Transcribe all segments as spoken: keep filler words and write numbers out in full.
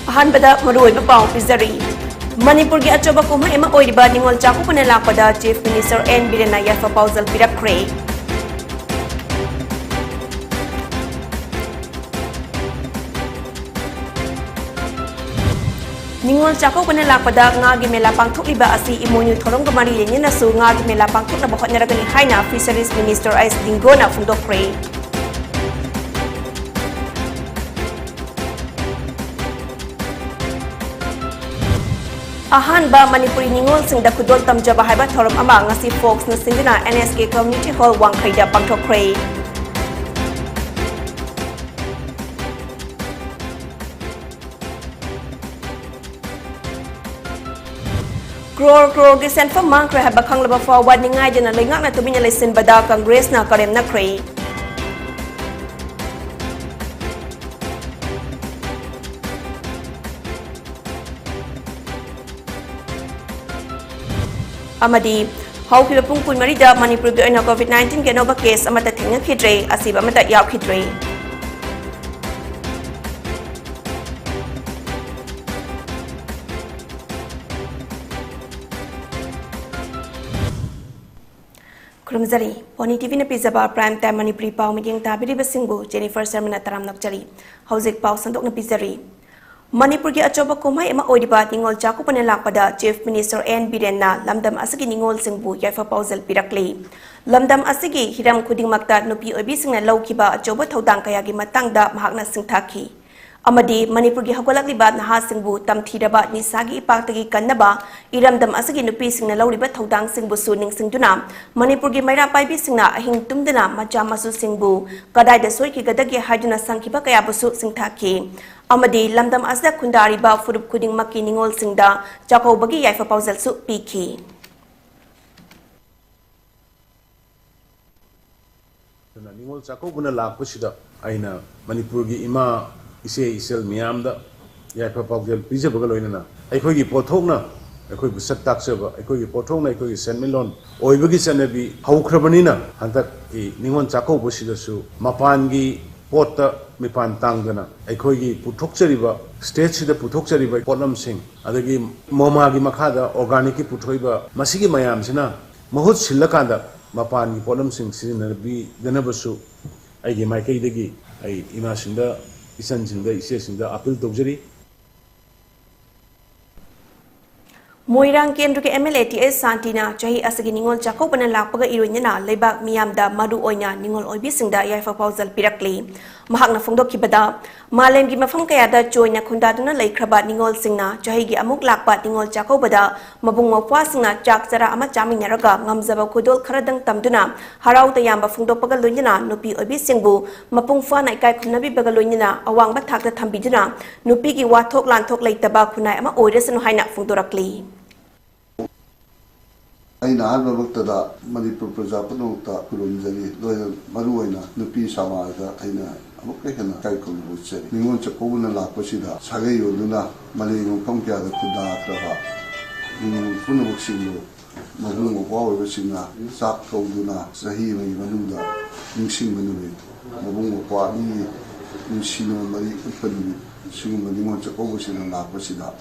ꯑꯍꯥꯟꯕꯗ ꯃꯔꯨꯑꯣꯏꯕ ꯄꯥꯎ ꯄꯤꯖꯔꯤ꯫ ꯃꯅꯤꯄꯨꯔꯒꯤ ꯑꯆꯧꯕ ꯀꯨꯝꯍꯩ ꯑꯃ ꯑꯣꯏꯔꯤꯕ ꯅꯤꯉꯣꯜ ꯆꯥꯛꯀꯧꯕꯅ ꯂꯥꯛꯄꯗ Chief Minister ꯑꯦꯟ ꯕꯤꯔꯦꯟꯅ ꯌꯥꯏꯐ ꯄꯥꯎꯖꯦꯜ ꯄꯤꯔꯛꯈ꯭ꯔꯦ꯫ ꯅꯤꯉꯣꯜ ꯆꯥꯛꯀꯧꯕꯅ ꯂꯥꯛꯄꯗ ꯉꯥꯒꯤ ꯃꯦꯂꯥ ꯄꯥꯡꯊꯣꯛꯂꯤꯕ ꯑꯁꯤ ꯏꯃꯣꯏꯅꯨ ꯊꯧꯔꯝꯒ ꯃꯔꯤ ꯂꯩꯅꯅꯁꯨ ꯉꯥꯒꯤ ꯃꯦꯂꯥ ꯄꯥꯡꯊꯣꯛꯅꯕ ꯍꯣꯠꯅꯔꯒꯅꯤ ꯍꯥꯏꯅ Fisheries Minister ꯑꯦꯁ ꯂꯤꯡꯒꯣꯅ ꯐꯣꯡꯗꯣꯛꯈ꯭ꯔꯦ꯫ ꯑꯍꯥꯟꯕ ꯃꯅꯤꯄꯨꯔꯤ ꯅꯤꯉꯣꯜꯁꯤꯡꯗ ꯈꯨꯗꯣꯜ ꯇꯝꯖꯕ ꯍꯥꯏꯕ ꯊꯧꯔꯝ ꯑꯃ ꯉꯁꯤ ꯐꯣꯛꯁꯅ ꯁꯤꯟꯗꯨꯅ N S K community hall ꯋꯥꯡꯈꯩꯗ ꯄꯥꯡꯊꯣꯛꯈ꯭ꯔꯦ꯫ ꯀ꯭ꯔꯣꯔ ꯀ꯭ꯔꯣꯔꯒꯤ ꯁꯦꯟꯐꯝ ꯃꯥꯡꯈ꯭ꯔꯦ ꯍꯥꯏꯕ ꯈꯪꯂꯕ ꯐꯥꯎꯕ ꯅꯤꯡꯉꯥꯏꯗꯅ ꯂꯩꯉꯥꯛꯅ ꯇꯨꯃꯤꯟꯅ ꯂꯩꯁꯤꯟꯕꯗ ꯀꯪꯒ꯭ꯔꯦꯁꯅ ꯀꯔꯦꯝꯅꯈ꯭ꯔꯦ꯫ ꯑꯃꯗꯤ ꯍꯧꯈꯤꯕ ꯄꯨꯡ ꯀꯨꯟꯃꯔꯤꯗ ꯃꯅꯤꯄꯨꯔꯒꯤ ꯑꯣꯏꯅ COVID nineteenꯒꯤ ꯑꯅꯧꯕ ꯀꯦꯁ ꯑꯃꯠꯇ ꯊꯦꯡꯅꯈꯤꯗ꯭ꯔꯦ, ꯑꯁꯤꯕ ꯑꯃꯠꯇ ꯌꯥꯎꯈꯤꯗ꯭ꯔꯦ꯫ ꯈꯨꯔꯨꯝꯖꯔꯤ꯫ ꯄꯣꯅꯤ ꯇꯤꯚꯤꯅ ꯄꯤꯖꯕ Prime Time ꯃꯅꯤꯄꯨꯔꯤ ꯄꯥꯎ ꯃꯤꯠꯌꯦꯡ ꯇꯥꯕꯤꯔꯤꯕꯁꯤꯡꯕꯨ ꯖꯦꯅꯤꯐꯔ ꯁꯔꯃꯅ ꯇꯔꯥꯝꯅ ꯑꯣꯛꯆꯔꯤ꯫ ꯍꯧꯖꯤꯛ ꯄꯥꯎ ꯁꯟꯗꯣꯛꯅ ꯄꯤꯖꯔꯤ꯫ ꯃꯅꯤꯄꯨꯔꯒꯤ ꯑꯆꯧꯕ ꯀꯨꯝꯍꯩ ꯑꯃ ꯑꯣꯏꯔꯤꯕ ꯅꯤꯉꯣꯜ ꯆꯥꯛꯀꯧꯕꯅ ꯂꯥꯛꯄꯗ Chief Minister ꯑꯦꯟ ꯕꯤꯔꯦꯟꯅ ꯂꯝꯗꯝ ꯑꯁꯤꯒꯤ ꯅꯤꯉꯣꯜꯁꯤꯡꯕꯨ ꯌꯥꯏꯐ ꯄꯥꯎꯖꯦꯜ ꯄꯤꯔꯛꯂꯤ꯫ ꯂꯝꯗꯝ ꯑꯁꯤꯒꯤ ꯍꯤꯔꯝ ꯈꯨꯗꯤꯡꯃꯛꯇ ꯅꯨꯄꯤ ꯑꯣꯏꯕꯤꯁꯤꯡꯅ ꯂꯧꯈꯤꯕ ꯑꯆꯧꯕ ꯊꯧꯗꯥꯡ ꯀꯌꯥꯒꯤ ꯃꯇꯥꯡꯗ ꯃꯍꯥꯛꯅ ꯁꯤꯡꯊꯥꯈꯤ꯫ ꯑꯃꯗꯤ ꯃꯅꯤꯄꯨꯔꯒꯤ ꯍꯧꯒꯠꯂꯛꯂꯤꯕ ꯅꯍꯥꯁꯤꯡꯕꯨ ꯇꯝꯊꯤꯔꯕ ꯅꯤꯁꯥꯒꯤ ꯏꯄꯥꯛꯇꯒꯤ ꯀꯟꯅꯕ ꯏꯔꯝꯗꯝ ꯑꯁꯤꯒꯤ ꯅꯨꯄꯤꯁꯤꯡꯅ ꯂꯧꯔꯤꯕ ꯊꯧꯗꯥꯡꯁꯤꯡꯕꯨꯁꯨ ꯅꯤꯡꯁꯤꯡꯗꯨꯅ ꯃꯅꯤꯄꯨꯔꯒꯤ ꯃꯩꯔꯥ ꯄꯥꯏꯕꯤꯁꯤꯡꯅ ꯑꯍꯤꯡ ꯇꯨꯝꯗꯅ ꯃꯆꯥ ꯃꯁꯨꯁꯤꯡꯕꯨ ꯀꯗꯥꯏꯗ ꯁꯣꯏꯈꯤꯒꯗꯒꯦ ꯍꯥꯏꯗꯨꯅ ꯁꯪꯈꯤꯕ ꯀꯌꯥꯕꯨꯁꯨ ꯁꯤꯡꯊꯥꯈꯤ꯫ ꯑꯃꯗꯤ ꯂꯝꯗꯝ ꯑꯁꯤꯗ ꯈꯨꯟꯗꯥꯔꯤꯕ ꯐꯨꯔꯨꯞ ꯈꯨꯗꯤꯡꯃꯛꯀꯤ ꯅꯤꯉꯣꯜꯁꯤꯡꯗ ꯆꯥꯛꯀꯧꯕꯒꯤ ꯌꯥꯏꯐ ꯄꯥꯎꯖꯦꯜꯁꯨ ꯄꯤꯈꯤ꯫ ꯑꯗꯨꯅ ꯅꯤꯉꯣꯜ ꯆꯥꯛꯀꯧꯕꯅ ꯂꯥꯛꯄꯁꯤꯗ ꯑꯩꯅ ꯃꯅꯤꯄꯨꯔꯒꯤ ꯏꯃꯥ, ꯏꯆꯦ, ꯏꯆꯜ ꯃꯤꯌꯥꯝꯗ ꯌꯥꯏꯐ ꯄꯥꯎꯖꯦꯜ ꯄꯤꯖꯕꯒ ꯂꯣꯏꯅꯅ ꯑꯩꯈꯣꯏꯒꯤ ꯄꯣꯠꯊꯣꯛꯅ ꯑꯩꯈꯣꯏꯕꯨ ꯁꯛ ꯇꯥꯛꯆꯕ, ꯑꯩꯈꯣꯏꯒꯤ ꯄꯣꯠꯊꯣꯛꯅ ꯑꯩꯈꯣꯏꯒꯤ ꯁꯦꯟꯃꯤꯠꯂꯣꯟ ꯑꯣꯏꯕꯒꯤ ꯆꯠꯅꯕꯤ ꯍꯧꯈ꯭ꯔꯕꯅꯤꯅ, ꯍꯟꯗꯛꯀꯤ ꯅꯤꯉꯣꯜ ꯆꯥꯛꯀꯧꯕꯁꯤꯗꯁꯨ ꯃꯄꯥꯟꯒꯤ ꯄꯣꯠꯇ ꯃꯤꯄꯥꯟ ꯇꯥꯡꯗꯅ ꯑꯩꯈꯣꯏꯒꯤ ꯄꯨꯊꯣꯛꯆꯔꯤꯕ, ꯁ꯭ꯇꯦꯠꯁꯤꯗ ꯄꯨꯊꯣꯛꯆꯔꯤꯕ ꯄꯣꯠꯂꯝꯁꯤꯡ, ꯑꯗꯒꯤ ꯃꯣꯃꯥꯒꯤ ꯃꯈꯥꯗ ꯑꯣꯔꯒꯥꯅꯤꯛꯀꯤ ꯄꯨꯊꯣꯛꯏꯕ, ꯃꯁꯤꯒꯤ ꯃꯌꯥꯝꯁꯤꯅ ꯃꯍꯨꯠ ꯁꯤꯜꯂꯀꯥꯟꯗ ꯃꯄꯥꯟꯒꯤ ꯄꯣꯠꯂꯝꯁꯤꯡ ꯁꯤꯖꯤꯟꯅꯕꯤꯗꯅꯕꯁꯨ ꯑꯩꯒꯤ ꯃꯥꯏꯀꯩꯗꯒꯤ ꯑꯩ ꯏꯃꯥꯁꯤꯡꯗ, ꯏꯆꯟꯁꯤꯡꯗ, ꯏꯆꯦꯁꯤꯡꯗ ꯑꯥꯄꯤꯜ ꯇꯧꯖꯔꯤ꯫ ꯃꯣꯏꯔꯥꯡ ꯀꯦꯟꯗ꯭ꯔꯒꯤ ꯑꯦꯝ ꯑꯦꯜ ꯑꯦ ꯇꯤ ꯑꯦꯁ ꯁꯥꯟꯇꯤꯅ ꯆꯍꯤ ꯑꯁꯤꯒꯤ ꯅꯤꯉꯣꯜ ꯆꯥꯛꯀꯧꯕꯅ ꯂꯥꯛꯄꯒ ꯏꯔꯣꯏꯅꯅ ꯂꯩꯕꯥꯛ ꯃꯤꯌꯥꯝꯗ, ꯃꯔꯨ ꯑꯣꯏꯅ ꯅꯤꯉꯣꯜ ꯑꯣꯏꯕꯤꯁꯤꯡꯗ ꯌꯥꯏꯐ ꯄꯥꯎꯖꯦꯜ ꯄꯤꯔꯛꯂꯤ꯫ ꯃꯍꯥꯛꯅ ꯐꯣꯡꯗꯣꯛꯈꯤꯕꯗ, ꯃꯥꯂꯦꯝꯒꯤ ꯃꯐꯝ ꯀꯌꯥꯗ ꯆꯣꯏꯅ ꯈꯨꯟꯗꯥꯗꯨꯅ ꯂꯩꯈ꯭ꯔꯕ ꯅꯤꯉꯣꯜꯁꯤꯡꯅ ꯆꯍꯤꯒꯤ ꯑꯃꯨꯛ ꯂꯥꯛꯄ ꯅꯤꯉꯣꯜ ꯆꯥꯛꯀꯧꯕꯗ ꯃꯕꯨꯡ ꯃꯧꯄ꯭ꯋꯥꯁꯤꯡꯅ ꯆꯥꯛ ꯆꯔꯥ ꯑꯃ ꯆꯥꯃꯤꯟꯅꯔꯒ ꯉꯝꯖꯕ ꯈꯨꯗꯣꯜ ꯈꯔꯗꯪ ꯇꯝꯗꯨꯅ ꯍꯔꯥꯎ ꯇꯌꯥꯝꯕ ꯐꯣꯡꯗꯣꯛꯄꯒ ꯂꯣꯏꯅꯅ ꯅꯨꯄꯤ ꯑꯣꯏꯕꯤꯁꯤꯡꯕꯨ ꯃꯄꯨꯡ ꯐꯥꯅ ꯏꯀꯥꯏ ꯈꯨꯝꯅꯕꯤꯕꯒ ꯂꯣꯏꯅꯅ ꯑꯋꯥꯡꯕ ꯊꯥꯛꯇ ꯊꯝꯕꯤꯗꯨꯅ ꯅꯨꯄꯤꯒꯤ ꯋꯥꯊꯣꯛ ꯂꯥꯟꯊꯣꯛ ꯂꯩꯇꯕ ꯈꯨꯟꯅꯥꯏ ꯑꯃ ꯑꯣꯏꯔꯁꯅꯨ ꯍꯥꯏꯅ ꯐꯣꯡꯗꯣꯔꯛꯂꯤ꯫ ꯑꯩꯅ ꯑꯍꯥꯟꯕꯃꯛꯇꯗ ꯃꯅꯤꯄꯨꯔ ꯄ꯭ꯔꯖꯥ ꯄꯨꯝꯅꯃꯛꯇ ꯈꯨꯔꯨꯝꯖꯔꯤ꯫ ꯂꯣꯏꯅ ꯃꯔꯨꯑꯣꯏꯅ ꯅꯨꯄꯤ ꯁꯃꯥꯖꯗ ꯑꯩꯅ ꯑꯃꯨꯛꯀ ꯍꯦꯟꯅ ꯏꯀꯥꯏ ꯈꯨꯝꯅꯕ ꯎꯠꯆꯔꯤ꯫ ꯅꯤꯉꯣꯜ ꯆꯥꯛꯀꯧꯕꯅ ꯂꯥꯛꯄꯁꯤꯗ ꯁꯥꯒꯩ ꯑꯣꯟꯗꯨꯅ ꯃꯥꯂꯦꯝ ꯃꯐꯝ ꯀꯌꯥꯗ ꯈꯨꯟꯗꯥꯈ꯭ꯔꯕ ꯅꯤꯉꯣꯜ ꯄꯨꯝꯅꯃꯛꯁꯤꯡꯕꯨ ꯃꯕꯨꯡ ꯃꯧꯄ꯭ꯋꯥ ꯑꯣꯏꯕꯁꯤꯡꯅ ꯆꯥꯛ ꯀꯧꯗꯨꯅ ꯆꯍꯤ ꯑꯃꯒꯤ ꯃꯅꯨꯡꯗ ꯅꯤꯡꯁꯤꯡꯕ ꯅꯨꯃꯤꯠ, ꯃꯕꯨꯡ ꯃꯧꯄ꯭ꯋꯥ ꯑꯅꯤꯒꯤ ꯅꯨꯡꯁꯤꯅꯕ ꯃꯔꯤ ꯎꯠꯄ ꯅꯨꯃꯤꯠ, ꯁꯤꯒꯨꯝꯕ ꯅꯤꯉꯣꯜ ꯆꯥꯛꯀꯧꯕꯁꯤꯅ ꯂꯥꯛꯄꯁꯤꯗ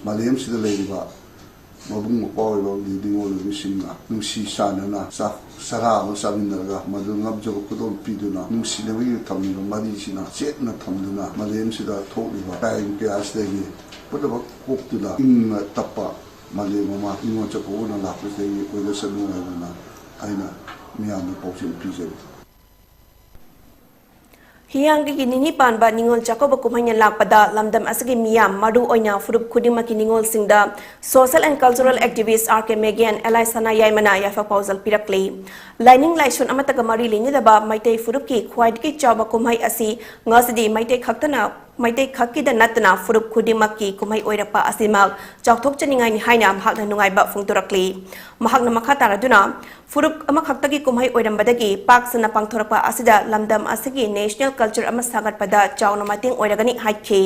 ꯃꯥꯂꯦꯝꯁꯤꯗ ꯂꯩꯔꯤꯕ ꯃꯕꯨꯡ ꯃꯧꯄ꯭ꯋꯥ ꯑꯣꯏꯕ ꯑꯃꯗꯤ ꯅꯤꯉꯣꯜ ꯑꯣꯏꯕꯁꯤꯡꯅ ꯅꯨꯡꯁꯤ ꯆꯥꯟꯅꯅ ꯆꯥꯛ ꯆꯔꯥ ꯑꯃ ꯆꯥꯃꯤꯟꯅꯔꯒ ꯃꯗꯨ ꯉꯝꯖꯕ ꯈꯨꯗꯣꯜ ꯄꯤꯗꯨꯅ ꯅꯨꯡꯁꯤꯅꯕꯒꯤ ꯊꯝꯂꯤꯕ ꯃꯔꯤꯁꯤꯅ ꯆꯦꯠꯅ ꯊꯝꯗꯨꯅ ꯃꯥꯂꯦꯝꯁꯤꯗ ꯊꯣꯛꯂꯤꯕ ꯀ꯭ꯔꯥꯏꯝ ꯀꯌꯥꯁꯤꯗꯒꯤ ꯄꯨꯝꯅꯃꯛ ꯀꯣꯛꯇꯨꯅ ꯏꯪꯅ ꯇꯞꯄ ꯃꯥꯂꯦꯝ ꯑꯃ ꯅꯤꯉꯣꯜ ꯆꯥꯛꯀꯧꯕꯅ ꯂꯥꯛꯄꯁꯤꯗꯒꯤ ꯑꯣꯏꯔꯁꯅꯨ ꯍꯥꯏꯗꯨꯅ ꯑꯩꯅ ꯃꯤꯌꯥꯝꯗ ꯄꯥꯎꯖꯦꯜ ꯄꯤꯖꯔꯤ꯫ ꯍꯤꯌꯥꯡꯒꯩꯒꯤ ꯅꯤꯅꯤ ꯄꯥꯟꯕ ꯅꯤꯉꯣꯜ ꯆꯥꯛꯀꯧꯕ ꯀꯨꯝꯍꯩꯅ ꯂꯥꯛꯄꯗ ꯂꯝꯗꯝ ꯑꯁꯤꯒꯤ ꯃꯤꯌꯥꯝ, ꯃꯔꯨ ꯑꯣꯏꯅ ꯐꯨꯔꯨꯞ ꯈꯨꯗꯤꯡꯃꯛꯀꯤ ꯅꯤꯉꯣꯜꯁꯤꯡꯗ social and cultural activist R K Meghen, ꯑꯦꯂꯥꯏ ꯁꯅꯥ ꯌꯥꯏꯃꯅ ꯌꯥꯏꯐ ꯄꯥꯎꯖꯦꯜ ꯄꯤꯔꯛꯂꯤ꯫ ꯂꯥꯏꯅꯤꯡ ꯂꯥꯏꯁꯣꯟ ꯑꯃꯠꯇꯒ ꯃꯔꯤ ꯂꯩꯅꯗꯕ ꯃꯩꯇꯩ ꯐꯨꯔꯨꯞꯀꯤ ꯈ꯭ꯋꯥꯏꯗꯒꯤ ꯆꯥꯎꯕ ꯀꯨꯝꯍꯩ ꯑꯁꯤ ꯉꯁꯤꯗꯤ ꯃꯩꯇꯩ ꯈꯛꯇꯅ ꯃꯩꯇꯩ ꯈꯛꯀꯤꯗ ꯅꯠꯇꯅ ꯐꯨꯔꯨꯞ ꯈꯨꯗꯤꯡꯃꯛꯀꯤ ꯀꯨꯝꯍꯩ ꯑꯣꯏꯔꯛꯄ ꯑꯁꯤꯃꯛ ꯆꯥꯎꯊꯣꯛꯆꯅꯤꯡꯉꯥꯏꯅꯤ ꯍꯥꯏꯅ ꯃꯍꯥꯛꯅ ꯅꯨꯡꯉꯥꯏꯕ ꯐꯣꯡꯗꯣꯔꯛꯂꯤ꯫ ꯃꯍꯥꯛꯅ ꯃꯈꯥ ꯇꯥꯔꯗꯨꯅ, ꯐꯨꯔꯨꯞ ꯑꯃꯈꯛꯇꯒꯤ ꯀꯨꯝꯍꯩ ꯑꯣꯏꯔꯝꯕꯗꯒꯤ ꯄꯥꯛ ꯁꯟꯅ ꯄꯥꯡꯊꯣꯔꯛꯄ ꯑꯁꯤꯗ ꯂꯝꯗꯝ ꯑꯁꯤꯒꯤ national culture ꯑꯃ ꯁꯥꯒꯠꯄꯗ ꯆꯥꯎꯅ ꯃꯇꯦꯡ ꯑꯣꯏꯔꯒꯅꯤ ꯍꯥꯏꯈꯤ꯫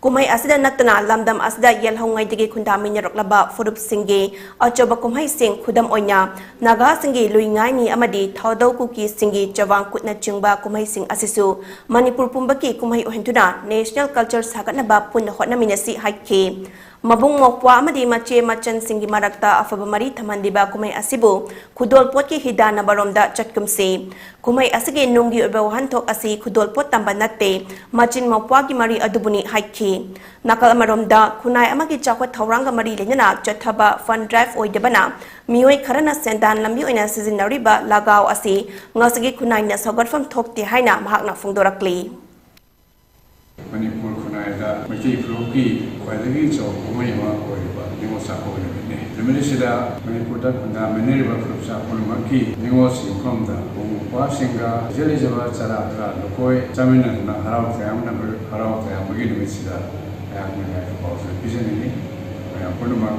ꯀꯨꯝꯍꯩ ꯑꯁꯤꯗ ꯅꯠꯇꯅ ꯂꯝꯗꯝ ꯑꯁꯤꯗ ꯌꯦꯜꯍꯧꯉꯩꯗꯒꯤ ꯈꯨꯟꯗꯥꯃꯤꯟꯅꯔꯛꯂꯕ ꯐꯨꯔꯨꯞꯁꯤꯡꯒꯤ ꯑꯆꯧꯕ ꯀꯨꯝꯍꯩꯁꯤꯡ, ꯈꯨꯗꯝ ꯑꯣꯏꯅ ꯅꯥꯒꯥꯁꯤꯡꯒꯤ ꯂꯨꯏ ꯉꯥꯏꯅꯤ ꯑꯃꯗꯤ ꯊꯥꯗꯧ ꯀꯨꯀꯤꯁꯤꯡꯒꯤ ꯆꯋꯥꯡ ꯀꯨꯠꯅꯆꯤꯡꯕ ꯀꯨꯝꯍꯩꯁꯤꯡ ꯑꯁꯤꯁꯨ ꯃꯅꯤꯄꯨꯔ ꯄꯨꯝꯕꯒꯤ ꯀꯨꯝꯍꯩ ꯑꯣꯏꯍꯟꯗꯨꯅ national culture ꯁꯥꯒꯠꯅꯕ ꯄꯨꯟꯅ ꯍꯣꯠꯅꯃꯤꯟꯅꯁꯤ ꯍꯥꯏꯈꯤ꯫ ꯃꯕꯨꯡ ꯃꯧꯄ꯭ꯋꯥ ꯑꯃꯗꯤ ꯃꯆꯦ ꯃꯆꯟꯁꯤꯡꯒꯤ ꯃꯔꯛꯇ ꯑꯐꯕ ꯃꯔꯤ ꯊꯝꯍꯟꯂꯤꯕ ꯀꯨꯝꯍꯩ ꯑꯁꯤꯕꯨ ꯈꯨꯗꯣꯜꯄꯣꯠꯀꯤ ꯍꯤꯗꯥꯟꯅꯕꯔꯣꯝꯗ ꯆꯠꯀꯨꯝꯁꯤ꯫ ꯀꯨꯝꯍꯩ ꯑꯁꯤꯒꯤ ꯅꯨꯡꯒꯤ ꯑꯣꯏꯕ ꯋꯥꯍꯟꯊꯣꯛ ꯑꯁꯤ ꯈꯨꯗꯣꯜꯄꯣꯠ ꯇꯝꯕ ꯅꯠꯇꯦ, ꯃꯆꯤꯟ ꯃꯧꯄ꯭ꯋꯥꯒꯤ ꯃꯔꯤ ꯑꯗꯨꯕꯨꯅꯤ ꯍꯥꯏꯈꯤ꯫ ꯅꯥꯀꯜ ꯑꯃꯔꯣꯝꯗ, ꯈꯨꯟꯅꯥꯏ ꯑꯃꯒꯤ ꯆꯥꯎꯈꯠ ꯊꯧꯔꯥꯡꯒ ꯃꯔꯤ ꯂꯩꯅꯅ ꯆꯠꯊꯕ fund drive ꯑꯣꯏꯗꯕꯅ ꯃꯤꯑꯣꯏ ꯈꯔꯅ ꯁꯦꯟꯗꯥꯟ ꯂꯝꯕꯤ ꯑꯣꯏꯅ ꯁꯤꯖꯤꯟꯅꯔꯤꯕ ꯂꯒꯥꯎ ꯑꯁꯤ ꯉꯁꯤꯒꯤ ꯈꯨꯟꯅꯥꯏꯅ ꯁꯧꯒꯠꯐꯝ ꯊꯣꯛꯇꯦ ꯍꯥꯏꯅ ꯃꯍꯥꯛꯅ ꯐꯣꯡꯗꯣꯔꯛꯂꯤ꯫ ꯃꯅꯤꯄꯨꯔ ꯈꯨꯟꯅꯥꯏꯗ ꯃꯩꯇꯩ ꯐꯨꯔꯨꯞꯀꯤ ꯈ꯭ꯋꯥꯏꯗꯒꯤ ꯆꯥꯎꯕ ꯀꯨꯝꯍꯩ ꯑꯃ ꯑꯣꯏꯔꯤꯕ ꯅꯤꯉꯣꯜ ꯆꯥꯛꯀꯧꯕ ꯅꯨꯃꯤꯠꯅꯤ꯫ ꯅꯨꯃꯤꯠ ꯑꯁꯤꯗ ꯃꯅꯤꯄꯨꯔꯗ ꯈꯨꯟꯗꯥꯃꯤꯟꯅꯔꯤꯕ ꯐꯨꯔꯨꯞ ꯆꯥ ꯄꯨꯝꯅꯃꯛꯀꯤ ꯅꯤꯉꯣꯜꯁꯤꯡ ꯃꯐꯝꯗ ꯃꯕꯨꯡ ꯃꯧꯄ꯭ꯋꯥꯁꯤꯡꯒ ꯂꯩꯖ ꯂꯩꯖꯕ ꯆꯔꯥ ꯆꯔꯥ ꯂꯨꯀꯣꯏ ꯆꯥꯃꯤꯟꯅꯗꯨꯅ ꯍꯔꯥꯎ ꯇꯌꯥꯝꯅꯕ, ꯍꯔꯥꯎ ꯇꯌꯥꯝꯕꯒꯤ ꯅꯨꯃꯤꯠꯁꯤꯗ ꯑꯩꯍꯥꯛꯅ ꯌꯥꯏꯐ ꯄꯥꯎꯖꯦꯜ ꯄꯤꯖꯅꯤꯡꯏ꯫ ꯃꯌꯥꯝ ꯄꯨꯝꯅꯃꯛ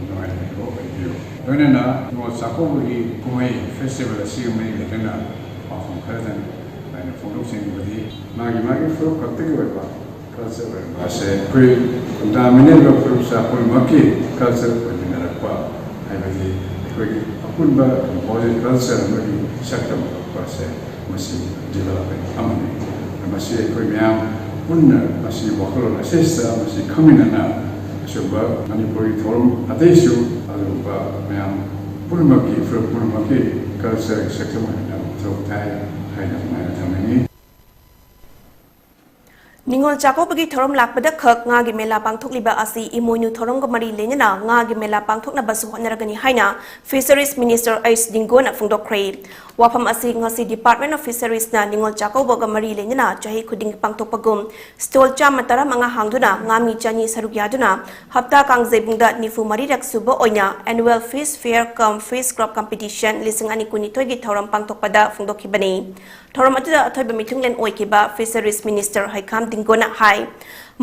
ꯅꯨꯡꯉꯥꯏꯅ ꯂꯩꯕ ꯑꯣꯏꯕꯤꯌꯨ꯫ ꯂꯣꯏꯅꯅ ꯅꯤꯉꯣꯜ ꯆꯥꯛꯀꯧꯕꯒꯤ ꯀꯨꯝꯍꯩ festival ꯑꯁꯤꯒ ꯃꯔꯤ ꯂꯩꯅꯅ ꯄꯥꯎꯈꯨꯝ ꯈꯔꯗꯪ ꯑꯩꯅ ꯐꯣꯡꯗꯣꯛꯆꯅꯤꯡꯕꯗꯤ, ꯃꯥꯒꯤ ꯃꯥꯒꯤ ꯐꯨꯔꯨꯞ ꯈꯛꯇꯒꯤ ꯑꯣꯏꯕ culture ꯑꯣꯏꯔꯝꯕ ꯑꯁꯦ ꯑꯩꯈꯣꯏ ꯈꯨꯟꯗꯥꯃꯤꯟꯅꯔꯤꯕ ꯐꯨꯔꯨꯞ ꯆꯥ ꯄꯨꯝꯅꯃꯛꯀꯤ culture ꯑꯣꯏꯃꯤꯟꯅꯔꯛꯄ, ꯍꯥꯏꯕꯗꯤ ꯑꯩꯈꯣꯏꯒꯤ ꯑꯄꯨꯟꯕ composite culture ꯑꯃꯒꯤ ꯁꯛꯇꯝ ꯑꯣꯏꯔꯛꯄ ꯑꯁꯦ ꯃꯁꯤ development ꯑꯃꯅꯤ꯫ ꯃꯁꯤ ꯑꯩꯈꯣꯏ ꯃꯌꯥꯝ ꯄꯨꯟꯅ ꯃꯁꯤ ꯋꯥꯈꯜꯂꯣꯟ ꯑꯁꯤꯗ ꯃꯁꯤ ꯈꯪꯃꯤꯟꯅꯅ ꯑꯆꯨꯝꯕ ꯃꯅꯤꯄꯨꯔꯒꯤ ꯊꯧꯔꯝ ꯑꯇꯩꯁꯨ ꯑꯗꯨꯒꯨꯝꯕ ꯃꯌꯥꯝ ꯄꯨꯝꯅꯃꯛꯀꯤ, ꯐꯨꯔꯨꯞ ꯄꯨꯝꯅꯃꯛꯀꯤ culture ꯁꯛꯇꯝ ꯑꯣꯏꯅ ꯃꯊꯧ ꯇꯥꯏ ꯍꯥꯏꯅ ꯑꯗꯨꯃꯥꯏꯅ ꯊꯝꯅꯤꯡꯏ꯫ ꯅꯤꯉꯣꯜ ꯆꯥꯛꯀꯧꯕꯒꯤ ꯊꯧꯔꯝ ꯂꯥꯛꯄꯗ ꯈꯛ ꯉꯥꯒꯤ ꯃꯦꯂꯥ ꯄꯥꯡꯊꯣꯛꯂꯤꯕ ꯑꯁꯤ ꯏꯃꯣꯏꯅꯨ ꯊꯧꯔꯝꯒ ꯃꯔꯤ ꯂꯩꯅꯅ ꯉꯥꯒꯤ ꯃꯦꯂꯥ ꯄꯥꯡꯊꯣꯛꯅꯕꯁꯨ ꯍꯣꯠꯅꯔꯒꯅꯤ ꯍꯥꯏꯅ Fisheries Minister ꯑꯩꯆ ꯗꯤꯡꯒꯣꯅ ꯐꯣꯡꯗꯣꯛꯈ꯭ꯔꯦ꯫ ꯋꯥꯐꯝ ꯑꯁꯤ ꯉꯁꯤ Department of Fisheries ꯅ ꯅꯤꯉꯣꯜ ꯆꯥꯛꯀꯧꯕꯒ ꯃꯔꯤ ꯂꯩꯅꯅ ꯆꯍꯤ ꯈꯨꯗꯤꯡꯒꯤ ꯄꯥꯡꯊꯣꯛꯄꯒꯨꯝ stall ꯆꯥꯝꯃ ꯇꯔꯥꯃꯉꯥ ꯍꯥꯡꯗꯨꯅ ꯉꯥꯃꯤ ꯆꯅꯤ ꯁꯔꯨꯛ ꯌꯥꯗꯨꯅ ꯍꯞꯇꯥ ꯀꯥꯡꯖꯩꯕꯨꯡꯗ ꯅꯤꯐꯨ ꯃꯔꯤꯔꯛ ꯁꯨꯕ ꯑꯣꯏꯅ Annual Fish Fair cum Fish Crop Competition ꯂꯤꯁꯤꯡ ꯑꯅꯤ ꯀꯨꯟꯅꯤꯊꯣꯏꯒꯤ ꯊꯧꯔꯝ ꯄꯥꯡꯊꯣꯛꯄꯗ ꯐꯣꯡꯗꯣꯛꯈꯤꯕꯅꯤ꯫ ꯊꯧꯔꯝ ꯑꯗꯨꯗ ꯑꯊꯣꯏꯕ ꯃꯤꯊꯨꯡꯂꯦꯟ ꯑꯣꯏꯈꯤꯕ Fisheries Minister ꯍꯩꯈꯥꯝ ꯗꯤꯡꯒꯣꯅ ꯍꯥꯏ,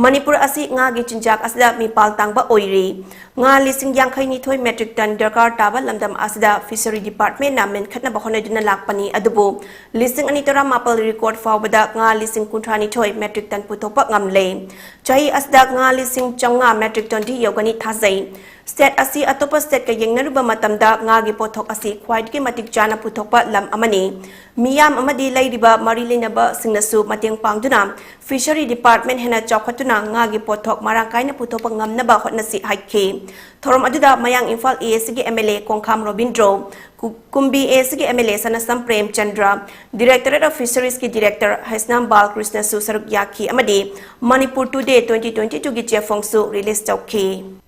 ꯃꯅꯤꯄꯨꯔ ꯑꯁꯤ ꯉꯥꯒꯤ ꯆꯤꯟꯖꯥꯛ ꯑꯁꯤꯗ ꯃꯤꯄꯥꯜ ꯇꯥꯡꯕ ꯑꯣꯏꯔꯤ꯫ ꯉꯥ ꯂꯤꯁꯤꯡ ꯌꯥꯡꯈꯩ ꯅꯤꯊꯣꯏ metric ton ꯗꯔꯀꯥꯔ ꯇꯥꯕ ꯂꯝꯗꯝ ꯑꯁꯤꯗ Fishery Department ꯅ ꯃꯦꯟꯈꯠꯅꯕ ꯍꯣꯠꯅꯗꯨꯅ ꯂꯥꯛꯄꯅꯤ, ꯑꯗꯨꯕꯨ ꯂꯤꯁꯤꯡ ꯑꯅꯤ ꯇꯔꯥꯃꯥꯄꯜ record ꯐꯥꯎꯕꯗ ꯉꯥ ꯂꯤꯁꯤꯡ ꯀꯨꯟꯊ꯭ꯔꯥ ꯅꯤꯊꯣꯏ metric ton ꯄꯨꯊꯣꯛꯄ ꯉꯝꯂꯦ꯫ ꯆꯍꯤ ꯑꯁꯤꯗ ꯉꯥ ꯂꯤꯁꯤꯡ ꯆꯥꯝꯃꯉꯥ metric ton ꯗꯤ ꯌꯧꯒꯅꯤ ꯊꯥꯖꯩ꯫ State ꯑꯁꯤ ꯑꯇꯣꯞꯄ state ꯀ ꯌꯦꯡꯅꯔꯨꯕ ꯃꯇꯝꯗ ꯉꯥꯒꯤ ꯄꯣꯠꯊꯣꯛ ꯑꯁꯤ ꯈ꯭ꯋꯥꯏꯗꯒꯤ ꯃꯇꯤꯛ ꯆꯥꯅ ꯄꯨꯊꯣꯛꯄ ꯂꯝ ꯑꯃꯅꯤ꯫ ꯃꯤꯌꯥꯝ ꯑꯃꯗꯤ ꯂꯩꯔꯤꯕ ꯃꯔꯤ ꯂꯩꯅꯕꯁꯤꯡꯅꯁꯨ ꯃꯇꯦꯡ ꯄꯥꯡꯗꯨꯅ Fishery Department ꯍꯦꯟꯅ ꯆꯥꯎꯈꯠꯇꯨꯅ ꯉꯥꯒꯤ ꯄꯣꯠꯊꯣꯛ ꯃꯔꯥꯡ ꯀꯥꯏꯅ ꯄꯨꯊꯣꯛꯄ ꯉꯝꯅꯕ ꯍꯣꯠꯅꯁꯤ ꯍꯥꯏꯈꯤ꯫ ꯊꯧꯔꯝ ꯑꯗꯨꯗ ꯃꯌꯥꯡ ꯏꯝꯐꯥꯜ A A C ꯒꯤ M L A ꯀꯣꯡꯈꯥꯝ ꯔꯣꯕꯤꯟꯗ꯭ꯔꯣ, ꯀꯨ-, ꯀꯨꯝꯕꯤ A A C ꯒꯤ M L A ꯁꯅꯥꯁꯝ Premchandra, Directorate of Fisheries ꯀꯤ Director ꯍꯩꯁꯅꯥꯝ ꯕꯥꯜꯀ꯭ꯔꯤꯁꯅꯁꯨ ꯁꯔꯨꯛ ꯌꯥꯈꯤ ꯑꯃꯗꯤ Manipur Today twenty twenty-two ꯒꯤ ꯆꯦꯐꯣꯡꯁꯨ release ꯇꯧꯈꯤ꯫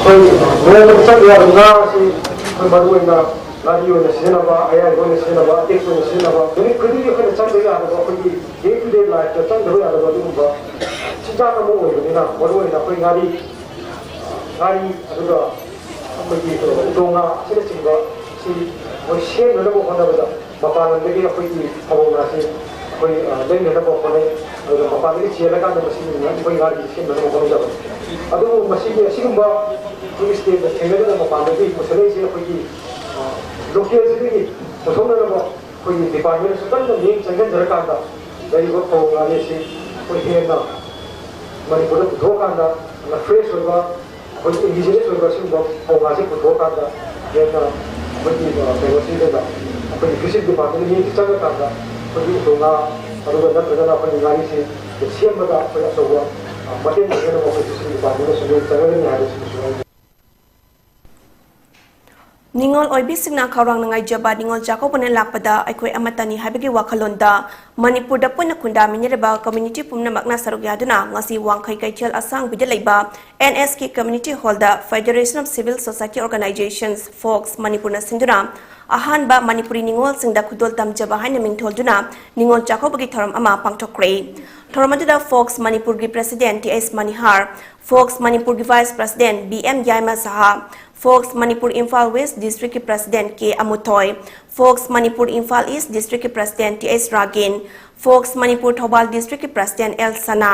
ꯑꯩꯈꯣꯏ ꯅꯣꯡꯃꯗ ꯆꯪꯗ ꯌꯥꯗꯕ ꯉꯥ ꯑꯁꯤ ꯑꯩꯈꯣꯏ ꯃꯔꯨ ꯑꯣꯏꯅ ꯉꯥꯔꯤ ꯑꯣꯏꯅ ꯁꯤꯖꯤꯟꯅꯕ, ꯑꯌꯥꯏꯕ ꯑꯣꯏꯅ ꯁꯤꯖꯤꯟꯅꯕ, ꯑꯇꯦꯛꯄ ꯑꯣꯏꯅ ꯁꯤꯖꯤꯟꯅꯕ, ꯅꯨꯃꯤꯠ ꯈꯨꯗꯤꯡꯒꯤ ꯑꯩꯈꯣꯏꯅ ꯆꯪꯗ ꯌꯥꯗꯕ, ꯑꯩꯈꯣꯏꯒꯤ day to day life ꯇ ꯆꯪꯗꯕ ꯌꯥꯗꯕ ꯑꯗꯨꯒꯨꯝꯕ ꯆꯤꯟꯖꯥꯛ ꯑꯃ ꯑꯣꯏꯕꯅꯤꯅ, ꯃꯔꯨ ꯑꯣꯏꯅ ꯑꯩꯈꯣꯏ ꯉꯥꯔꯤ, ꯉꯥꯔꯤ, ꯑꯗꯨꯒ ꯑꯩꯈꯣꯏꯒꯤ ꯎꯇꯣꯡ ꯉꯥ ꯑꯁꯤꯅꯆꯤꯡꯕ ꯁꯤ ꯑꯩꯈꯣꯏ ꯁꯦꯝꯅꯅꯕ ꯍꯣꯠꯅꯕꯗ ꯃꯄꯥꯟ ꯂꯝꯗꯒꯤ ꯑꯩꯈꯣꯏꯒꯤ ꯐꯧ ꯉꯥꯁꯤ ꯑꯩꯈꯣꯏ, ꯑ, ꯂꯩꯅꯅꯕ ꯍꯣꯠꯅꯩ꯫ ꯑꯗꯨꯒ ꯃꯄꯥꯟꯗꯒꯤ ꯆꯦꯜꯂꯀꯥꯟꯗ ꯃꯁꯤꯒꯤ ꯑꯩꯈꯣꯏ ꯉꯥꯔꯤ ꯁꯦꯝꯅꯅꯕ ꯍꯣꯠꯅꯖꯕꯅꯤ꯫ ꯑꯗꯨꯕꯨ ꯃꯁꯤꯒꯤ ꯑꯁꯤꯒꯨꯝꯕ ꯑꯩꯈꯣꯏꯒꯤ state ꯇ ꯊꯦꯡꯅꯔꯤꯕ ꯃꯄꯥꯟꯗꯒꯤ ꯄꯨꯁꯜꯂꯛꯏꯁꯦ ꯑꯩꯈꯣꯏꯒꯤ, ꯑ, local ꯁꯤꯗꯒꯤ ꯄꯨꯊꯣꯛꯅꯅꯕ ꯑꯩꯈꯣꯏꯒꯤ department ꯅꯁꯨ ꯀꯟꯅ ꯃꯤꯠꯌꯦꯡ ꯆꯪꯁꯤꯟꯖꯔꯀꯥꯟꯗ ꯂꯩꯔꯤꯕ ꯐꯧ ꯉꯥꯔꯤ ꯑꯁꯤ ꯑꯩꯈꯣꯏ ꯍꯦꯟꯅ ꯃꯅꯤꯄꯨꯔꯗ ꯄꯨꯊꯣꯛꯑꯀꯥꯟꯗ ꯌꯥꯝꯅ fresh ꯑꯣꯏꯕ, ꯑꯩꯈꯣꯏꯒꯤ indigenous ꯑꯣꯏꯕ ꯑꯁꯤꯒꯨꯝꯕ ꯐꯧ ꯉꯥꯁꯤ ꯄꯨꯊꯣꯛꯑꯀꯥꯟꯗ ꯍꯦꯟꯅ ꯑꯩꯈꯣꯏꯒꯤ, ꯑ, ꯀꯩꯅꯣꯁꯤꯗꯅ ꯑꯩꯈꯣꯏꯒꯤ Fishery Department ꯅ ꯃꯤꯠꯌꯦꯡ ꯆꯪꯉꯀꯥꯟꯗ ꯑꯩꯈꯣꯏꯒꯤ ꯎꯇꯣꯡ ꯉꯥ, ꯑꯗꯨꯒ ꯅꯠꯇ꯭ꯔꯒꯅ ꯑꯩꯈꯣꯏꯒꯤ ꯉꯥꯔꯤꯁꯤ ꯁꯦꯝꯕꯗ ꯑꯩꯈꯣꯏ ꯑꯆꯧꯕ, ꯑ, ꯃꯇꯦꯡ ꯑꯣꯏꯅꯅꯕ ꯑꯩꯈꯣꯏ Fishery Department ꯅꯁꯨ ꯃꯤꯠꯌꯦꯡ ꯆꯪꯒꯅꯤ ꯍꯥꯏꯕꯁꯤꯃꯁꯨ ꯑꯩ ꯅꯤꯉꯣꯜ ꯑꯣꯏꯕꯤꯁꯤꯡꯅ ꯈꯧꯔꯥꯡꯅ ꯉꯥꯏꯖꯕ ꯅꯤꯉꯣꯜ ꯆꯥꯛꯀꯧꯕꯅ ꯂꯥꯛꯄꯗ ꯑꯩꯈꯣꯏ ꯑꯃꯠꯇꯅꯤ ꯍꯥꯏꯕꯒꯤ ꯋꯥꯈꯜꯂꯣꯟꯗ ꯃꯅꯤꯄꯨꯔꯗ ꯄꯨꯟꯅ ꯈꯨꯟꯗꯥꯃꯤꯟꯅꯔꯕ community ꯄꯨꯝꯅꯃꯛꯅ ꯁꯔꯨꯛ ꯌꯥꯗꯨꯅ ꯉꯁꯤ ꯋꯥꯡꯈꯩ ꯀꯩꯊꯦꯜ ꯑꯁꯥꯡꯕꯤꯗ ꯂꯩꯕ N S K Community Hall the Federation of Civil Society Organizations, fox, ꯃꯅꯤꯄꯨꯔꯅ ꯁꯤꯟꯗꯨꯅ ꯑꯍꯥꯟꯕ ꯃꯅꯤꯄꯨꯔꯤ ꯅꯤꯉꯣꯜꯁꯤꯡꯗ ꯈꯨꯗꯣꯜ ꯇꯝꯖꯕ ꯍꯥꯏꯅ ꯃꯤꯡꯊꯣꯜꯗꯨꯅ ꯅꯤꯉꯣꯜ ꯆꯥꯛꯀꯧꯕꯒꯤ ꯊꯧꯔꯝ ꯑꯃ ꯄꯥꯡꯊꯣꯛꯈ꯭ꯔꯦ꯫ ꯊꯧꯔꯝ ꯑꯗꯨꯗ ꯐꯣꯛꯁ ꯃꯅꯤꯄꯨꯔꯒꯤ President T S Manihar, FOCS ꯃꯅꯤꯄꯨꯔꯒꯤ Vice President B M Yaima Saha, FOCS Manipur Imphal West District ꯀꯤ President K Amuthoi, FOCS Manipur Imphal East District ꯀꯤ President T S Ragen, FOCS Manipur Thoubal District ꯀꯤ President L Sana,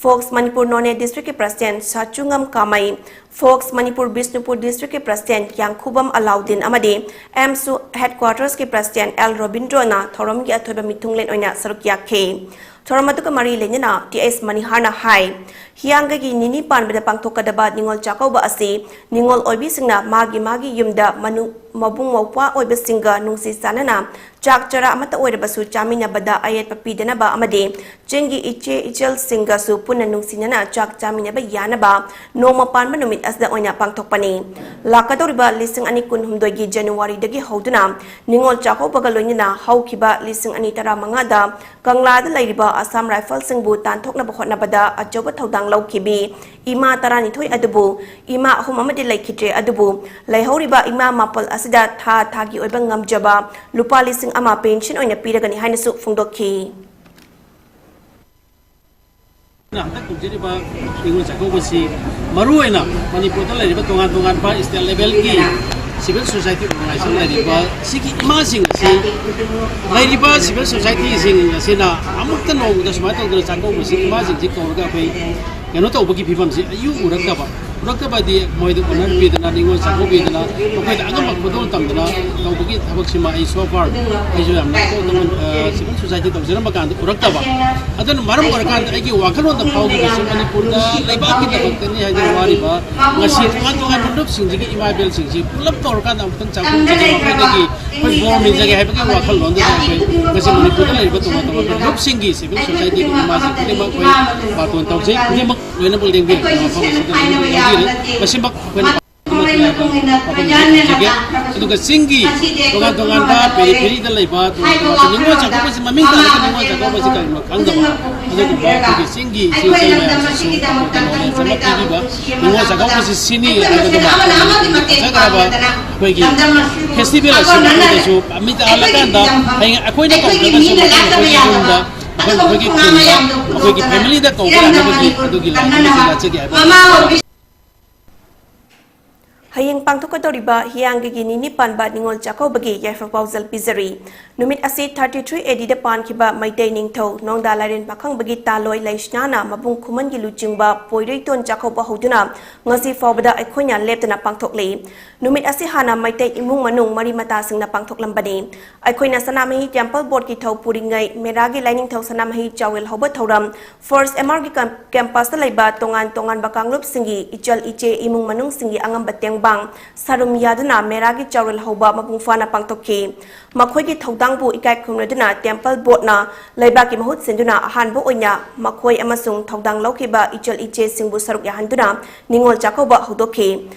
FOCS Manipur Noney District ꯀꯤ President Sachungam Kamei, FOCS Manipur Bishnupur District ꯀꯤ President ꯌꯥꯡꯈꯨꯕꯝ ꯑꯂꯥꯎꯗꯤꯟ ꯑꯃꯗꯤ ꯑꯦꯝꯁꯨ Headquarters ꯀꯤ President L ꯔꯣꯕꯤꯟꯗ꯭ꯔꯣꯅ ꯊꯧꯔꯝꯒꯤ ꯑꯊꯣꯏꯕ ꯃꯤꯊꯨꯡꯂꯦꯟ ꯑꯣꯏꯅ ꯁꯔꯨꯛ ꯌꯥꯈꯤ꯫ ꯊꯧꯔꯝ ꯑꯗꯨꯒ ꯃꯔꯤ ꯂꯩꯅꯅ T S ꯃꯅꯤꯍꯥꯔꯅ ꯍꯥꯏ, ꯍꯤꯌꯥꯡꯒꯩꯒꯤ ꯅꯤꯅꯤ ꯄꯥꯟꯕꯗ ꯄꯥꯡꯊꯣꯛꯀꯗꯕ ꯅꯤꯉꯣꯜ ꯆꯥꯛꯀꯧꯕ ꯑꯁꯤ ꯅꯤꯉꯣꯜ ꯑꯣꯏꯕꯤꯁꯤꯡꯅ ꯃꯥꯒꯤ ꯃꯥꯒꯤ ꯌꯨꯝꯗ ꯃꯅꯨ-, ꯃꯕꯨꯡ ꯃꯧꯄ꯭ꯋꯥ ꯑꯣꯏꯕꯁꯤꯡꯒ ꯅꯨꯡꯁꯤ ꯆꯥꯟꯅꯅ ꯆꯥꯛ ꯆꯔꯥ ꯑꯃꯠꯇ ꯑꯣꯏꯔꯕꯁꯨ ꯆꯥꯃꯤꯟꯅꯕꯗ ꯑꯌꯦꯠꯄ ꯄꯤꯗꯅꯕ ꯑꯃꯗꯤ ꯆꯤꯡꯒꯤ ꯏꯆꯦ ꯏꯆꯜꯁꯤꯡꯒꯁꯨ ꯄꯨꯟꯅ ꯅꯨꯡꯁꯤꯅꯅ ꯆꯥꯛ ꯆꯥꯃꯤꯟꯅꯕ ꯌꯥꯅꯕ ꯅꯣꯡꯃ ꯄꯥꯟꯕ ꯅꯨꯃꯤꯠ ꯑꯁꯤꯗ ꯑꯣꯏꯅ ꯄꯥꯡꯊꯣꯛꯄꯅꯤ꯫ ꯂꯥꯛꯀꯗꯧꯔꯤꯕ ꯂꯤꯁꯤꯡ ꯑꯅꯤ ꯀꯨꯟꯍꯨꯝꯗꯣꯏꯒꯤ ꯖꯅꯋꯥꯔꯤꯗꯒꯤ ꯍꯧꯗꯨꯅ ꯅꯤꯉꯣꯜ ꯆꯥꯛꯀꯧꯕꯒ ꯂꯣꯏꯅꯅ ꯍꯧꯈꯤꯕ ꯂꯤꯁꯤꯡ ꯑꯅꯤ ꯇꯔꯥꯃꯉꯥꯗ ꯀꯪꯂꯥꯗ ꯂꯩꯔꯤꯕ Assam Riflesꯁꯤꯡꯕꯨ ꯇꯥꯟꯊꯣꯛꯅꯕ ꯍꯣꯠꯅꯕꯗ ꯑꯆꯧꯕ ꯊꯧꯗꯥꯡ ꯂꯧꯈꯤꯕꯤ ꯏꯃꯥ ꯇꯔꯥꯅꯤꯊꯣꯏ ꯑꯗꯨꯕꯨ ꯏꯃꯥ ꯑꯍꯨꯝ ꯑꯃꯗꯤ ꯂꯩꯈꯤꯗ꯭ꯔꯦ, ꯑꯗꯨꯕꯨ ꯂꯩꯍꯧꯔꯤꯕ ꯏꯃꯥ ꯃꯥꯄꯜ ꯑꯁꯤꯗ ꯊꯥ ꯊꯥꯒꯤ ꯑꯣꯏꯕ ꯉꯝꯖꯕ ꯂꯨꯄꯥ ꯂꯤꯁꯤꯡ ꯑꯃ pension ꯑꯣꯏꯅ ꯄꯤꯔꯒꯅꯤ ꯍꯥꯏꯅꯁꯨ ꯐꯣꯡꯗꯣꯛꯈꯤ꯫ ꯍꯟꯗꯛ ꯇꯧꯖꯔꯤꯕ ꯅꯤꯉꯣꯜ ꯆꯥꯛꯀꯧꯕꯁꯤ ꯃꯔꯨꯑꯣꯏꯅ ꯃꯅꯤꯄꯨꯔꯗ ꯂꯩꯔꯤꯕ ꯇꯣꯉꯥꯟ ꯇꯣꯉꯥꯟꯕ state levelꯒꯤ civil society organization ꯂꯩꯔꯤꯕ ꯁꯤꯒꯤ ꯏꯃꯥꯁꯤꯡ ꯑꯁꯤ, ꯂꯩꯔꯤꯕ civil societyꯁꯤꯡ ꯑꯁꯤꯅ ꯑꯃꯨꯛꯇ ꯅꯣꯡꯃꯗ ꯁꯨꯃꯥꯏꯅ ꯇꯧꯗꯅ ꯆꯥꯛꯀꯧꯕꯁꯤ ꯏꯃꯥꯁꯤꯡꯁꯤ ꯀꯧꯔꯒ ꯑꯩꯈꯣꯏ ꯀꯩꯅꯣ ꯇꯧꯕꯒꯤ ꯐꯤꯕꯝꯁꯤ ꯑꯩ ꯎꯔꯛꯇꯕ꯫ ꯎꯔꯛꯇꯕꯗꯤ ꯃꯣꯏꯗ honor ꯄꯤꯗꯅ, ꯅꯤꯉꯣꯜ ꯆꯥꯛꯀꯧꯕꯤꯗꯅ, ꯃꯈꯣꯏꯗ ꯑꯉꯝꯕ ꯈꯨꯗꯣꯜ ꯇꯝꯗꯅ ꯇꯧꯕꯒꯤ ꯊꯕꯛꯁꯤꯃ ꯑꯩ so far ꯑꯩꯁꯨ ꯌꯥꯝꯅ ꯑꯇꯣꯞꯄ, ꯑ, civil society ꯇꯧꯖꯔꯝꯕ ꯀꯥꯟꯗ ꯎꯔꯛꯇꯕ꯫ ꯑꯗꯨꯅ ꯃꯔꯝ ꯑꯣꯏꯔꯀꯥꯟꯗ ꯑꯩꯒꯤ ꯋꯥꯈꯜꯂꯣꯟꯗ ꯐꯥꯎꯈꯤꯕꯁꯤ ꯃꯅꯤꯄꯨꯔꯗ ꯂꯩꯕꯥꯛꯀꯤꯗꯃꯛꯇꯅꯤ ꯍꯥꯏꯗꯨꯅ ꯋꯥꯔꯤꯕ ꯉꯁꯤ ꯇꯣꯉꯥꯟ ꯇꯣꯉꯥꯟꯕ ꯂꯨꯞꯁꯤꯡꯁꯤꯒꯤ ꯏꯃꯥ ꯏꯕꯦꯜꯁꯤꯡꯁꯤ ꯄꯨꯂꯞ ꯇꯧꯔꯀꯥꯟꯗ ꯑꯃꯨꯛꯇꯪ ꯆꯥꯛꯈꯨꯝꯁꯤꯒꯤ ꯃꯈꯣꯏꯗꯒꯤ ꯑꯩꯈꯣꯏ ꯕꯣꯔ ꯅꯤꯖꯒꯦ ꯍꯥꯏꯕꯒꯤ ꯋꯥꯈꯜꯂꯣꯟꯗꯨꯗ ꯑꯩꯈꯣꯏ ꯉꯁꯤ ꯃꯅꯤꯄꯨꯔꯗ ꯂꯩꯔꯤꯕ ꯇꯣꯉꯥꯟ ꯇꯣꯉꯥꯟꯕ ꯂꯨꯞꯁꯤꯡꯒꯤ civil societyꯒꯤ ꯏꯃꯥꯁꯤꯡ ꯈꯨꯗꯤꯡꯃꯛ ꯑꯩꯈꯣꯏ ꯕꯥꯔꯇꯣꯟ ꯇꯧꯖꯩ꯫ ꯈꯨꯗꯤꯡꯃꯛ ꯂꯣꯏꯅꯃꯛ ꯂꯦꯡꯕꯤꯔꯛꯇꯨꯅ ꯃꯐꯝ ꯑꯁꯤꯗ ꯂꯣꯏꯅꯃꯛ ꯌꯥꯎꯕꯤꯔꯦ꯫ ꯃꯁꯤꯃꯛ ꯑꯩꯈꯣꯏꯅ ꯃꯇꯨꯡ ꯏꯟꯅ ꯃꯐꯝ ꯊꯣꯏꯖꯥꯟ ꯍꯦꯟꯅ ꯍꯧꯖꯤꯛ ꯇꯥꯛꯄꯗꯁꯨ ꯑꯗꯨꯒ ꯆꯤꯡꯒꯤ ꯃꯁꯤꯗꯤ ꯑꯩꯈꯣꯏ ꯇꯣꯉꯥꯟ ꯇꯣꯉꯥꯟꯕ ꯄꯨꯝꯅꯃꯛꯅ ꯄꯦꯔꯤꯐꯦꯔꯤꯗ ꯂꯩꯕ ꯍꯥꯏꯕ ꯇꯣꯉꯥꯟ ꯇꯣꯉꯥꯟꯕ ꯅꯤꯉꯣꯜ ꯋꯥꯈꯜꯂꯣꯟꯗ ꯆꯥꯛꯀꯧꯕꯁꯤ ꯃꯃꯤꯡ ꯃꯃꯥ ꯇꯥꯔꯒ ꯅꯤꯉꯣꯜ ꯑꯃꯗꯤ ꯆꯥꯛꯀꯧꯕꯁꯤ ꯑꯃ ꯀꯔꯤꯅꯣ ꯈꯪꯗꯕ, ꯄꯨꯝꯅꯃꯛꯄꯨ ꯑꯗꯨꯒꯨꯝꯕ ꯄꯨꯟꯁꯤꯟꯅꯕꯤꯔꯒ ꯑꯩꯈꯣꯏꯒꯤ ꯆꯤꯡꯒꯤ ꯏꯆꯦ ꯑꯩꯈꯣꯏ ꯏꯆꯦ ꯂꯝꯗꯝ ꯃꯌꯥꯝꯁꯤꯁꯨ ꯑꯁꯤꯒꯤꯗꯃꯛꯇ ꯑꯩꯈꯣꯏꯒꯤ ꯇꯪꯗꯨ ꯅꯣꯂꯦꯖ ꯑꯃ ꯂꯩꯇꯥꯕ ꯄꯤꯕꯤꯕ ꯄꯨꯟꯁꯤ ꯑꯃ ꯅꯤꯉꯣꯜ ꯆꯥꯛꯀꯧꯕꯁꯤ ꯁꯥꯕꯗ ꯁꯤꯅꯤ ꯑꯩꯈꯣꯏ ꯍꯥꯏꯕꯗꯨꯃ ꯃꯁꯦꯜ ꯑꯃꯅ ꯑꯃꯒꯤ ꯃꯇꯦꯡ ꯐꯖꯈ꯭ꯔꯕ ꯄꯥꯡꯅꯗꯅ ꯑꯩꯈꯣꯏꯒꯤ ꯂꯝꯗꯝ ꯑꯁꯤꯕꯨ ꯐꯦꯁꯇꯤꯚꯦꯜ ꯑꯁꯤ ꯍꯥꯠꯇꯣꯛꯅꯅ ꯃꯈꯣꯏꯗꯁꯨ ꯃꯤꯠ ꯇꯥꯍꯜꯂꯀꯥꯟꯗ ꯏꯆꯝ ꯐꯝ ꯍꯌꯦꯡ ꯑꯩꯈꯣꯏꯅ ꯑꯩꯈꯣꯏꯒꯤ ꯀꯧꯗ꯭ꯔꯒꯁꯨ ꯃꯤꯅ ꯃꯈꯣꯏꯒꯤ ꯂꯥꯛꯇꯕ ꯃꯈꯣꯏꯒꯤ ꯌꯥꯗꯕ ꯌꯨꯝꯗ, ꯃꯈꯣꯏ ꯑꯗꯨꯒꯨꯝꯕ ꯃꯈꯣꯏꯒꯤ ꯄꯨꯡꯉꯥ ꯈꯨꯟꯗ, ꯃꯌꯥꯝꯗꯣ ꯃꯈꯣꯏꯒꯤ ꯄꯨꯊꯣꯛꯇꯅ ꯐꯦꯃꯤꯂꯤꯗ ꯀꯧꯕ ꯏꯔꯝꯗꯝ ꯌꯥꯅꯕꯒꯤ ꯃꯅꯤꯄꯨꯔ ꯑꯗꯨꯒꯤ ꯂꯥꯟꯃꯤꯁꯤꯡ ꯀꯟꯅꯅꯕ ꯂꯥꯛꯆꯒꯦ ꯍꯥꯏꯕ ꯃꯃꯥ ꯑꯣꯏꯕꯤ ꯍꯌꯦꯡ ꯄꯥꯡꯊꯣꯛꯀꯗꯧꯔꯤꯕ ꯍꯤꯌꯥꯡꯒꯩꯒꯤ ꯅꯤꯅꯤ ꯄꯥꯟꯕ ꯅꯤꯉꯣꯜ ꯆꯥꯛꯀꯧꯕꯒꯤ ꯌꯥꯏꯐ ꯄꯥꯎꯖꯦꯜ ꯄꯤꯖꯔꯤ꯫ ꯅꯨꯃꯤꯠ ꯑꯁꯤ thirty three A Dꯗ ꯄꯥꯟꯈꯤꯕ ꯃꯩꯇꯩ ꯅꯤꯡꯊꯧ ꯅꯣꯡꯗꯥ ꯂꯥꯏꯔꯦꯟ ꯄꯥꯈꯪꯕꯒꯤ ꯇꯥꯂꯣꯏ ꯂꯩꯁꯅꯥꯅ ꯃꯕꯨꯡ ꯈꯨꯃꯟꯒꯤ ꯂꯨꯆꯤꯡꯕ ꯄꯣꯏꯔꯩꯇꯣꯟ ꯆꯥꯛꯀꯧꯕ ꯍꯧꯗꯨꯅ ꯉꯁꯤ ꯐꯥꯎꯕꯗ ꯑꯩꯈꯣꯏꯅ ꯂꯦꯞꯇꯅ ꯄꯥꯡꯊꯣꯛꯂꯤ꯫ ꯅꯨꯃꯤꯠ ꯑꯁꯤ ꯍꯥꯟꯅ ꯃꯩꯇꯩ ꯏꯃꯨꯡ ꯃꯅꯨꯡ ꯃꯔꯤ ꯃꯇꯥꯁꯤꯡꯅ ꯄꯥꯡꯊꯣꯛꯂꯝꯕꯅꯤ꯫ ꯑꯩꯈꯣꯏꯅ ꯁꯅꯥꯃꯍꯤ ꯇꯦꯝꯄꯜ ꯕꯣꯔꯗꯀꯤ ꯊꯧ ꯄꯨꯔꯤꯉꯩ ꯃꯦꯔꯥꯒꯤ ꯂꯥꯏꯅꯤꯡꯊꯧ ꯁꯅꯥꯃꯍꯤ ꯆꯥꯎꯔꯦꯜ ꯍꯧꯕ ꯊꯧꯔꯝ, ꯐꯥꯔꯁ ꯑꯦꯝ ꯑꯥꯔꯒꯤ ꯀꯦꯝ-, ꯀꯦꯝꯄꯁꯇ ꯂꯩꯕ ꯇꯣꯉꯥꯟ ꯇꯣꯉꯥꯟꯕ ꯀꯥꯡꯂꯨꯞꯁꯤꯡꯒꯤ ꯏꯆꯜ ꯏꯆꯦ ꯏꯃꯨꯡ ꯃꯅꯨꯡꯁꯤꯡꯒꯤ ꯑꯉꯝꯕ ꯇꯦꯡꯕꯥꯡ ꯁꯔꯨꯝ ꯌꯥꯗꯨꯅ ꯃꯦꯔꯥꯒꯤ ꯆꯥꯎꯔꯦꯜ ꯍꯧꯕ ꯃꯄꯨꯡ ꯐꯥꯅ ꯄꯥꯡꯊꯣꯛꯈꯤ꯫ ꯃꯈꯣꯏꯒꯤ ꯊꯧꯗꯥꯡꯕꯨ ꯏꯀꯥꯏ ꯈꯨꯝꯅꯗꯨꯅ ꯇꯦꯝꯄꯜ ꯕꯣꯔꯗꯅ ꯂꯩꯕꯥꯛꯀꯤ ꯃꯍꯨꯠ ꯁꯤꯟꯗꯨꯅ ꯑꯍꯥꯟꯕ ꯑꯣꯏꯅ ꯃꯈꯣꯏ ꯑꯃꯁꯨꯡ ꯊꯧꯗꯥꯡ ꯂꯧꯈꯤꯕ ꯏꯆꯜ ꯏꯆꯦꯁꯤꯡꯕꯨ ꯁꯔꯨꯛ ꯌꯥꯍꯟꯗꯨꯅ ꯅꯤꯉꯣꯜ ꯆꯥꯛꯀꯧꯕ ꯍꯧꯗꯣꯛꯈꯤ꯫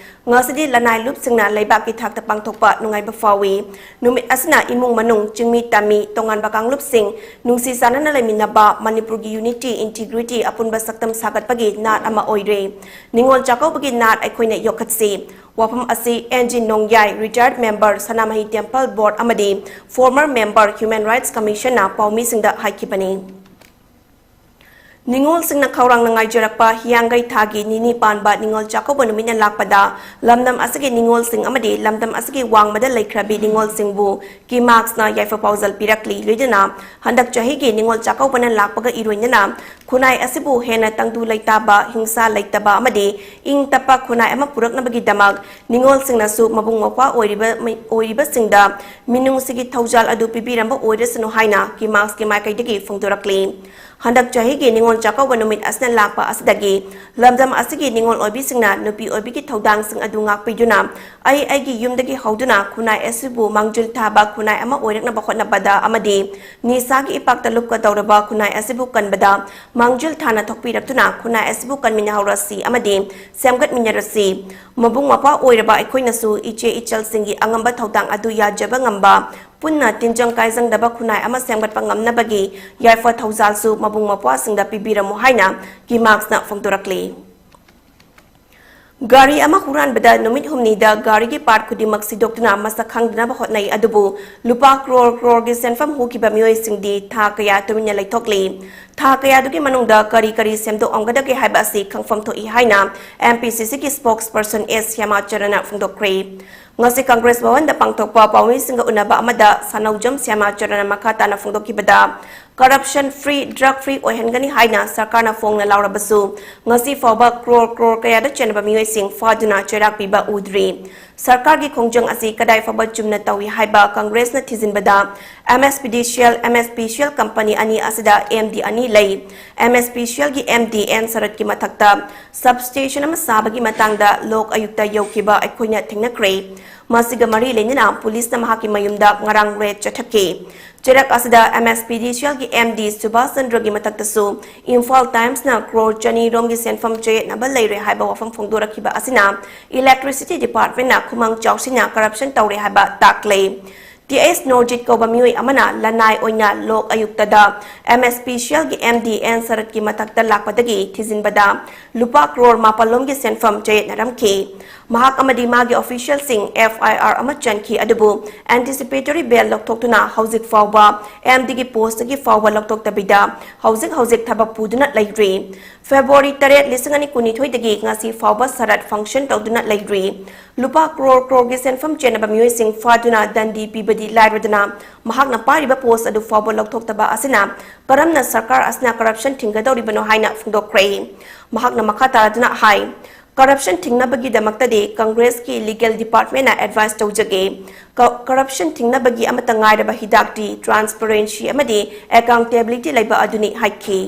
ꯉꯁꯤꯗꯤ ꯂꯅꯥꯏ ꯂꯨꯞꯁꯤꯡꯅ ꯂꯩꯕꯥꯛꯀꯤ ꯊꯥꯛꯇ ꯄꯥꯡꯊꯣꯛꯄ ꯅꯨꯡꯉꯥꯏꯕ ꯐꯥꯎꯏ꯫ ꯅꯨꯃꯤꯠ ꯑꯁꯤꯅ ꯏꯃꯨꯡ ꯃꯅꯨꯡ, ꯆꯤꯡꯃꯤ ꯇꯝꯃꯤ, ꯇꯣꯉꯥꯟꯕ ꯀꯥꯡꯂꯨꯞꯁꯤꯡ ꯅꯨꯡꯁꯤ ꯆꯥꯟꯅꯅ ꯂꯩꯃꯤꯟꯅꯕ, ꯃꯅꯤꯄꯨꯔꯒꯤ unity, integrity ꯑꯄꯨꯟꯕ ꯁꯛꯇꯝ ꯁꯥꯒꯠꯄꯒꯤ ꯅꯥꯠ ꯑꯃ ꯑꯣꯏꯔꯦ꯫ ꯅꯤꯉꯣꯜ ꯆꯥꯛꯀꯧꯕꯒꯤ ꯅꯥꯠ ꯑꯩꯈꯣꯏꯅ ꯌꯣꯛꯈꯠꯁꯤ꯫ ꯋꯥꯐꯝ ꯑꯁꯤ N G Nongyai, retired member, Sanamahi temple board ꯑꯃꯗꯤ former member, Human Rights Commissionꯅ ꯄꯥꯎꯃꯤꯁꯤꯡꯗ ꯍꯥꯏꯈꯤꯕꯅꯤ꯫ ꯅꯤꯉꯣꯜꯁꯤꯡꯅ ꯈꯧꯔꯥꯡꯅ ꯉꯥꯏꯖꯔꯛꯄ ꯍꯤꯌꯥꯡꯒꯩ ꯊꯥꯒꯤ ꯅꯤꯅꯤ ꯄꯥꯟꯕ ꯅꯤꯉꯣꯜ ꯆꯥꯛꯀꯧꯕ ꯅꯨꯃꯤꯠꯅ ꯂꯥꯛꯄꯗ ꯂꯝꯗꯝ ꯑꯁꯤꯒꯤ ꯅꯤꯉꯣꯜꯁꯤꯡ ꯑꯃꯗꯤ ꯂꯝꯗꯝ ꯑꯁꯤꯒꯤ ꯋꯥꯡꯃꯗ ꯂꯩꯈ꯭ꯔꯕꯤ ꯅꯤꯉꯣꯜꯁꯤꯡꯕꯨ ꯀꯤꯃꯥꯛꯁꯅ ꯌꯥꯏꯐ ꯄꯥꯎꯖꯦꯜ ꯄꯤꯔꯛꯂꯤ꯫ ꯂꯣꯏꯅꯅ ꯍꯟꯗꯛ ꯆꯍꯤꯒꯤ ꯅꯤꯉꯣꯜ ꯆꯥꯛꯀꯧꯕꯅ ꯂꯥꯛꯄꯒ ꯏꯔꯣꯏꯅꯅ ꯈꯨꯟꯅꯥꯏ ꯑꯁꯤꯕꯨ ꯍꯦꯟꯅ ꯇꯪꯗꯨ ꯂꯩꯇꯥꯕ, ꯍꯤꯡꯁꯥ ꯂꯩꯇꯕ ꯑꯃꯗꯤ ꯏꯪ ꯇꯞꯄ ꯈꯨꯟꯅꯥꯏ ꯑꯃ ꯄꯨꯔꯛꯅꯕꯒꯤꯗꯃꯛ ꯅꯤꯉꯣꯜꯁꯤꯡꯅꯁꯨ ꯃꯕꯨꯡ ꯃꯧꯄ꯭ꯋꯥ ꯑꯣꯏꯔꯤꯕ, ꯑꯣꯏꯔꯤꯕꯁꯤꯡꯗ ꯃꯤꯅꯨꯡꯁꯤꯒꯤ ꯊꯧꯖꯥꯜ ꯑꯗꯨ ꯄꯤꯕꯤꯔꯝꯕ ꯑꯣꯏꯔꯁꯅꯨ ꯍꯥꯏꯅ ꯀꯤꯃꯥꯛꯁꯀꯤ ꯃꯥꯏꯀꯩꯗꯒꯤ ꯐꯣꯡꯗꯣꯔꯛꯂꯤ꯫ ꯍꯟꯗꯛ ꯆꯍꯤꯒꯤ ꯅꯤꯉꯣꯜ ꯆꯥꯛꯀꯧꯕ ꯅꯨꯃꯤꯠ ꯑꯁꯤꯅ ꯂꯥꯛꯄ ꯑꯁꯤꯗꯒꯤ ꯂꯝꯗꯝ ꯑꯁꯤꯒꯤ ꯅꯤꯉꯣꯜ ꯑꯣꯏꯕꯤꯁꯤꯡꯅ ꯅꯨꯄꯤ ꯑꯣꯏꯕꯤꯒꯤ ꯊꯧꯗꯥꯡꯁꯤꯡ ꯑꯗꯨ ꯉꯥꯛꯄꯤꯗꯨꯅ ꯑꯩ ꯑꯩꯒꯤ ꯌꯨꯝꯗꯒꯤ ꯍꯧꯗꯨꯅ ꯈꯨꯟꯅꯥꯏ ꯑꯁꯤꯕꯨ ꯃꯥꯡꯖꯤꯜ ꯊꯥꯕ ꯈꯨꯟꯅꯥꯏ ꯑꯃ ꯑꯣꯏꯔꯛꯅꯕ ꯍꯣꯠꯅꯕꯗ ꯑꯃꯗꯤ ꯅꯤꯁꯥꯒꯤ ꯏꯄꯥꯛꯇ ꯂꯨꯞꯀꯗꯧꯔꯕ ꯈꯨꯟꯅꯥꯏ ꯑꯁꯤꯕꯨ ꯀꯟꯕꯗ ꯃꯥꯡꯖꯤꯜ ꯊꯥꯅ ꯊꯣꯛꯄꯤꯔꯛꯇꯨꯅ ꯈꯨꯟꯅꯥꯏ ꯑꯁꯤꯕꯨ ꯀꯟꯃꯤꯟꯅꯍꯧꯔꯁꯤ ꯑꯃꯗꯤ ꯁꯦꯝꯒꯠꯃꯤꯟꯅꯔꯁꯤ꯫ ꯃꯕꯨꯡ ꯃꯧꯄ꯭ꯋꯥ ꯑꯣꯏꯔꯕ ꯑꯩꯈꯣꯏꯅꯁꯨ ꯏꯆꯦ ꯏꯆꯜꯁꯤꯡꯒꯤ ꯑꯉꯝꯕ ꯊꯧꯗꯥꯡ ꯑꯗꯨ ꯌꯥꯖꯕ ꯉꯝꯕ, ꯄꯨꯟꯅ ꯇꯤꯟꯖꯪ ꯀꯥꯏꯖꯪꯗꯕ ꯈꯨꯟꯅꯥꯏ ꯑꯃ ꯁꯦꯝꯒꯠꯄ ꯉꯝꯅꯕꯒꯤ ꯌꯥꯏꯐ ꯊꯧꯖꯥꯜꯁꯨ ꯃꯕꯨꯡ ꯃꯧꯄ꯭ꯋꯥꯁꯤꯡꯗ ꯄꯤꯕꯤꯔꯝꯃꯨ ꯍꯥꯏꯅ ꯀꯤꯃꯥꯛꯁꯅ ꯐꯣꯡꯗꯣꯔꯛꯂꯤ꯫ ꯒꯥꯔꯤ ꯑꯃ ꯍꯨꯔꯥꯟꯕꯗ ꯅꯨꯃꯤꯠ ꯍꯨꯝꯅꯤꯗ ꯒꯥꯔꯤꯒꯤ ꯄꯥꯔꯠ ꯈꯨꯗꯤꯡꯃꯛ ꯁꯤꯗꯣꯛꯇꯨꯅ ꯃꯁꯛ ꯈꯪꯗꯅꯕ ꯍꯣꯠꯅꯩ, ꯑꯗꯨꯕꯨ ꯂꯨꯄꯥ ꯀ꯭ꯔꯣꯔ ꯀ꯭ꯔꯣꯔꯒꯤ ꯁꯦꯟꯐꯝ ꯍꯨꯈꯤꯕ ꯃꯤꯑꯣꯏꯁꯤꯡꯗꯤ ꯊꯥ ꯀꯌꯥ ꯇꯨꯃꯤꯟꯅ ꯂꯩꯊꯣꯛꯂꯤ꯫ ꯊꯥ ꯀꯌꯥꯗꯨꯒꯤ ꯃꯅꯨꯡꯗ ꯀꯔꯤ ꯀꯔꯤ ꯁꯦꯝꯗꯣꯛꯂꯝꯒꯗꯒꯦ ꯍꯥꯏꯕ ꯑꯁꯤ ꯈꯪꯐꯝ ꯊꯣꯛꯏ ꯍꯥꯏꯅ M P C C ꯒꯤ spokesperson S ꯁ꯭ꯌꯥꯃꯥꯆꯔꯟꯅ ꯐꯣꯡꯗꯣꯛꯈ꯭ꯔꯦ꯫ ꯉꯁꯤ ꯀꯪꯒ꯭ꯔꯦꯁ ꯚꯋꯟꯗ ꯄꯥꯡꯊꯣꯛꯄ ꯄꯥꯎꯃꯤꯁꯤꯡꯒ ꯎꯅꯕ ꯑꯃꯗ ꯁꯥꯅꯧꯖꯝ ꯁ꯭ꯌꯥꯃꯥꯆꯔꯟꯅ ꯃꯈꯥ ꯇꯥꯅ ꯐꯣꯡꯗꯣꯛꯈꯤꯕꯗ, corruption free, drug free ꯑꯣꯏꯍꯟꯒꯅꯤ ꯍꯥꯏꯅ ꯁꯔꯀꯥꯔꯅ ꯐꯣꯡꯅ ꯂꯥꯎꯔꯕꯁꯨ, ꯉꯁꯤ ꯐꯥꯎꯕ ꯀ꯭ꯔꯣꯔ ꯀ꯭ꯔꯣꯔ ꯀꯌꯥꯗ ꯆꯦꯟꯅꯕ ꯃꯤꯑꯣꯏꯁꯤꯡ ꯐꯥꯗꯨꯅ ꯆꯩꯔꯥꯛ ꯄꯤꯕ ꯎꯗ꯭ꯔꯤ꯫ ꯁꯔꯀꯥꯔꯒꯤ ꯈꯣꯡꯖꯪ ꯑꯁꯤ ꯀꯗꯥꯏ ꯐꯥꯎꯕ ꯆꯨꯝꯅ ꯇꯧꯏ ꯍꯥꯏꯕ ꯀꯪꯒ꯭ꯔꯦꯁꯅ ꯊꯤꯖꯤꯟꯕꯗ, M S P D C L, M S P C L company ꯑꯅꯤ ꯑꯁꯤꯗ M D ꯑꯅꯤ ꯂꯩ꯫ M S P C L ꯒꯤ M D N ꯁꯔꯠꯀꯤ ꯃꯊꯛꯇ substation ꯑꯃ ꯁꯥꯕꯒꯤ ꯃꯇꯥꯡꯗ ꯂꯣꯛ ꯑꯌꯨꯛꯇ ꯌꯧꯈꯤꯕ ꯑꯩꯈꯣꯏꯅ ꯊꯦꯡꯅꯈ꯭ꯔꯦ꯫ ꯃꯁꯤꯒ ꯃꯔꯤ ꯂꯩꯅꯅ ꯄꯨꯂꯤꯁꯅ ꯃꯍꯥꯛꯀꯤ ꯃꯌꯨꯝꯗ ꯉꯔꯥꯡ raid ꯆꯠꯊꯈꯤ꯫ ꯆꯩꯔꯛ ꯑꯁꯤꯗ M S P D C L ꯒꯤ M D ꯁꯨꯕꯥꯁ ꯆꯟꯗ꯭ꯔꯒꯤ ꯃꯊꯛꯇꯁꯨ ꯏꯝꯐꯥꯜ ꯇꯥꯏꯝꯁꯅ ꯀ꯭ꯔꯣꯔ ꯆꯅꯤ ꯔꯣꯝꯒꯤ ꯁꯦꯟꯐꯝ ꯆꯌꯦꯠꯅꯕ ꯂꯩꯔꯦ ꯍꯥꯏꯕ ꯋꯥꯐꯝ ꯐꯣꯡꯗꯣꯔꯛꯈꯤꯕ ꯑꯁꯤꯅ electricity department ꯅ ꯈꯨꯃꯥꯡ ꯆꯥꯎꯁꯤꯟꯅ corruption ꯇꯧꯔꯦ ꯍꯥꯏꯕ ꯇꯥꯛꯂꯦ꯫ T S ꯅꯣꯔꯖꯤꯠ ꯀꯧꯕ ꯃꯤꯑꯣꯏ ꯑꯃꯅ ꯂꯅꯥꯏ ꯑꯣꯏꯅ ꯂꯣꯛ ꯑꯌꯨꯛꯇꯗ M S P C L ꯒꯤ M D N ꯁꯔꯠꯀꯤ ꯃꯊꯛꯇ ꯂꯥꯛꯄꯗꯒꯤ ꯊꯤꯖꯤꯟꯕꯗ ꯂꯨꯄꯥ ꯀ꯭ꯔꯣꯔ ꯃꯥꯄꯜ ꯂꯣꯝꯒꯤ ꯁꯦꯟꯐꯝ ꯆꯌꯦꯠꯅꯔꯝꯈꯤ꯫ ꯃꯍꯥꯛ ꯑꯃꯗꯤ ꯃꯥꯒꯤ official ꯁꯤꯡ F I R ꯑꯃ ꯆꯟꯈꯤ, ꯑꯗꯨꯕꯨ anticipatory bail ꯂꯧꯊꯣꯛꯇꯨꯅ ꯍꯧꯖꯤꯛ ꯐꯥꯎꯕ M D ꯒꯤ post ꯇꯒꯤ ꯐꯥꯎꯕ ꯂꯧꯊꯣꯛꯇꯕꯤꯗ ꯍꯧꯖꯤꯛ ꯍꯧꯖꯤꯛ ꯊꯕꯛ ꯄꯨꯗꯨꯅ ꯂꯩꯔꯤ꯫ February ꯇꯔꯦꯠ, ꯂꯤꯁꯤꯡ ꯑꯅꯤ ꯀꯨꯟꯅꯤꯊꯣꯏꯗꯒꯤ ꯉꯁꯤ ꯐꯥꯎꯕ ꯁꯔꯠ function ꯇꯧꯗꯨꯅ ꯂꯩꯔꯤ꯫ ꯂꯨꯄꯥ ꯀ꯭ꯔꯣꯔ ꯀ꯭ꯔꯣꯔꯒꯤ ꯁꯦꯟꯐꯝ ꯆꯦꯟꯅꯕ ꯃꯤꯑꯣꯏꯁꯤꯡ ꯐꯥꯗꯨꯅ ꯗꯟꯗꯤ ꯄꯤꯕꯗꯤ ꯂꯥꯏꯔꯗꯅ, ꯃꯍꯥꯛꯅ ꯄꯥꯏꯔꯤꯕ post ꯑꯗꯨ ꯐꯥꯎꯕ ꯂꯧꯊꯣꯛꯇꯕ ꯑꯁꯤꯅ ꯀꯔꯝꯅ ꯁꯔꯀꯥꯔ ꯑꯁꯤꯅ corruption ꯊꯤꯡꯒꯗꯧꯔꯤꯕꯅꯣ ꯍꯥꯏꯅ ꯐꯣꯡꯗꯣꯛꯈ꯭ꯔꯦ꯫ ꯃꯍꯥꯛꯅ ꯃꯈꯥ ꯇꯥꯔꯗꯨꯅ ꯍꯥꯏ, corruption ꯊꯤꯡꯅꯕꯒꯤꯗꯃꯛꯇꯗꯤ ꯀꯪꯒ꯭ꯔꯦꯁꯀꯤ legal department ꯅ advice ꯇꯧꯖꯒꯦ꯫ ꯀ-, corruption ꯊꯤꯡꯅꯕꯒꯤ ꯑꯃꯠꯇ ꯉꯥꯏꯔꯕ ꯍꯤꯗꯥꯛꯇꯤ transparency ꯑꯃꯗꯤ accountability ꯂꯩꯕ ꯑꯗꯨꯅꯤ ꯍꯥꯏꯈꯤ꯫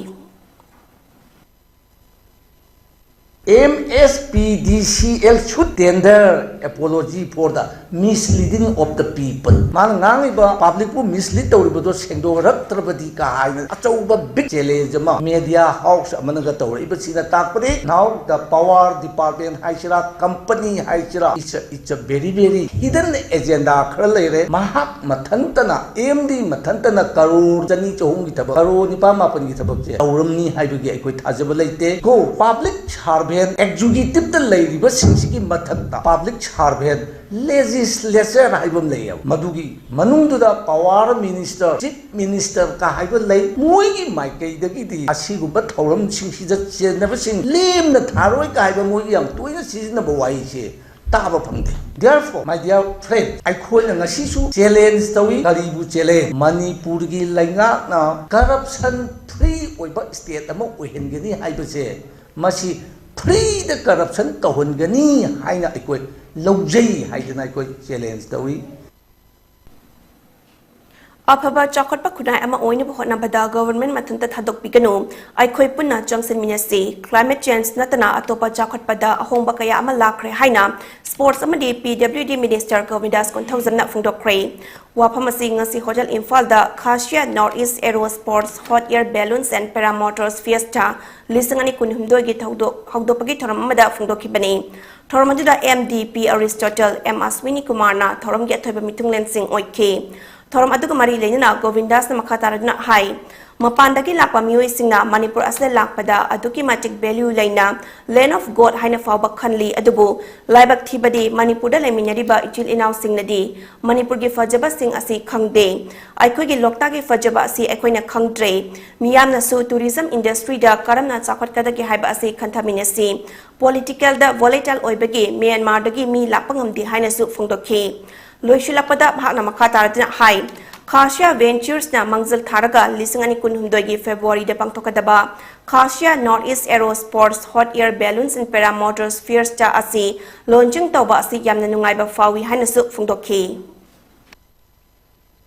M S P D C L ꯁꯨ tender Apology for the misleading of the people. ꯃꯥꯅ ꯉꯥꯡꯉꯤꯕ publicꯄꯨ mislead ꯇꯧꯔꯤꯕꯗꯣ ꯁꯦꯡꯗꯣꯛꯍꯜꯂꯛꯇ꯭ꯔꯕꯗꯤ ꯀꯥ ꯍꯥꯏꯅ ꯑꯆꯧꯕ big challenge ꯑꯃ media house ꯑꯃꯅꯒ ꯇꯧꯔꯛꯏꯕꯁꯤꯅ ꯇꯥꯛꯄꯗꯤ now the power department ꯍꯥꯏꯁꯤꯔꯥ, company ꯍꯥꯏꯁꯤꯔꯥ, it's a, it's a very, very hidden agenda ꯈꯔ ꯂꯩꯔꯦ꯫ ꯃꯍꯥꯛ ꯃꯊꯟꯇꯅ, MD ꯃꯊꯟꯇꯅ ꯀꯔꯣꯔ ꯆꯅꯤ ꯆꯍꯨꯝꯒꯤ ꯊꯕꯛ, ꯀꯔꯣꯔ ꯅꯤꯄꯥꯟ ꯃꯥꯄꯟꯒꯤ ꯊꯕꯛꯁꯦ ꯇꯧꯔꯝꯅꯤ ꯍꯥꯏꯕꯒꯤ ꯑꯩꯈꯣꯏ ꯊꯥꯖꯕ ꯂꯩꯇꯦ꯫ ꯀꯣ, public servant executiveꯇ ꯂꯩꯔꯤꯕꯁꯤꯡꯁꯤꯒꯤ ꯃꯊꯛꯇ public servant legislature ꯍꯥꯏꯕ ꯑꯃ ꯂꯩꯌꯦꯕ꯫ ꯃꯗꯨꯒꯤ ꯃꯅꯨꯡꯗꯨꯗ power minister, chief ministerꯀ ꯍꯥꯏꯕ ꯂꯩ꯫ ꯃꯣꯏꯒꯤ ꯃꯥꯏꯀꯩꯗꯒꯤꯗꯤ ꯑꯁꯤꯒꯨꯝꯕ ꯊꯧꯔꯝꯁꯤꯡꯁꯤꯗ ꯆꯦꯟꯅꯕꯁꯤꯡ ꯂꯦꯝꯅ ꯊꯥꯔꯣꯏ ꯀ ꯍꯥꯏꯕ ꯃꯣꯏꯒꯤ ꯌꯥꯝ ꯇꯣꯏꯅ ꯁꯤꯖꯤꯟꯅꯕ ꯋꯥꯍꯩꯁꯦ ꯇꯥꯕ ꯐꯪꯗꯦ꯫ Therefore, my dear friend, ꯑꯩꯈꯣꯏꯅ ꯉꯁꯤꯁꯨ challenge ꯇꯧꯏ꯫ ꯀꯔꯤꯕꯨ challenge? ꯃꯅꯤꯄꯨꯔꯒꯤ ꯂꯩꯉꯥꯛꯅ corruption free ꯑꯣꯏꯕ state ꯑꯃ ꯑꯣꯏꯍꯟꯒꯅꯤ ꯍꯥꯏꯕꯁꯦ, ꯃꯁꯤ freeꯗ corruption ꯇꯧꯍꯟꯒꯅꯤ ꯍꯥꯏꯅ ꯑꯩꯈꯣꯏ ꯂꯧꯖꯩ ꯍꯥꯏꯗꯅ ꯑꯩꯈꯣꯏ challenge ꯇꯧꯏ꯫ ꯑꯐꯕ ꯆꯥꯎꯈꯠꯄ ꯈꯨꯟꯅꯥꯏ ꯑꯃ ꯑꯣꯏꯅꯕ ꯍꯣꯠꯅꯕꯗ government ꯃꯊꯟꯇ ꯊꯥꯗꯣꯛꯄꯤꯒꯅꯨ, ꯑꯩꯈꯣꯏ ꯄꯨꯟꯅ ꯆꯪꯁꯤꯟꯃꯤꯟꯅꯁꯤ꯫ Climate change ꯅꯠꯇꯅ ꯑꯇꯣꯞꯄ ꯆꯥꯎꯈꯠꯄꯗ ꯑꯍꯣꯡꯕ ꯀꯌꯥ ꯑꯃ ꯂꯥꯛꯈ꯭ꯔꯦ ꯍꯥꯏꯅ sports ꯑꯃꯗꯤ PWD minister ꯒꯣꯕꯤꯟꯗꯥꯁ ꯀꯣꯟꯊꯧꯖꯝꯅ ꯐꯣꯡꯗꯣꯛꯈ꯭ꯔꯦ꯫ ꯋꯥꯐꯝ ꯑꯁꯤ ꯉꯁꯤ ꯍꯣꯇꯦꯜ ꯏꯝꯐꯥꯜꯗ Khashiya North East Aero Sports Hot Air Balloons and Paramotors Fiesta ꯂꯤꯁꯤꯡ ꯑꯅꯤ ꯀꯨꯟꯍꯨꯝꯗꯣꯏꯒꯤ ꯊꯧꯗꯣꯛ ꯍꯧꯗꯣꯛꯄꯒꯤ ꯊꯧꯔꯝ ꯑꯃꯗ ꯐꯣꯡꯗꯣꯛꯈꯤꯕꯅꯤ꯫ ꯊꯧꯔꯝ ꯑꯗꯨꯗ MDP Aristotle, M Ashwini Kumarꯅ ꯊꯧꯔꯝꯒꯤ ꯑꯊꯣꯏꯕ ꯃꯤꯊꯨꯡꯂꯦꯟꯁꯤꯡ ꯑꯣꯏꯈꯤ꯫ ꯊꯧꯔꯝ ꯑꯗꯨꯒ ꯃꯔꯤ ꯂꯩꯅꯅ ꯒꯣꯕꯤꯟꯗꯥꯁꯅ ꯃꯈꯥ ꯇꯥꯔꯗꯨꯅ ꯍꯥꯏ, ꯃꯄꯥꯟꯗꯒꯤ ꯂꯥꯛꯄ ꯃꯤꯑꯣꯏꯁꯤꯡꯅ ꯃꯅꯤꯄꯨꯔ ꯑꯁꯤꯗ ꯂꯥꯛꯄꯗ ꯑꯗꯨꯛꯀꯤ ꯃꯇꯤꯛ value ꯂꯩꯅ, land of God ꯍꯥꯏꯅ ꯐꯥꯎꯕ ꯈꯜꯂꯤ, ꯑꯗꯨꯕꯨ ꯂꯥꯏꯕꯛ ꯊꯤꯕꯗꯤ ꯃꯅꯤꯄꯨꯔꯗ ꯂꯩꯃꯤꯟꯅꯔꯤꯕ ꯏꯆꯤꯜ ꯏꯅꯥꯎꯁꯤꯡꯅꯗꯤ ꯃꯅꯤꯄꯨꯔꯒꯤ ꯐꯖꯕꯁꯤꯡ ꯑꯁꯤ ꯈꯪꯗꯦ꯫ ꯑꯩꯈꯣꯏꯒꯤ ꯂꯣꯛꯇꯥꯛꯀꯤ ꯐꯖꯕ ꯑꯁꯤ ꯑꯩꯈꯣꯏꯅ ꯈꯪꯗ꯭ꯔꯦ꯫ ꯃꯤꯌꯥꯝꯅꯁꯨ tourism industryꯗ ꯀꯔꯝꯅ ꯆꯥꯎꯈꯠꯀꯗꯒꯦ ꯍꯥꯏꯕ ꯑꯁꯤ ꯈꯟꯊꯃꯤꯟꯅꯁꯤ꯫ Politicalꯗ volatile ꯑꯣꯏꯕꯒꯤ ꯃ꯭ꯌꯥꯟꯃꯥꯔꯗꯒꯤ ꯃꯤ ꯂꯥꯛꯄ ꯉꯝꯗꯦ ꯍꯥꯏꯅꯁꯨ ꯐꯣꯡꯗꯣꯛꯈꯤ꯫ ꯂꯣꯏꯁꯤꯜꯂꯛꯄꯗ ꯃꯍꯥꯛꯅ ꯃꯈꯥ ꯇꯥꯔꯗꯨꯅ ꯍꯥꯏ, Khashiya Venturesꯅ ꯃꯥꯡꯖꯤꯜ ꯊꯥꯔꯒ ꯂꯤꯁꯤꯡ ꯑꯅꯤ ꯀꯨꯟꯍꯨꯝꯗꯣꯏꯒꯤ Februaryꯗ ꯄꯥꯡꯊꯣꯛꯀꯗꯕ Khashiya North East Aero Sports Hot Air Balloons and Paramotors Fiesta ꯑꯁꯤ launching ꯇꯧꯕ ꯑꯁꯤ ꯌꯥꯝꯅ ꯅꯨꯡꯉꯥꯏꯕ ꯐꯥꯎꯏ ꯍꯥꯏꯅꯁꯨ ꯐꯣꯡꯗꯣꯛꯈꯤ꯫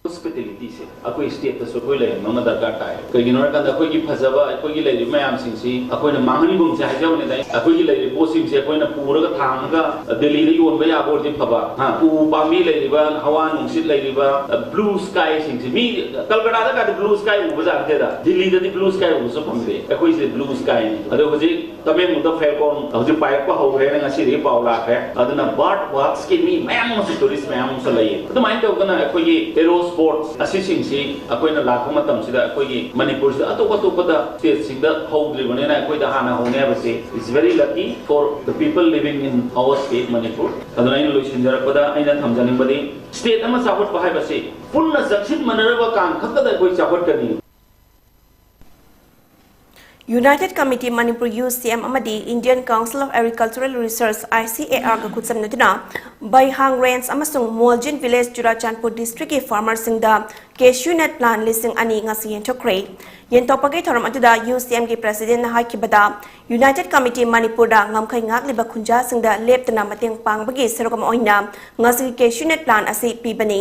ꯍꯣꯁꯄꯤꯇꯦꯂꯤꯇꯤꯁꯦ ꯑꯩꯈꯣꯏ ꯁ꯭ꯇꯦꯠꯇꯁꯨ ꯑꯩꯈꯣꯏ ꯂꯩꯍꯟꯕ ꯑꯃ ꯗꯔꯀꯥꯔ ꯇꯥꯏ꯫ ꯀꯩꯒꯤꯅꯣ ꯍꯥꯏꯔꯀꯥꯟꯗ ꯑꯩꯈꯣꯏꯒꯤ ꯐꯖꯕ ꯑꯩꯈꯣꯏꯒꯤ ꯂꯩꯔꯤꯕ ꯃꯌꯥꯝꯁꯤꯡꯁꯤ ꯑꯩꯈꯣꯏꯅ ꯃꯥꯡꯍꯟꯒꯨꯝꯁꯦ ꯍꯥꯏꯖꯕꯅꯤꯗ꯫ ꯑꯩꯈꯣꯏꯒꯤ ꯂꯩꯔꯤꯕ ꯄꯣꯠꯁꯤꯡꯁꯦ ꯑꯩꯈꯣꯏꯅ ꯄꯨꯔꯒ ꯊꯥꯡꯉꯒ ꯗꯦꯜꯂꯤꯗ ꯌꯣꯟꯕ ꯌꯥꯕ ꯑꯣꯏꯔꯗꯤ ꯐꯕ꯫ ꯍꯥ, ꯎ ꯄꯥꯝꯕꯤ ꯂꯩꯔꯤꯕ, ꯍꯋꯥ ꯅꯨꯡꯁꯤꯠ ꯂꯩꯔꯤꯕ, ꯕ꯭ꯂꯨ ꯁ꯭ꯀꯥꯏꯁꯤꯡꯁꯦ, ꯃꯤ ꯀꯜꯀꯇꯥꯗ ꯀꯥꯗꯤ ꯕ꯭ꯂꯨ ꯁ꯭ꯀꯥꯏ ꯎꯕ ꯖꯥꯠ ꯅꯠꯇꯦꯗ꯫ ꯗꯦꯜꯂꯤꯗꯗꯤ ꯕ꯭ꯂꯨ ꯁ꯭ꯀꯥꯏ ꯎꯕꯁꯨ ꯐꯪꯗꯦ꯫ ꯑꯩꯈꯣꯏꯁꯦ ꯕ꯭ꯂꯨ ꯁ꯭ꯀꯥꯏꯅꯤ꯫ ꯑꯗꯣ ꯍꯧꯖꯤꯛ ꯇꯃꯦꯡꯂꯣꯡꯗ ꯐꯦꯜꯀꯣꯟ ꯍꯧꯖꯤꯛ ꯄꯥꯏꯔꯛꯄ ꯍꯧꯈ꯭ꯔꯦꯅ ꯉꯁꯤꯗꯒꯤ ꯄꯥꯎ ꯂꯥꯛꯈ꯭ꯔꯦ꯫ ꯑꯗꯨꯅ ꯕꯥꯔꯠ ꯋꯥꯛꯁꯀꯤ ꯃꯤ ꯃꯌꯥꯝ ꯑꯃꯁꯨ, ꯇꯨꯔꯤꯁ ꯃꯌꯥꯝ ꯑꯃꯁꯨ ꯂꯩꯌꯦ꯫ ꯑꯗꯨꯃꯥꯏꯅ ꯇꯧꯗꯅ ꯑꯩꯈꯣꯏꯒꯤ ꯑꯦꯔꯣ ꯁ꯭ꯄꯣꯔꯠꯁ ꯑꯁꯤꯁꯤꯡꯁꯤ ꯑꯩꯈꯣꯏꯅ ꯂꯥꯛꯄ ꯃꯇꯝꯁꯤꯗ ꯑꯩꯈꯣꯏꯒꯤ ꯃꯅꯤꯄꯨꯔꯁꯤꯗ ꯑꯇꯣꯞ ꯑꯇꯣꯞꯄꯗ ꯁ꯭ꯇꯦꯠꯁꯤꯡꯗ ꯍꯧꯗ꯭ꯔꯤꯕꯅꯤꯅ ꯑꯩꯈꯣꯏꯗ ꯍꯥꯟꯅ ꯍꯧꯅꯤ ꯍꯥꯏꯕꯁꯤ is very lucky for the people living in our state Manipur. ꯑꯗꯨꯅ ꯑꯩꯅ ꯂꯣꯏꯁꯤꯟꯖꯔꯛꯄꯗ ꯑꯩꯅ ꯊꯝꯖꯅꯤꯡꯕꯗꯤ ꯁ꯭ꯇꯦꯠ ꯑꯃ ꯆꯥꯎꯈꯠꯄ ꯍꯥꯏꯕꯁꯤ ꯄꯨꯟꯅ ꯆꯪꯁꯤꯟꯃꯤꯟꯅꯔꯕ ꯀꯥꯟ ꯈꯛꯇꯗ ꯑꯩꯈꯣꯏ ꯆꯥꯎꯈꯠꯀꯅꯤ꯫ United Committee Manipur, U C M, ꯑꯃꯗꯤ Indian Council of Agricultural Research, I C A R, ꯒ ꯈꯨꯠꯁꯝꯅꯗꯨꯅ ꯕꯩꯍꯥꯡ ꯔꯦꯟꯖ ꯑꯃꯁꯨꯡ ꯃꯣꯜꯖꯤꯟ ꯚꯤꯂꯦꯖ, ꯆꯨꯔꯥꯆꯥꯟꯄꯨꯔ ꯗꯤꯁꯇ꯭ꯔꯤꯛꯀꯤ ꯐꯥꯔꯃꯔꯁꯤꯡꯗ ꯀꯦꯁ꯭ꯌꯨ ꯅꯠ ꯄ꯭ꯂꯥꯟ ꯂꯤꯁꯤꯡ ꯑꯅꯤ ꯉꯁꯤ ꯌꯦꯟꯊꯣꯛꯈ꯭ꯔꯦ꯫ ꯌꯦꯟꯊꯣꯛꯄꯒꯤ ꯊꯧꯔꯝ ꯑꯗꯨꯗ U C M ꯒꯤ ꯄ꯭ꯔꯦꯁꯤꯗꯦꯟꯠꯅ ꯍꯥꯏꯈꯤꯕꯗ, United Committee ꯃꯅꯤꯄꯨꯔꯗ ꯉꯝꯈꯩ ꯉꯥꯛꯂꯤꯕ ꯈꯨꯟꯖꯥꯁꯤꯡꯗ ꯂꯦꯞꯇꯅ ꯃꯇꯦꯡ ꯄꯥꯡꯕꯒꯤ ꯁꯔꯨꯛ ꯑꯃ ꯑꯣꯏꯅ ꯉꯁꯤꯒꯤ ꯀꯦꯁ꯭ꯌꯨ ꯅꯠ ꯄ꯭ꯂꯥꯟ ꯑꯁꯤ ꯄꯤꯕꯅꯤ꯫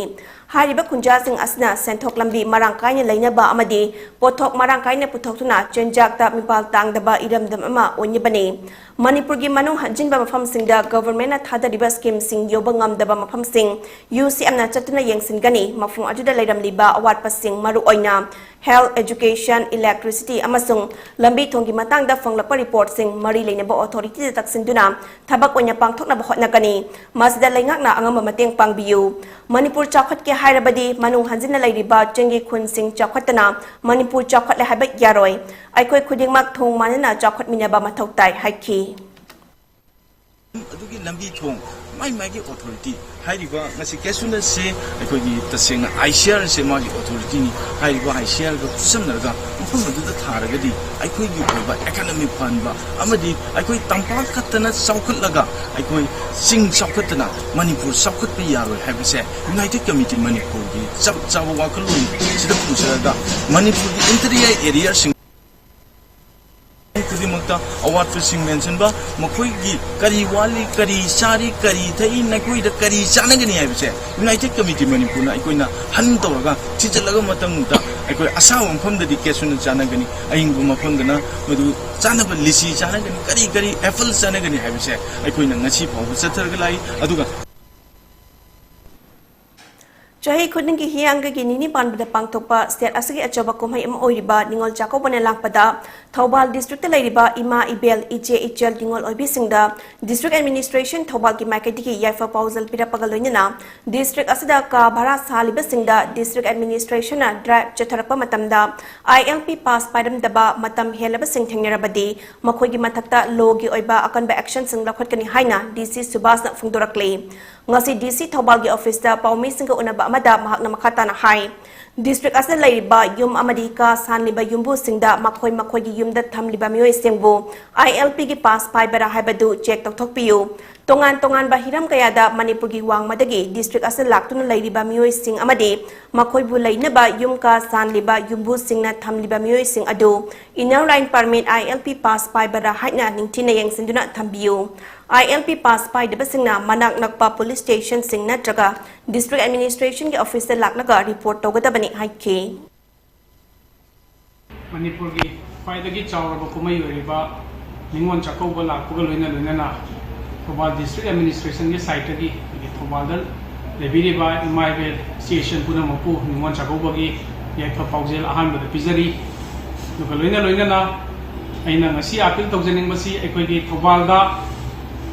ꯍꯥꯏꯔꯤꯕ ꯈꯨꯟꯖꯥꯁꯤꯡ ꯑꯁꯤꯅ ꯁꯦꯟꯊꯣꯛ ꯂꯝꯕꯤ ꯃꯔꯥꯡ ꯀꯥꯏꯅ ꯂꯩꯅꯕ ꯑꯃꯗꯤ ꯄꯣꯠꯊꯣꯛ ꯃꯔꯥꯡ ꯀꯥꯏꯅ ꯄꯨꯊꯣꯛꯇꯨꯅ ꯆꯤꯟꯖꯥꯛꯇ ꯃꯤꯄꯥꯜ ꯇꯥꯡꯗꯕ ꯏꯔꯝꯗꯝ ꯑꯃ ꯑꯣꯏꯅꯕꯅꯤ꯫ ꯃꯅꯤꯄꯨꯔꯒꯤ ꯃꯅꯨꯡ ꯍꯟꯖꯤꯟꯕ ꯃꯐꯝꯁꯤꯡꯗ ꯒꯚꯔꯟꯃꯦꯟꯠꯅ ꯊꯥꯗꯔꯤꯕ ꯁ꯭ꯀꯤꯝꯁꯤꯡ ꯌꯧꯕ ꯉꯝꯗꯕ ꯃꯐꯝꯁꯤꯡ U C M ꯅ ꯆꯠꯇꯨꯅ ꯌꯦꯡꯁꯤꯟꯒꯅꯤ꯫ ꯃꯐꯝ ꯑꯗꯨꯗ ꯂꯩꯔꯝꯂꯤꯕ ꯑꯋꯥꯠꯄꯁꯤꯡ, ꯃꯔꯨꯑꯣꯏꯅ health, education, electricity ꯑꯃꯁꯨꯡ ꯂꯝꯕꯤ ꯊꯣꯡꯒꯤ ꯃꯇꯥꯡꯗ ꯐꯪꯂꯛꯄ ꯔꯤꯄꯣꯔꯠꯁꯤꯡ ꯃꯔꯤ ꯂꯩꯅꯕ ꯑꯣꯊꯣꯔꯤꯇꯤꯗ ꯇꯛꯁꯤꯟꯗꯨꯅ ꯊꯕꯛ ꯑꯣꯏꯅ ꯄꯥꯡꯊꯣꯛꯅꯕ ꯍꯣꯠꯅꯒꯅꯤ꯫ ꯃꯁꯤꯗ ꯂꯩꯉꯥꯛꯅ ꯑꯉꯝꯕ ꯃꯇꯦꯡ ꯄꯥꯡꯕꯤꯌꯨ꯫ ꯃꯅꯤꯄꯨꯔ ꯆꯥꯎꯈꯠꯀꯦ ꯍꯥꯏꯔꯕꯗꯤ ꯃꯅꯨꯡ ꯍꯟꯖꯤꯟꯅ ꯂꯩꯔꯤꯕ ꯆꯤꯡꯒꯤ ꯈꯨꯟꯁꯤꯡ ꯆꯥꯎꯈꯠꯇꯅ ꯃꯅꯤꯄꯨꯔ ꯆꯥꯎꯈꯠꯂꯦ ꯍꯥꯏꯕ ꯌꯥꯔꯣꯏ꯫ ꯑꯩꯈꯣꯏ ꯈꯨꯗꯤꯡꯃꯛ ꯊꯣꯡ ꯃꯥꯟꯅꯅ ꯆꯥꯎꯈꯠꯃꯤꯟꯅꯕ ꯃꯊꯧ ꯇꯥꯏ ꯍꯥꯏꯈꯤ꯫ ꯑꯗꯨꯒꯤ ꯂꯝꯕꯤ ꯊꯣꯡ ꯃꯥꯏ ꯃꯥꯏꯒꯤ ꯑꯣꯊꯣꯔꯤꯇꯤ ꯍꯥꯏꯔꯤꯕ ꯉꯁꯤ ꯀꯦꯁꯨꯅꯁꯁꯦ ꯑꯩꯈꯣꯏꯒꯤ ꯇꯁꯦꯡꯅ ꯑꯥꯏ ꯁꯤ ꯑꯥꯔꯁꯦ ꯃꯥꯒꯤ ꯑꯣꯊꯣꯔꯤꯇꯤꯅꯤ꯫ ꯍꯥꯏꯔꯤꯕ ꯑꯥꯏ ꯁꯤ ꯑꯥꯔꯒ ꯈꯨꯠꯁꯝꯅꯔꯒ ꯃꯐꯝ ꯑꯗꯨꯗ ꯊꯥꯔꯒꯗꯤ ꯑꯩꯈꯣꯏꯒꯤ ꯑꯣꯏꯕ ꯏꯀꯅꯃꯤ ꯐꯍꯟꯕ ꯑꯃꯗꯤ ꯑꯩꯈꯣꯏ ꯇꯝꯄꯥꯛ ꯈꯛꯇꯅ ꯆꯥꯎꯈꯠꯂꯒ ꯑꯩꯈꯣꯏ ꯆꯤꯡ ꯆꯥꯎꯈꯠꯇꯅ ꯃꯅꯤꯄꯨꯔ ꯆꯥꯎꯈꯠꯄ ꯌꯥꯔꯣꯏ ꯍꯥꯏꯕꯁꯦ ꯌꯨꯅꯥꯏꯇꯦꯠ ꯀꯃꯤꯇꯤ ꯃꯅꯤꯄꯨꯔꯒꯤ ꯆꯞ ꯆꯥꯕ ꯋꯥꯈꯜꯂꯣꯟ ꯁꯤꯗ ꯄꯨꯖꯔꯒ ꯃꯅꯤꯄꯨꯔꯒꯤ ꯏꯟꯇꯤꯔꯤꯌꯔ ꯑꯦꯔꯤꯌꯥꯁꯤꯡ ꯈꯨꯗꯤꯡꯃꯛꯇ ꯑꯋꯥꯠꯄꯁꯤꯡ ꯃꯦꯟꯁꯤꯟꯕ, ꯃꯈꯣꯏꯒꯤ ꯀꯔꯤ ꯋꯥꯠꯂꯤ, ꯀꯔꯤ ꯆꯥꯔꯤ, ꯀꯔꯤ ꯊꯛꯏ, ꯅꯈꯣꯏꯗ ꯀꯔꯤ ꯆꯥꯟꯅꯒꯅꯤ ꯍꯥꯏꯕꯁꯦ United Committee ꯃꯅꯤꯄꯨꯔꯅ ꯑꯩꯈꯣꯏꯅ ꯍꯟ ꯇꯧꯔꯒ ꯊꯤꯖꯤꯜꯂꯒ ꯃꯇꯝꯗ ꯑꯩꯈꯣꯏ ꯑꯁꯥꯕ ꯃꯐꯝꯗꯗꯤ ꯀꯦꯁꯨꯅ ꯆꯥꯟꯅꯒꯅꯤ, ꯑꯏꯪꯕ ꯃꯐꯝꯗꯅ ꯃꯗꯨ ꯆꯥꯅꯕ ꯂꯤꯆꯤ ꯆꯥꯟꯅꯒꯅꯤ, ꯀꯔꯤ ꯀꯔꯤ ꯑꯦꯄꯜ ꯆꯥꯟꯅꯒꯅꯤ ꯍꯥꯏꯕꯁꯦ ꯑꯩꯈꯣꯏꯅ ꯉꯁꯤ ꯐꯥꯎꯕ ꯆꯠꯊꯔꯒ ꯂꯥꯛꯏ꯫ ꯑꯗꯨꯒ ꯆꯍꯤ ꯈꯨꯗꯤꯡꯒꯤ ꯍꯤꯌꯥꯡꯒꯩꯒꯤ ꯅꯤꯅꯤ ꯄꯥꯟꯕꯗ ꯄꯥꯡꯊꯣꯛꯄ state ꯑꯁꯤꯒꯤ ꯑꯆꯧꯕ ꯀꯨꯝꯍꯩ ꯑꯃ ꯑꯣꯏꯔꯤꯕ ꯅꯤꯉꯣꯜ ꯆꯥꯛꯀꯧꯕꯅ ꯂꯥꯛꯄꯗ ꯊꯧꯕꯥꯜ districtꯇ ꯂꯩꯔꯤꯕ ꯏꯃꯥ ꯏꯕꯦꯜ, ꯏꯆꯦ ꯏꯆꯜ ꯅꯤꯉꯣꯜ ꯑꯣꯏꯕꯤꯁꯤꯡꯗ district administration ꯊꯧꯕꯥꯜꯒꯤ ꯃꯥꯏꯀꯩꯗꯒꯤ ꯌꯥꯏꯐ ꯄꯥꯎꯖꯦꯜ ꯄꯤꯔꯛꯄꯒ ꯂꯣꯏꯅꯅ district ꯑꯁꯤꯗ ꯀꯥ ꯚꯔꯥ ꯁꯥꯜꯂꯤꯕꯁꯤꯡꯗ district administrationꯅ drive ꯆꯠꯊꯔꯛꯄ ꯃꯇꯝꯗ ILP pass ꯄꯥꯏꯔꯝꯗꯕ, ꯃꯇꯝ ꯍꯦꯜꯂꯕꯁꯤꯡ ꯊꯦꯡꯅꯔꯕꯗꯤ ꯃꯈꯣꯏꯒꯤ ꯃꯊꯛꯇ lawꯒꯤ ꯑꯣꯏꯕ ꯑꯀꯟꯕ actionꯁꯤꯡ ꯂꯧꯈꯠꯀꯅꯤ ꯍꯥꯏꯅ DC ꯁꯨꯕꯥꯁꯅ ꯐꯣꯡꯗꯣꯔꯛꯂꯤ꯫ ꯉꯁꯤ DC ꯊꯧꯕꯥꯜꯒꯤ officeꯇ ꯄꯥꯎꯃꯤꯁꯤꯡꯒ ꯎꯅꯕ ꯑꯃꯗ ꯃꯍꯥꯛꯅ ꯃꯈꯥ ꯇꯥꯅ ꯍꯥꯏ, district ꯑꯁꯤꯗ ꯂꯩꯔꯤꯕ ꯌꯨꯝ ꯑꯃꯗꯤ ꯀꯥ ꯁꯥꯟꯂꯤꯕ ꯌꯨꯝꯕꯨꯁꯤꯡꯗ ꯃꯈꯣꯏ ꯃꯈꯣꯏꯒꯤ ꯌꯨꯝꯗ ꯊꯝꯂꯤꯕ ꯃꯤꯑꯣꯏꯁꯤꯡꯕꯨ ILPꯒꯤ pass ꯄꯥꯏꯕꯔꯥ ꯍꯥꯏꯕꯗꯨ check ꯇꯧꯊꯣꯛꯄꯤꯌꯨ꯫ ꯇꯣꯉꯥꯟ ꯇꯣꯉꯥꯟꯕ ꯍꯤꯔꯝ ꯀꯌꯥꯗ ꯃꯅꯤꯄꯨꯔꯒꯤ ꯋꯥꯡꯃꯗꯒꯤ district ꯑꯁꯤꯗ ꯂꯥꯛꯇꯨꯅ ꯂꯩꯔꯤꯕ ꯃꯤꯑꯣꯏꯁꯤꯡ ꯑꯃꯗꯤ ꯃꯈꯣꯏꯕꯨ ꯂꯩꯅꯕ ꯌꯨꯝ ꯀꯥ ꯁꯥꯟꯂꯤꯕ ꯌꯨꯝꯕꯨꯁꯤꯡꯅ ꯊꯝꯂꯤꯕ ꯃꯤꯑꯣꯏꯁꯤꯡ ꯑꯗꯨ inner line permit, ILP pass ꯄꯥꯏꯕꯔꯥ ꯍꯥꯏꯅ ꯅꯤꯡꯊꯤꯅ ꯌꯦꯡꯁꯤꯟꯗꯨꯅ ꯊꯝꯕꯤꯌꯨ꯫ ILP pass ꯄꯥꯏꯗꯕꯁꯤꯡꯅ ꯃꯅꯥꯛ ꯅꯛꯄ police stationꯁꯤꯡ ꯅꯠꯇ꯭ꯔꯒ district administrationꯒꯤ officeꯇ ꯂꯥꯛꯂꯒ report ꯇꯧꯒꯗꯕꯅꯤ ꯍꯥꯏꯈꯤ꯫ ꯃꯅꯤꯄꯨꯔꯒꯤ ꯈ꯭ꯋꯥꯏꯗꯒꯤ ꯆꯥꯎꯔꯕ ꯀꯨꯝꯍꯩ ꯑꯣꯏꯔꯤꯕ ꯅꯤꯉꯣꯜ ꯆꯥꯛꯀꯧꯕ ꯂꯥꯛꯄꯒ ꯂꯣꯏꯅ ꯂꯣꯏꯅꯅ ꯊꯧꯕꯥꯜ district administrationꯒꯤ sideꯇꯒꯤ ꯑꯩꯈꯣꯏꯒꯤ ꯊꯧꯕꯥꯜꯗ ꯂꯩꯕꯤꯔꯤꯕ ꯏꯃꯥ ꯏꯕꯦꯜ ꯏꯆꯦ ꯏꯆꯜ ꯄꯨꯝꯅꯃꯛꯄꯨ ꯅꯤꯉꯣꯜ ꯆꯥꯛꯀꯧꯕꯒꯤ ꯌꯥꯏꯐ ꯄꯥꯎꯖꯦꯜ ꯑꯍꯥꯟꯕꯗ ꯄꯤꯖꯔꯤ꯫ ꯑꯗꯨꯒ ꯂꯣꯏꯅ ꯂꯣꯏꯅꯅ ꯑꯩꯅ ꯉꯁꯤ appeal ꯇꯧꯖꯅꯤꯡꯕꯁꯤ ꯑꯩꯈꯣꯏꯒꯤ ꯊꯧꯕꯥꯜꯗ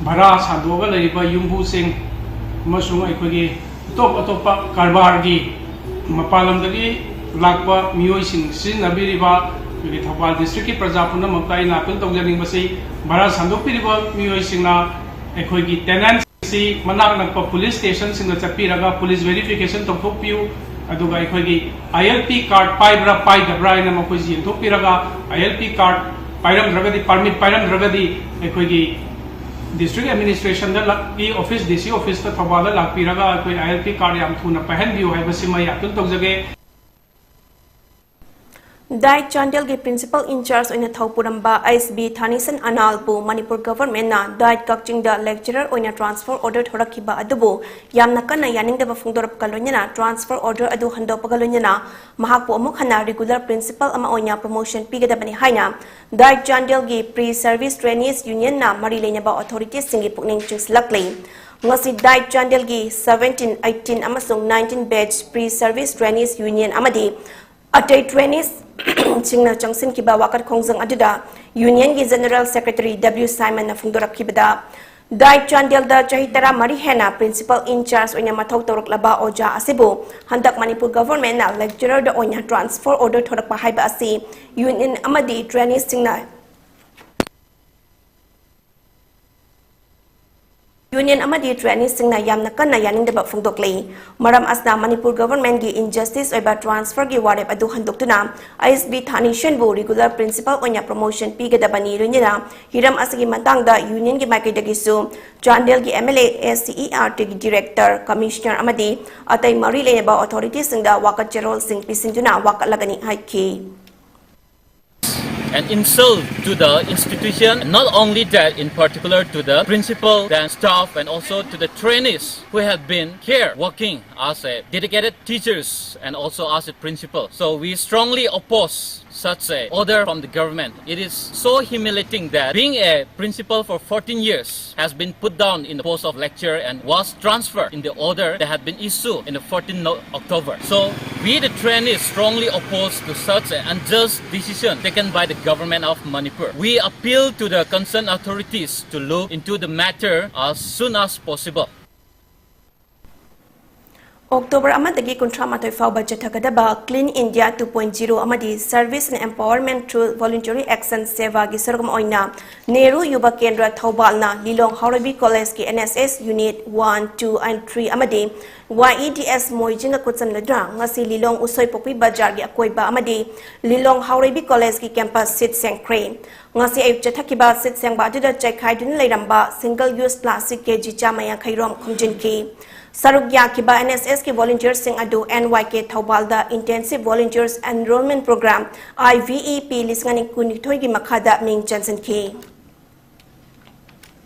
ꯚꯔꯥ ꯁꯥꯟꯗꯣꯛꯑꯒ ꯂꯩꯔꯤꯕ ꯌꯨꯝꯕꯨꯁꯤꯡ ꯑꯃꯁꯨꯡ ꯑꯩꯈꯣꯏꯒꯤ ꯑꯇꯣꯞ ꯑꯇꯣꯞꯄ ꯀꯔꯕꯥꯔꯒꯤ ꯃꯄꯥꯟ ꯂꯝꯗꯒꯤ ꯂꯥꯛꯄ ꯃꯤꯑꯣꯏꯁꯤꯡ ꯁꯤꯖꯤꯟꯅꯕꯤꯔꯤꯕ ꯑꯩꯈꯣꯏꯒꯤ ꯊꯧꯕꯥꯜ districtꯀꯤ ꯄ꯭ꯔꯖꯥ ꯄꯨꯝꯅꯃꯛꯇ ꯑꯩꯅ appeal ꯇꯧꯖꯅꯤꯡꯕꯁꯤ, ꯚꯔꯥ ꯁꯟꯗꯣꯛꯄꯤꯔꯤꯕ ꯃꯤꯑꯣꯏꯁꯤꯡꯅ ꯑꯩꯈꯣꯏꯒꯤ tenant ꯑꯁꯤ ꯃꯅꯥꯛ ꯅꯛꯄ police stationꯁꯤꯡꯗ ꯆꯠꯄꯤꯔꯒ police verification ꯇꯧꯊꯣꯛꯄꯤꯌꯨ꯫ ꯑꯗꯨꯒ ꯑꯩꯈꯣꯏꯒꯤ ILP card ꯄꯥꯏꯕ꯭ꯔꯥ ꯄꯥꯏꯗꯕ꯭ꯔꯥ ꯍꯥꯏꯅ ꯃꯈꯣꯏꯁꯤ ꯌꯦꯡꯊꯣꯛꯄꯤꯔꯒ, ILP card ꯄꯥꯏꯔꯝꯗ꯭ꯔꯒꯗꯤ, permit ꯄꯥꯏꯔꯝꯗ꯭ꯔꯒꯗꯤ, ꯑꯩꯈꯣꯏꯒꯤ district administrationꯗ ꯂꯥꯛ-, ꯒꯤ office, DC officeꯇ ꯊꯧꯕꯥꯜꯗ ꯂꯥꯛꯄꯤꯔꯒ ꯑꯩꯈꯣꯏ ILP card ꯌꯥꯝ ꯊꯨꯅ ꯄꯥꯏꯍꯟꯕꯤꯌꯨ ꯍꯥꯏꯕꯁꯤꯃ ꯑꯩ appeal ꯇꯧꯖꯒꯦ꯫ ꯗꯥꯏꯠ ꯆꯥꯟꯗꯦꯜꯒꯤ principal in charge ꯑꯣꯏꯅ ꯊꯧ ꯄꯨꯔꯝꯕ ꯑꯩꯆ ꯕꯤ ꯊꯥꯅꯤꯁꯟ ꯑꯅꯥꯜꯕꯨ ꯃꯅꯤꯄꯨꯔ government ꯅ ꯗꯥꯏꯠ ꯀꯛꯆꯤꯡꯗ lecturer ꯑꯣꯏꯅ transfer order ꯊꯣꯔꯛꯈꯤꯕ ꯑꯗꯨꯕꯨ ꯌꯥꯝꯅ ꯀꯟꯅ ꯌꯥꯅꯤꯡꯗꯕ ꯐꯣꯡꯗꯣꯔꯛꯄꯒ ꯂꯣꯏꯅꯅ transfer order ꯑꯗꯨ ꯍꯟꯗꯣꯛꯄꯒ ꯂꯣꯏꯅꯅ ꯃꯍꯥꯛꯄꯨ ꯑꯃꯨꯛ ꯍꯟꯅ regular principal ꯑꯃ ꯑꯣꯏꯅ promotion ꯄꯤꯒꯗꯕꯅꯤ ꯍꯥꯏꯅ ꯗꯥꯏꯠ ꯆꯥꯟꯗꯦꯜꯒꯤ Pre Service Trainees Union ꯅ ꯃꯔꯤ ꯂꯩꯅꯕ authorities ꯁꯤꯡꯒꯤ ꯄꯨꯛꯅꯤꯡ ꯆꯤꯡꯁꯤꯜꯂꯛꯂꯤ꯫ ꯉꯁꯤ ꯗꯥꯏꯠ ꯆꯥꯟꯗꯦꯜꯒꯤ seventeen, eighteen ꯑꯃꯁꯨꯡ nineteen batch Pre Service Trainees Union ꯑꯃꯗꯤ ꯑꯇꯩ trainees ꯁꯤꯡꯅ ꯆꯪꯁꯤꯟꯈꯤꯕ ꯋꯥꯀꯠ ꯈꯣꯡꯖꯪ ꯑꯗꯨꯗ union ꯒꯤ general secretary W ꯁꯥꯏꯃꯟꯅ ꯐꯣꯡꯗꯣꯔꯛꯈꯤꯕꯗ, ꯗꯥꯏꯠ ꯆꯥꯟꯗꯦꯜꯗ ꯆꯍꯤ ꯇꯔꯥꯃꯔꯤ ꯍꯦꯟꯅ principal in charge ꯑꯣꯏꯅ ꯃꯊꯧ ꯇꯧꯔꯛꯂꯕ ꯑꯣꯖꯥ ꯑꯁꯤꯕꯨ ꯍꯟꯗꯛ ꯃꯅꯤꯄꯨꯔ government ꯅ lecturer ꯗ ꯑꯣꯏꯅ transfer order ꯊꯣꯔꯛꯄ ꯍꯥꯏꯕ ꯑꯁꯤ union ꯑꯃꯗꯤ trainees ꯁꯤꯡꯅ Union ꯑꯃꯗꯤ trainees ꯁꯤꯡꯅ ꯌꯥꯝꯅ ꯀꯟꯅ ꯌꯥꯅꯤꯡꯗꯕ ꯐꯣꯡꯗꯣꯛꯂꯤ꯫ ꯃꯔꯝ ꯑꯁꯤꯅ ꯃꯅꯤꯄꯨꯔ government ꯀꯤ injustice ꯑꯣꯏꯕ transfer ꯒꯤ ꯋꯥꯔꯦꯞ ꯑꯗꯨ ꯍꯟꯗꯣꯛꯇꯨꯅ ꯑꯩꯆ ꯕꯤ ꯊꯥꯅꯤꯁꯟꯕꯨ regular principal ꯑꯣꯏꯅ promotion ꯄꯤꯒꯗꯕꯅꯤ꯫ ꯂꯣꯏꯅꯅ ꯍꯤꯔꯝ ꯑꯁꯤꯒꯤ ꯃꯇꯥꯡꯗ union ꯒꯤ ꯃꯥꯏꯀꯩꯗꯒꯤꯁꯨ ꯆꯥꯟꯗꯦꯜꯒꯤ M L A, S C E R T ꯒꯤ director, commissioner ꯑꯃꯗꯤ ꯑꯇꯩ ꯃꯔꯤ ꯂꯩꯅꯕ authority ꯁꯤꯡꯗ ꯋꯥꯀꯠ ꯆꯦꯔꯣꯜꯁꯤꯡ ꯄꯤꯁꯤꯟꯗꯨꯅ ꯋꯥꯀꯠꯂꯒꯅꯤ ꯍꯥꯏꯈꯤ꯫ An insult to the institution. Not only that, in particular to the principal, then staff, and also to the trainees who have been here working as a dedicated teachers and also as a principal. So we strongly oppose such a order from the government. It is so humiliating that being a principal for fourteen years has been put down in the post of lecturer and was transferred in the order that had been issued in the fourteenth of October. So we, the trainees, strongly oppose to such an unjust decision taken by the government of Manipur. We appeal to the concerned authorities to look into the matter as soon as possible. October ꯑꯃꯗꯒꯤ ꯀꯨꯟꯊ꯭ꯔꯥ ꯃꯥꯊꯣꯏ ꯐꯥꯎꯕ ꯆꯠꯊꯒꯗꯕ Clean India two point zero ꯑꯃꯗꯤ Service and Empowerment Through Voluntary Action, SEVA ꯒꯤ ꯁꯔꯨꯛ ꯑꯃ ꯑꯣꯏꯅ ꯅꯦꯍꯔꯨ ꯌꯨꯕ ꯀꯦꯟꯗ꯭ꯔ ꯊꯧꯕꯥꯜꯅ ꯂꯤꯂꯣꯡ ꯍꯥꯎꯔꯩꯕꯤ college ꯀꯤ N S S unit one, two and three ꯑꯃꯗꯤ ꯋꯥꯏ ꯏ ꯗꯤ ꯑꯦꯁ ꯃꯣꯏꯖꯤꯡꯒ ꯈꯨꯠꯁꯝꯅꯗꯨꯅ ꯉꯁꯤ ꯂꯤꯂꯣꯡ ꯎꯁꯣꯏ ꯄꯣꯛꯄꯤ ꯕꯖꯥꯔꯒꯤ ꯑꯀꯣꯏꯕ ꯑꯃꯗꯤ ꯂꯤꯂꯣꯡ ꯍꯥꯎꯔꯩꯕꯤ ꯀꯣꯂꯦꯖꯀꯤ ꯀꯦꯝꯄꯁ ꯁꯤꯠ ꯁꯦꯡꯈ꯭ꯔꯦ꯫ ꯉꯁꯤ ꯑꯌꯨꯛ ꯆꯠꯊꯈꯤꯕ ꯁꯤꯠ ꯁꯦꯡꯕ ꯑꯗꯨꯗ ꯆꯥꯏꯈꯥꯏꯗꯨꯅ ꯂꯩꯔꯝꯕ single use plastic ꯀꯦ ꯖꯤ ꯆꯥꯝꯃ ꯌꯥꯡꯈꯩ ꯔꯣꯝ ꯈꯣꯝꯖꯤꯟꯈꯤ꯫ ꯁꯔꯨꯛ ꯌꯥꯈꯤꯕ ꯑꯦꯟ ꯑꯦꯁ ꯑꯦꯁꯀꯤ volunteersꯁꯤꯡ ꯑꯗꯨ ꯑꯦꯟ ꯋꯥꯏ ꯀꯦ ꯊꯧꯕꯥꯜꯗ Intensive Volunteers Enrollment Program, I V E P ꯂꯤꯁꯤꯡ ꯑꯅꯤ ꯀꯨꯟꯅꯤꯊꯣꯏꯒꯤ ꯃꯈꯥꯗ ꯃꯤꯡ ꯆꯟꯁꯤꯟꯈꯤ꯫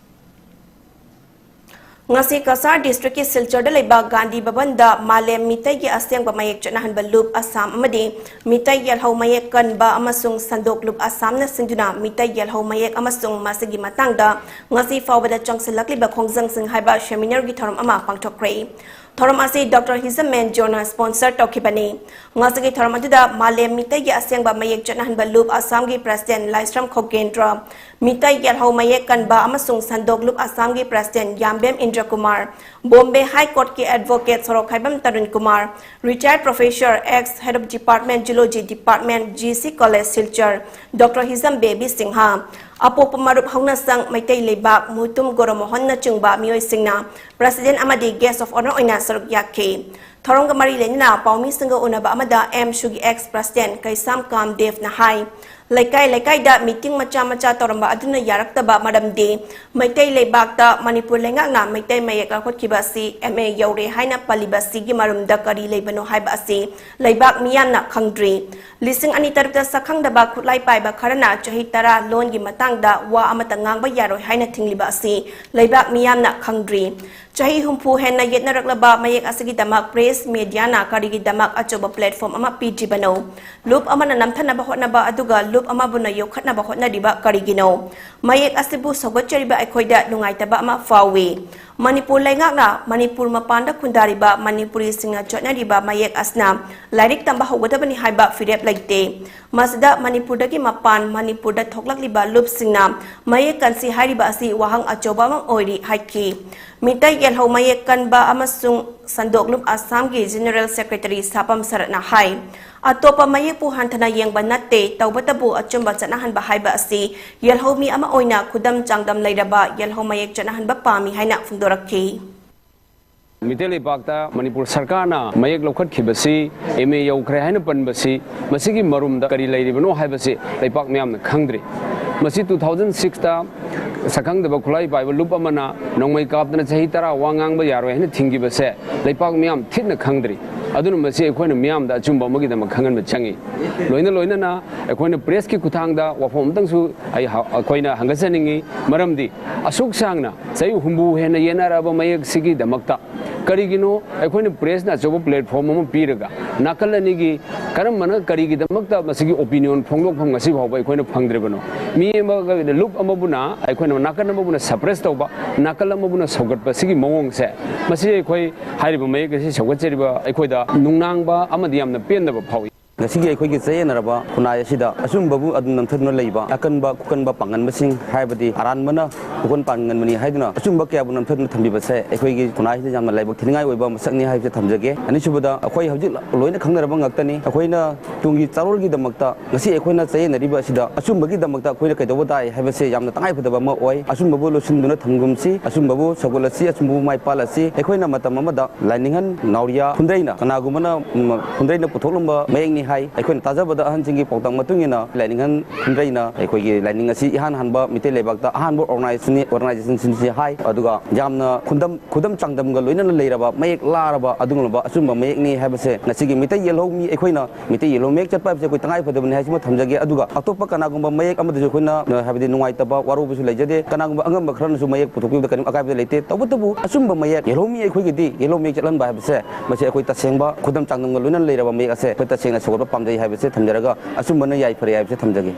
ꯉꯁꯤ ꯀꯁꯥꯔ districtꯀꯤ ꯁꯤꯜꯆꯔꯗ ꯂꯩꯕ ꯒꯥꯟꯙꯤ ꯚꯕꯟꯗ ꯃꯥꯂꯦꯝ ꯃꯤꯇꯩꯒꯤ ꯑꯁꯦꯡꯕ ꯃꯌꯦꯛ ꯆꯠꯅꯍꯟꯕ ꯂꯨꯞ ꯑꯁꯥꯝ ꯑꯃꯗꯤ ꯃꯤꯇꯩ ꯌꯦꯜꯍꯧ ꯃꯌꯦꯛ ꯀꯟꯕ ꯑꯃꯁꯨꯡ ꯁꯟꯗꯣꯛ ꯂꯨꯞ ꯑꯁꯥꯝꯅ ꯁꯤꯟꯗꯨꯅ ꯃꯤꯇꯩ ꯌꯦꯜꯍꯧ ꯃꯌꯦꯛ ꯑꯃꯁꯨꯡ ꯃꯁꯤꯒꯤ ꯃꯇꯥꯡꯗ ꯉꯁꯤ ꯐꯥꯎꯕꯗ ꯆꯪꯁꯤꯜꯂꯛꯂꯤꯕ ꯈꯣꯡꯖꯪꯁꯤꯡ ꯍꯥꯏꯕ seminarꯒꯤ ꯊꯧꯔꯝ ꯑꯃ ꯄꯥꯡꯊꯣꯛꯈ꯭ꯔꯦ꯫ ꯊꯧꯔꯝ ꯑꯁꯤ ꯗꯣꯛꯇꯔ ꯍꯤꯖꯝ ꯃꯦꯟꯖꯣꯅ sponsor ꯇꯧꯈꯤꯕꯅꯤ꯫ ꯉꯁꯤꯒꯤ ꯊꯧꯔꯝ ꯑꯗꯨꯗ ꯃꯥꯂꯦꯝ ꯃꯤꯇꯩꯒꯤ ꯑꯁꯦꯡꯕ ꯃꯌꯦꯛ ꯆꯠꯅꯍꯟꯕ ꯂꯨꯞ ꯑꯁꯥꯝꯒꯤ president ꯂꯥꯏꯁ꯭ꯔꯝ ꯈꯣꯒꯦꯟꯗ꯭ꯔ, ꯃꯤꯇꯩ ꯌꯦꯜꯍꯧ ꯃꯌꯦꯛ ꯀꯟꯕ ꯑꯃꯁꯨꯡ ꯁꯟꯗꯣꯛ ꯂꯨꯞ ꯑꯁꯥꯝꯒꯤ president ꯌꯥꯝꯕꯦꯝ ꯏꯟꯗ꯭ꯔꯀꯨꯃꯥꯔ, ꯕꯣꯝꯕꯦ High Courtꯀꯤ advocate Sorokhaibam Tarun Kumar, retired professor, ex head of department, Zoology Department, G C College Silchar, doctor Hijam Bebi Singha, ꯑꯄꯣꯛꯄ ꯃꯔꯨꯞ ꯍꯧꯅꯁꯪ ꯃꯩꯇꯩ ꯂꯩꯕꯥꯛ, ꯃꯨꯇꯨꯝ ꯒꯣꯔꯣꯃꯣꯍꯟꯅꯆꯤꯡꯕ ꯃꯤꯑꯣꯏꯁꯤꯡꯅ president ꯑꯃꯗꯤ guest of honour ꯑꯣꯏꯅ ꯁꯔꯨꯛ ꯌꯥꯈꯤ꯫ ꯊꯧꯔꯝꯒ ꯃꯔꯤ ꯂꯩꯅꯅ ꯄꯥꯎꯃꯤꯁꯤꯡꯒ ꯎꯅꯕ ꯑꯃꯗ ꯑꯦꯝꯁꯨꯒꯤ ex president ꯀꯩꯁꯥꯝ ꯀꯥꯝꯗꯦꯕꯅ ꯍꯥꯏ, ꯂꯩꯀꯥꯏ ꯂꯩꯀꯥꯏꯗ meeting ꯃꯆꯥ ꯃꯆꯥ ꯇꯧꯔꯝꯕ ꯑꯗꯨꯅ ꯌꯥꯔꯛꯇꯕ ꯃꯔꯝꯗꯤ ꯃꯩꯇꯩ ꯂꯩꯕꯥꯛꯇ ꯃꯅꯤꯄꯨꯔ ꯂꯩꯉꯥꯛꯅ ꯃꯩꯇꯩ ꯃꯌꯦꯛ ꯂꯧꯈꯠꯈꯤꯕ ꯑꯁꯤ M A ꯌꯧꯔꯦ ꯍꯥꯏꯅ ꯄꯜꯂꯤꯕ ꯑꯁꯤꯒꯤ ꯃꯔꯨꯝꯗ ꯀꯔꯤ ꯂꯩꯕꯅꯣ ꯍꯥꯏꯕ ꯑꯁꯤ ꯂꯩꯕꯥꯛ ꯃꯤꯌꯥꯝꯅ ꯈꯪꯗ꯭ꯔꯤ꯫ ꯂꯤꯁꯤꯡ ꯑꯅꯤ ꯇꯔꯨꯛꯇ ꯁꯛꯈꯪꯗꯕ ꯈꯨꯠꯂꯥꯏ ꯄꯥꯏꯕ ꯈꯔꯅ ꯆꯍꯤ ꯇꯔꯥ ꯂꯣꯟꯒꯤ ꯃꯇꯥꯡꯗ ꯋꯥ ꯑꯃꯠꯇ ꯉꯥꯡꯕ ꯌꯥꯔꯣꯏ ꯍꯥꯏꯅ ꯊꯤꯡꯂꯤꯕ ꯑꯁꯤ ꯂꯩꯕꯥꯛ ꯃꯤꯌꯥꯝꯅ ꯈꯪꯗ꯭ꯔꯤ꯫ ꯆꯍꯤ ꯍꯨꯝꯐꯨ ꯍꯦꯟꯅ ꯌꯦꯠꯅꯔꯛꯂꯕ ꯃꯌꯦꯛ ꯑꯁꯤꯒꯤꯗꯃꯛ press mediaꯅ ꯀꯔꯤꯒꯤꯗꯃꯛ ꯑꯆꯧꯕ platform ꯑꯃ ꯄꯤꯗ꯭ꯔꯤꯕꯅꯣ? ꯂꯨꯞ ꯑꯃꯅ ꯅꯝꯊꯅꯕ ꯍꯣꯠꯅꯕ ꯑꯗꯨꯒ ꯂꯨꯞ ꯑꯃꯕꯨꯅ ꯌꯣꯛꯈꯠꯅꯕ ꯍꯣꯠꯅꯔꯤꯕ ꯀꯔꯤꯒꯤꯅꯣ? ꯃꯌꯦꯛ ꯑꯁꯤꯕꯨ ꯁꯧꯒꯠꯆꯔꯤꯕ ꯑꯩꯈꯣꯏꯗ ꯅꯨꯡꯉꯥꯏꯇꯕ ꯑꯃ ꯐꯥꯎꯏ꯫ ꯃꯅꯤꯄꯨꯔ ꯂꯩꯉꯥꯛꯅ ꯃꯅꯤꯄꯨꯔ ꯃꯄꯥꯟꯗ ꯈꯨꯟꯗꯥꯔꯤꯕ ꯃꯅꯤꯄꯨꯔꯤꯁꯤꯡꯅ ꯆꯠꯅꯔꯤꯕ ꯃꯌꯦꯛ ꯑꯁꯤꯅ ꯂꯥꯏꯔꯤꯛ ꯇꯝꯕ ꯍꯧꯒꯗꯕꯅꯤ ꯍꯥꯏꯕ ꯐꯤꯔꯦꯞ ꯂꯩꯇꯦ꯫ ꯃꯁꯤꯗ ꯃꯅꯤꯄꯨꯔꯗꯒꯤ ꯃꯄꯥꯟ ꯃꯅꯤꯄꯨꯔꯗ ꯊꯣꯛꯂꯛꯂꯤꯕ ꯂꯨꯞꯁꯤꯡꯅ ꯃꯌꯦꯛ ꯀꯟꯁꯤ ꯍꯥꯏꯔꯤꯕ ꯑꯁꯤ ꯋꯥꯍꯪ ꯑꯆꯧꯕ ꯑꯃ ꯑꯣꯏꯔꯤ ꯍꯥꯏꯈꯤ꯫ ꯃꯤꯇꯩ ꯌꯦꯜꯍꯧ ꯃꯌꯦꯛ ꯀꯟꯕ ꯑꯃꯁꯨꯡ ꯁꯟꯗꯣꯛ ꯂꯨꯞ ꯑꯁꯥꯝꯒꯤ general secretary ꯁꯥꯄꯝ ꯁꯔꯠꯅ ꯍꯥꯏ, ꯑꯇꯣꯞꯄ ꯃꯌꯦꯛꯄꯨ ꯍꯟꯊꯅ ꯌꯦꯡꯕ ꯅꯠꯇꯦ, ꯇꯧꯕꯇꯕꯨ ꯑꯆꯨꯝꯕ ꯆꯠꯅꯍꯟꯕ ꯍꯥꯏꯕ ꯑꯁꯤ ꯌꯦꯜꯍꯧ ꯃꯤ ꯑꯃ ꯑꯣꯏꯅ ꯈꯨꯗꯝ ꯆꯥꯡꯗꯝ ꯂꯩꯔꯕ ꯌꯦꯜꯍꯧ ꯃꯌꯦꯛ ꯆꯠꯅꯍꯟꯕ ꯄꯥꯝꯃꯤ ꯍꯥꯏꯅ ꯐꯣꯡꯗꯣꯔꯛꯈꯤ꯫ ꯃꯤꯇꯩ ꯂꯩꯄꯥꯛꯇ ꯃꯅꯤꯄꯨꯔ ꯁꯔꯀꯥꯔꯅ ꯃꯌꯦꯛ ꯂꯧꯈꯠꯈꯤꯕꯁꯤ ꯑꯦꯝ ꯑꯦ ꯌꯧꯈ꯭ꯔꯦ ꯍꯥꯏꯅ ꯄꯟꯕꯁꯤ, ꯃꯁꯤꯒꯤ ꯃꯔꯨꯝꯗ ꯀꯔꯤ ꯂꯩꯔꯤꯕꯅꯣ ꯍꯥꯏꯕꯁꯤ ꯂꯩꯄꯥꯛ ꯃꯤꯌꯥꯝꯅ ꯈꯪꯗ꯭ꯔꯤ꯫ ꯃꯁꯤ ꯇꯨ ꯊꯥꯎꯖꯟ ꯁꯤꯛꯁꯇ ꯁꯛꯈꯪꯗꯕ ꯈꯨꯠꯂꯥꯏ ꯄꯥꯏꯕ ꯂꯨꯞ ꯑꯃꯅ ꯅꯣꯡꯃꯩ ꯀꯥꯞꯇꯅ ꯆꯍꯤ ꯇꯔꯥ ꯋꯥ ꯉꯥꯡꯕ ꯌꯥꯔꯣꯏ ꯍꯥꯏꯅ ꯊꯤꯡꯈꯤꯕꯁꯦ ꯂꯩꯄꯥꯛ ꯃꯤꯌꯥꯝ ꯊꯤꯅ ꯈꯪꯗ꯭ꯔꯤ꯫ ꯑꯗꯨꯅ ꯃꯁꯤ ꯑꯩꯈꯣꯏꯅ ꯃꯤꯌꯥꯝꯗ ꯑꯆꯨꯝꯕ ꯑꯃꯒꯤꯗꯃꯛ ꯈꯪꯍꯟꯕ ꯆꯪꯏ꯫ ꯂꯣꯏꯅ ꯂꯣꯏꯅꯅ ꯑꯩꯈꯣꯏꯅ ꯄ꯭ꯔꯦꯁꯀꯤ ꯈꯨꯠꯊꯥꯡꯗ ꯋꯥꯐꯝ ꯑꯃꯇꯪꯁꯨ ꯑꯩ ꯍ-, ꯑꯩꯈꯣꯏꯅ ꯍꯪꯒꯠꯆꯅꯤꯡꯏ꯫ ꯃꯔꯝꯗꯤ ꯑꯁꯨꯛ ꯁꯥꯡꯅ ꯆꯍꯤ ꯍꯨꯝꯐꯨ ꯍꯦꯟꯅ ꯌꯦꯟꯅꯔꯛꯑꯕ ꯃꯌꯦꯛꯁꯤꯒꯤꯗꯃꯛꯇ ꯀꯔꯤꯒꯤꯅꯣ ꯑꯩꯈꯣꯏꯅ ꯄ꯭ꯔꯦꯁꯅ ꯑꯆꯧꯕ ꯄ꯭ꯂꯦꯠꯐꯣꯝ ꯑꯃ ꯄꯤꯔꯒ ꯅꯥꯀꯜ ꯑꯅꯤꯒꯤ ꯀꯔꯝꯕꯅ ꯀꯔꯤꯒꯤꯗꯃꯛꯇ ꯃꯁꯤꯒꯤ ꯑꯣꯄꯤꯅꯤꯌꯟ ꯐꯣꯡꯗꯣꯛꯐꯝ ꯉꯁꯤ ꯐꯥꯎꯕ ꯑꯩꯈꯣꯏꯅ ꯐꯪꯗ꯭ꯔꯤꯕꯅꯣ? ꯃꯤ ꯑꯃꯒ, ꯂꯨꯞ ꯑꯃꯕꯨꯅ, ꯑꯩꯈꯣꯏꯅ ꯅꯥꯀꯜ ꯑꯃꯕꯨꯅ ꯁꯄ꯭ꯔꯦꯁ ꯇꯧꯕ, ꯅꯥꯀꯜ ꯑꯃꯕꯨꯅ ꯁꯧꯒꯠꯄ, ꯁꯤꯒꯤ ꯃꯑꯣꯡꯁꯦ, ꯃꯁꯤ ꯑꯩꯈꯣꯏ ꯍꯥꯏꯔꯤꯕ ꯃꯌꯦꯛ ꯑꯁꯤ ꯁꯧꯒꯠꯆꯔꯤꯕ ꯑꯩꯈꯣꯏꯗ ꯅꯨꯡꯅꯥꯡꯕ ꯑꯃꯗꯤ ꯌꯥꯝꯅ ꯄꯦꯟꯗꯕ ꯐꯥꯎꯏ꯫ ꯉꯁꯤꯒꯤ ꯑꯩꯈꯣꯏꯒꯤ ꯆꯌꯦꯠꯅꯔꯕ ꯈꯨꯟꯅꯥꯏ ꯑꯁꯤꯗ ꯑꯆꯨꯝꯕꯕꯨ ꯑꯗꯨꯝ ꯅꯝꯊꯗꯨꯅ ꯂꯩꯕ, ꯑꯀꯟꯕ ꯈꯨꯀꯟꯕ ꯄꯥꯡꯒꯟꯕꯁꯤꯡ, ꯍꯥꯏꯕꯗꯤ ꯑꯔꯥꯟꯕꯅ ꯈꯨꯀꯟ ꯄꯥꯡꯒꯟꯕꯅꯤ ꯍꯥꯏꯗꯨꯅ ꯑꯆꯨꯝꯕ ꯀꯌꯥꯕꯨ ꯅꯝꯊꯗꯨꯅ ꯊꯝꯕꯤꯕꯁꯦ ꯑꯩꯈꯣꯏꯒꯤ ꯈꯨꯟꯅꯥꯏꯁꯤꯗ ꯌꯥꯝꯅ ꯂꯥꯏꯕꯛ ꯊꯤꯅꯤꯡꯉꯥꯏ ꯑꯣꯏꯕ ꯃꯁꯛꯅꯤ ꯍꯥꯏꯕꯁꯦ ꯊꯝꯖꯒꯦ꯫ ꯑꯅꯤꯁꯨꯕꯗ, ꯑꯩꯈꯣꯏ ꯍꯧꯖꯤꯛ ꯂꯣꯏꯅ ꯈꯪꯅꯔꯕ ꯉꯥꯛꯇꯅꯤ꯫ ꯑꯩꯈꯣꯏꯅ ꯇꯨꯡꯒꯤ ꯆꯥꯔꯣꯜꯒꯤꯗꯃꯛꯇ ꯉꯁꯤ ꯑꯩꯈꯣꯏꯅ ꯆꯌꯦꯠꯅꯔꯤꯕ ꯑꯁꯤꯗ ꯑꯆꯨꯝꯕꯒꯤꯗꯃꯛꯇ ꯑꯩꯈꯣꯏꯅ ꯀꯩꯗꯧꯕ ꯇꯥꯏ ꯍꯥꯏꯕꯁꯦ ꯌꯥꯝꯅ ꯇꯉꯥꯏꯐꯗꯕ ꯑꯃ ꯑꯣꯏ꯫ ꯑꯆꯨꯝꯕꯕꯨ ꯂꯣꯠꯁꯤꯟꯗꯨꯅ ꯊꯝꯒꯨꯝꯁꯤ, ꯑꯆꯨꯝꯕꯕꯨ ꯁꯧꯒꯠꯂꯁꯤ, ꯑꯆꯨꯝꯕꯕꯨ ꯃꯥꯏ ꯄꯥꯛꯂꯁꯤ꯫ ꯑꯩꯈꯣꯏꯅ ꯃꯇꯝ ꯑꯃꯗ ꯂꯥꯏꯅꯤꯡꯍꯟ ꯅꯥꯎꯔꯤꯌꯥ ꯐꯨꯟꯗ꯭ꯔꯩꯅ, ꯀꯅꯥꯒꯨꯝꯕꯅ, ꯎꯝ, ꯐꯨꯟꯗ꯭ꯔꯩꯅ ꯄꯨꯊꯣꯛꯂꯝꯕ ꯃꯌꯦꯛꯅꯤ ꯍꯥꯏ꯫ ꯑꯩꯈꯣꯏꯅ ꯇꯥꯖꯕꯗ ꯑꯍꯟꯁꯤꯡꯒꯤ ꯄꯥꯎꯇꯥꯛ ꯃꯇꯨꯡ ꯏꯟꯅ ꯂꯥꯏꯅꯤꯡꯍꯟ ꯐꯨꯟꯗ꯭ꯔꯩꯅ ꯑꯩꯈꯣꯏꯒꯤ ꯂꯥꯏꯅꯤꯡ ꯑꯁꯤ ꯏꯍꯥꯟ ꯍꯥꯟꯕ ꯃꯤꯇꯩ ꯂꯩꯕꯥꯛꯇ ꯑꯍꯥꯟꯕ ꯑꯣꯔꯒꯅꯥꯏꯖꯦꯁꯟꯅꯤ, ꯑꯣꯔꯒꯅꯥꯏꯖꯦꯁꯟꯁꯤꯡꯁꯤ ꯍꯥꯏ꯫ ꯑꯗꯨꯒ ꯌꯥꯝꯅ ꯈꯨꯗꯝ, ꯈꯨꯗꯝ ꯆꯥꯡꯗꯝꯒ ꯂꯣꯏꯅꯅ ꯂꯩꯔꯕ, ꯃꯌꯦꯛ ꯂꯥꯔꯕ ꯑꯗꯨꯒꯨꯝꯂꯕ ꯑꯆꯨꯝꯕ ꯃꯌꯦꯛꯅꯤ ꯍꯥꯏꯕꯁꯦ ꯉꯁꯤꯒꯤ ꯃꯤꯇꯩ ꯌꯦꯜꯍꯧ ꯃꯤ ꯑꯩꯈꯣꯏꯅ ꯃꯤꯇꯩ ꯌꯦꯜꯍꯧ ꯃꯌꯦꯛ ꯆꯠꯄ ꯍꯥꯏꯕꯁꯦ ꯑꯩꯈꯣꯏ ꯇꯉꯥꯏ ꯐꯗꯕꯅꯤ ꯍꯥꯏꯁꯤꯃ ꯊꯝꯖꯒꯦ꯫ ꯑꯗꯨꯒ ꯑꯇꯣꯞꯄ ꯀꯅꯥꯒꯨꯝꯕ ꯃꯌꯦꯛ ꯑꯃꯗꯁꯨ ꯑꯩꯈꯣꯏꯅ, ꯑ, ꯍꯥꯏꯕꯗꯤ ꯅꯨꯡꯉꯥꯏꯇꯕ, ꯋꯥꯔꯧꯕꯁꯨ ꯂꯩꯖꯗꯦ꯫ ꯀꯅꯥꯒꯨꯝꯕ ꯑꯉꯝꯕ ꯈꯔꯅꯁꯨ ꯃꯌꯦꯛ ꯄꯨꯊꯣꯛꯄꯤꯕꯗ ꯀꯔꯤꯝ ꯑꯀꯥꯏꯕ ꯂꯩꯇꯦ꯫ ꯇꯧꯕꯇꯕꯨ ꯑꯆꯨꯝꯕ ꯃꯌꯦꯛ, ꯌꯦꯜꯍꯧ ꯃꯤ ꯑꯩꯈꯣꯏꯒꯤꯗꯤ ꯌꯦꯜꯍꯧ ꯃꯌꯦꯛ ꯆꯠꯍꯟꯕ ꯍꯥꯏꯕꯁꯦ, ꯃꯁꯤ ꯑꯩꯈꯣꯏ ꯇꯁꯦꯡꯕ ꯈꯨꯗꯝ ꯆꯥꯡꯗꯝꯒ ꯂꯣꯏꯅꯅ ꯂꯩꯔꯕ ꯃꯌꯦꯛ ꯑꯁꯦ ꯑꯩꯈꯣꯏ ꯇꯁꯦꯡꯅ ꯁꯧꯒꯠꯄ ꯄꯥꯝꯖꯩ ꯍꯥꯏꯕꯁꯦ ꯊꯝꯖꯔꯒ, ꯑꯆꯨꯝꯕꯅ ꯌꯥꯏꯐꯔꯦ ꯍꯥꯏꯕꯁꯦ ꯊꯝꯖꯒꯦ꯫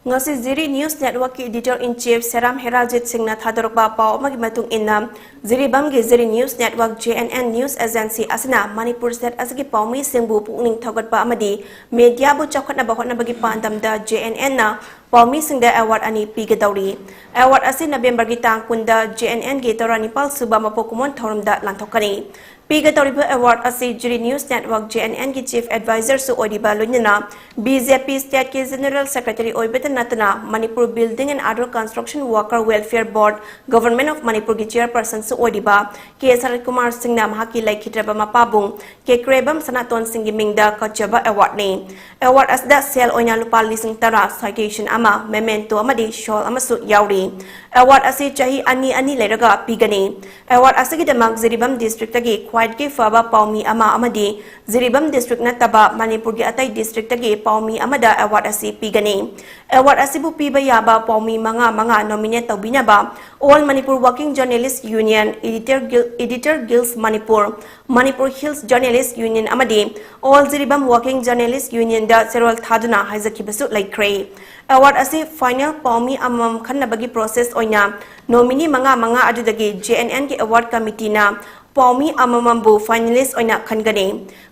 ꯉꯁꯤ ꯖꯤꯔꯤ ꯅ꯭ꯌꯨꯁ ꯅꯦꯠꯋꯥꯔꯛꯀꯤ editor in chief Seram Herajit ꯁꯤꯡꯅ ꯊꯥꯗꯣꯔꯛꯄ ꯄꯥꯎ ꯑꯃꯒꯤ ꯃꯇꯨꯡ ꯏꯟꯅ, ꯖꯤꯔꯤꯕꯥꯝꯒꯤ Jiri news network, J N N News Agency, ꯑꯁꯤꯅ ꯃꯅꯤꯄꯨꯔ state ꯑꯁꯤꯒꯤ ꯄꯥꯎꯃꯤꯁꯤꯡꯕꯨ ꯄꯨꯛꯅꯤꯡ ꯊꯧꯒꯠꯄ ꯑꯃꯗꯤ mediaꯕꯨ ꯆꯥꯎꯈꯠꯅꯕ ꯍꯣꯠꯅꯕꯒꯤ ꯄꯥꯟꯗꯝꯗ J N Nꯅ ꯄꯥꯎꯃꯤꯁꯤꯡꯗ award ꯑꯅꯤ ꯄꯤꯒꯗꯧꯔꯤ꯫ Award ꯑꯁꯤ Novemberꯒꯤ ꯇꯥꯡ ꯀꯨꯟꯗ J N Nꯒꯤ ꯇꯔꯥꯅꯤꯄꯥꯜ ꯁꯨꯕ ꯃꯄꯣꯛ ꯀꯨꯝꯑꯣꯟ ꯊꯧꯔꯝꯗ ꯂꯥꯟꯊꯣꯛꯀꯅꯤ꯫ ꯄꯤꯒꯗꯧꯔꯤꯕ ꯑꯦꯋꯥꯔꯗ ꯑꯁꯤ Jiri news network, J N ꯑꯦꯟꯒꯤ ꯆꯤꯐ ꯑꯦꯗꯚꯥꯏꯖꯔꯁꯨ ꯑꯣꯏꯔꯤꯕ, ꯂꯣꯏꯅꯅ ꯕꯤ ꯖꯦ ꯄꯤ ꯁ꯭ꯇꯦꯠꯀꯤ ꯖꯦꯅꯔꯦꯜ ꯁꯦꯀ꯭ꯔꯦꯇꯔꯤ ꯑꯣꯏꯕꯇ ꯅꯠꯇꯅ Manipur building and other construction worker welfare board, government of ꯃꯅꯤꯄꯨꯔꯒꯤ ꯆꯤꯌꯔꯄꯔꯁꯟꯁꯨ ꯑꯣꯏꯔꯤꯕ ꯀꯦ ꯁꯔꯠ ꯀꯨꯃꯥꯔ ꯁꯤꯡꯅ ꯃꯍꯥꯛꯀꯤ ꯂꯩꯈꯤꯗ꯭ꯔꯕ ꯃꯄꯥꯕꯨꯡ ꯀꯦ ꯀ꯭ꯔꯦꯕꯝ ꯁꯅꯥꯇꯣꯟ ꯁꯤꯡꯒꯤ ꯃꯤꯡꯗ ꯀꯠꯆꯕ ꯑꯦꯋꯥꯔꯗꯅꯤ꯫ ꯑꯦꯋꯥꯔꯗ ꯑꯁꯤꯗ ꯁꯦꯜ ꯑꯣꯏꯅ ꯂꯨꯄꯥ ꯂꯤꯁꯤꯡ ꯇꯔꯥ, ꯁꯥꯏꯇꯦꯁꯟ ꯑꯃ, ꯃꯦꯃꯦꯟꯇꯣ ꯑꯃꯗꯤ ꯁꯣꯜ ꯑꯃꯁꯨ ꯌꯥꯎꯔꯤ꯫ ꯑꯦꯋꯥꯔꯗ ꯑꯁꯤ ꯆꯍꯤ ꯑꯅꯤ ꯑꯅꯤ ꯂꯩꯔꯒ ꯄꯤꯒꯅꯤ꯫ ꯑꯦꯋꯥꯔꯗ ꯑꯁꯤꯒꯤꯗꯃꯛ ꯖꯤꯔꯤꯕꯥꯝ ꯗꯤꯁꯇ꯭ꯔꯤꯛꯇꯒꯤ ꯈ꯭ꯋꯥꯏꯗꯒꯤ ꯐꯕ ꯄꯥꯎꯃꯤ ꯑꯃ ꯑꯃꯗꯤ ꯖꯤꯔꯤꯕꯥꯝ ꯗꯤꯁꯇ꯭ꯔꯤꯛ ꯅꯠꯇꯕ ꯃꯅꯤꯄꯨꯔꯒꯤ ꯑꯇꯩ ꯗꯤꯁꯇ꯭ꯔꯤꯛꯇꯒꯤ ꯄꯥꯎꯃꯤ ꯑꯃꯗ ꯑꯦꯋꯥꯔꯗ ꯑꯁꯤ ꯄꯤꯒꯅꯤ꯫ ꯑꯦꯋꯥꯔꯗ ꯑꯁꯤꯕꯨ ꯄꯤꯕ ꯌꯥꯕ ꯄꯥꯎꯃꯤ ꯃꯉꯥ ꯃꯉꯥ ꯅꯣꯃꯤꯅꯦꯠ ꯇꯧꯕꯤꯅꯕ All Manipur Working Journalist Union, Editor Guil-, Editor Guilds Manipur, Manipur Hills Journalist Union ꯑꯃꯗꯤ All Jiribam Working Journalist Unionꯗ ꯆꯦꯔꯣꯜ ꯊꯥꯗꯨꯅ ꯍꯥꯏꯖꯈꯤꯕꯁꯨ ꯂꯩꯈ꯭ꯔꯦ꯫ ꯑꯦꯋꯥꯔꯗ ꯑꯁꯤ ꯐꯥꯏꯅꯦꯜ ꯄꯥꯎꯃꯤ ꯑꯃꯃꯝ ꯈꯟꯅꯕꯒꯤ ꯄ꯭ꯔꯣꯁꯦꯁ ꯑꯣꯏꯅ ꯅꯣꯃꯤꯅꯤ ꯃꯉꯥ ꯃꯉꯥ ꯑꯗꯨꯗꯒꯤ ꯖꯦ ꯑꯦꯟ ꯑꯦꯟꯒꯤ ꯑꯦꯋꯥꯔꯗ ꯀꯃꯤꯇꯤꯅ ꯄꯥꯎꯃꯤ ꯑꯃꯃꯝꯕꯨ ꯐꯥꯏꯅꯦꯂꯤꯁ ꯑꯣꯏꯅ ꯈꯟꯒꯅꯤ꯫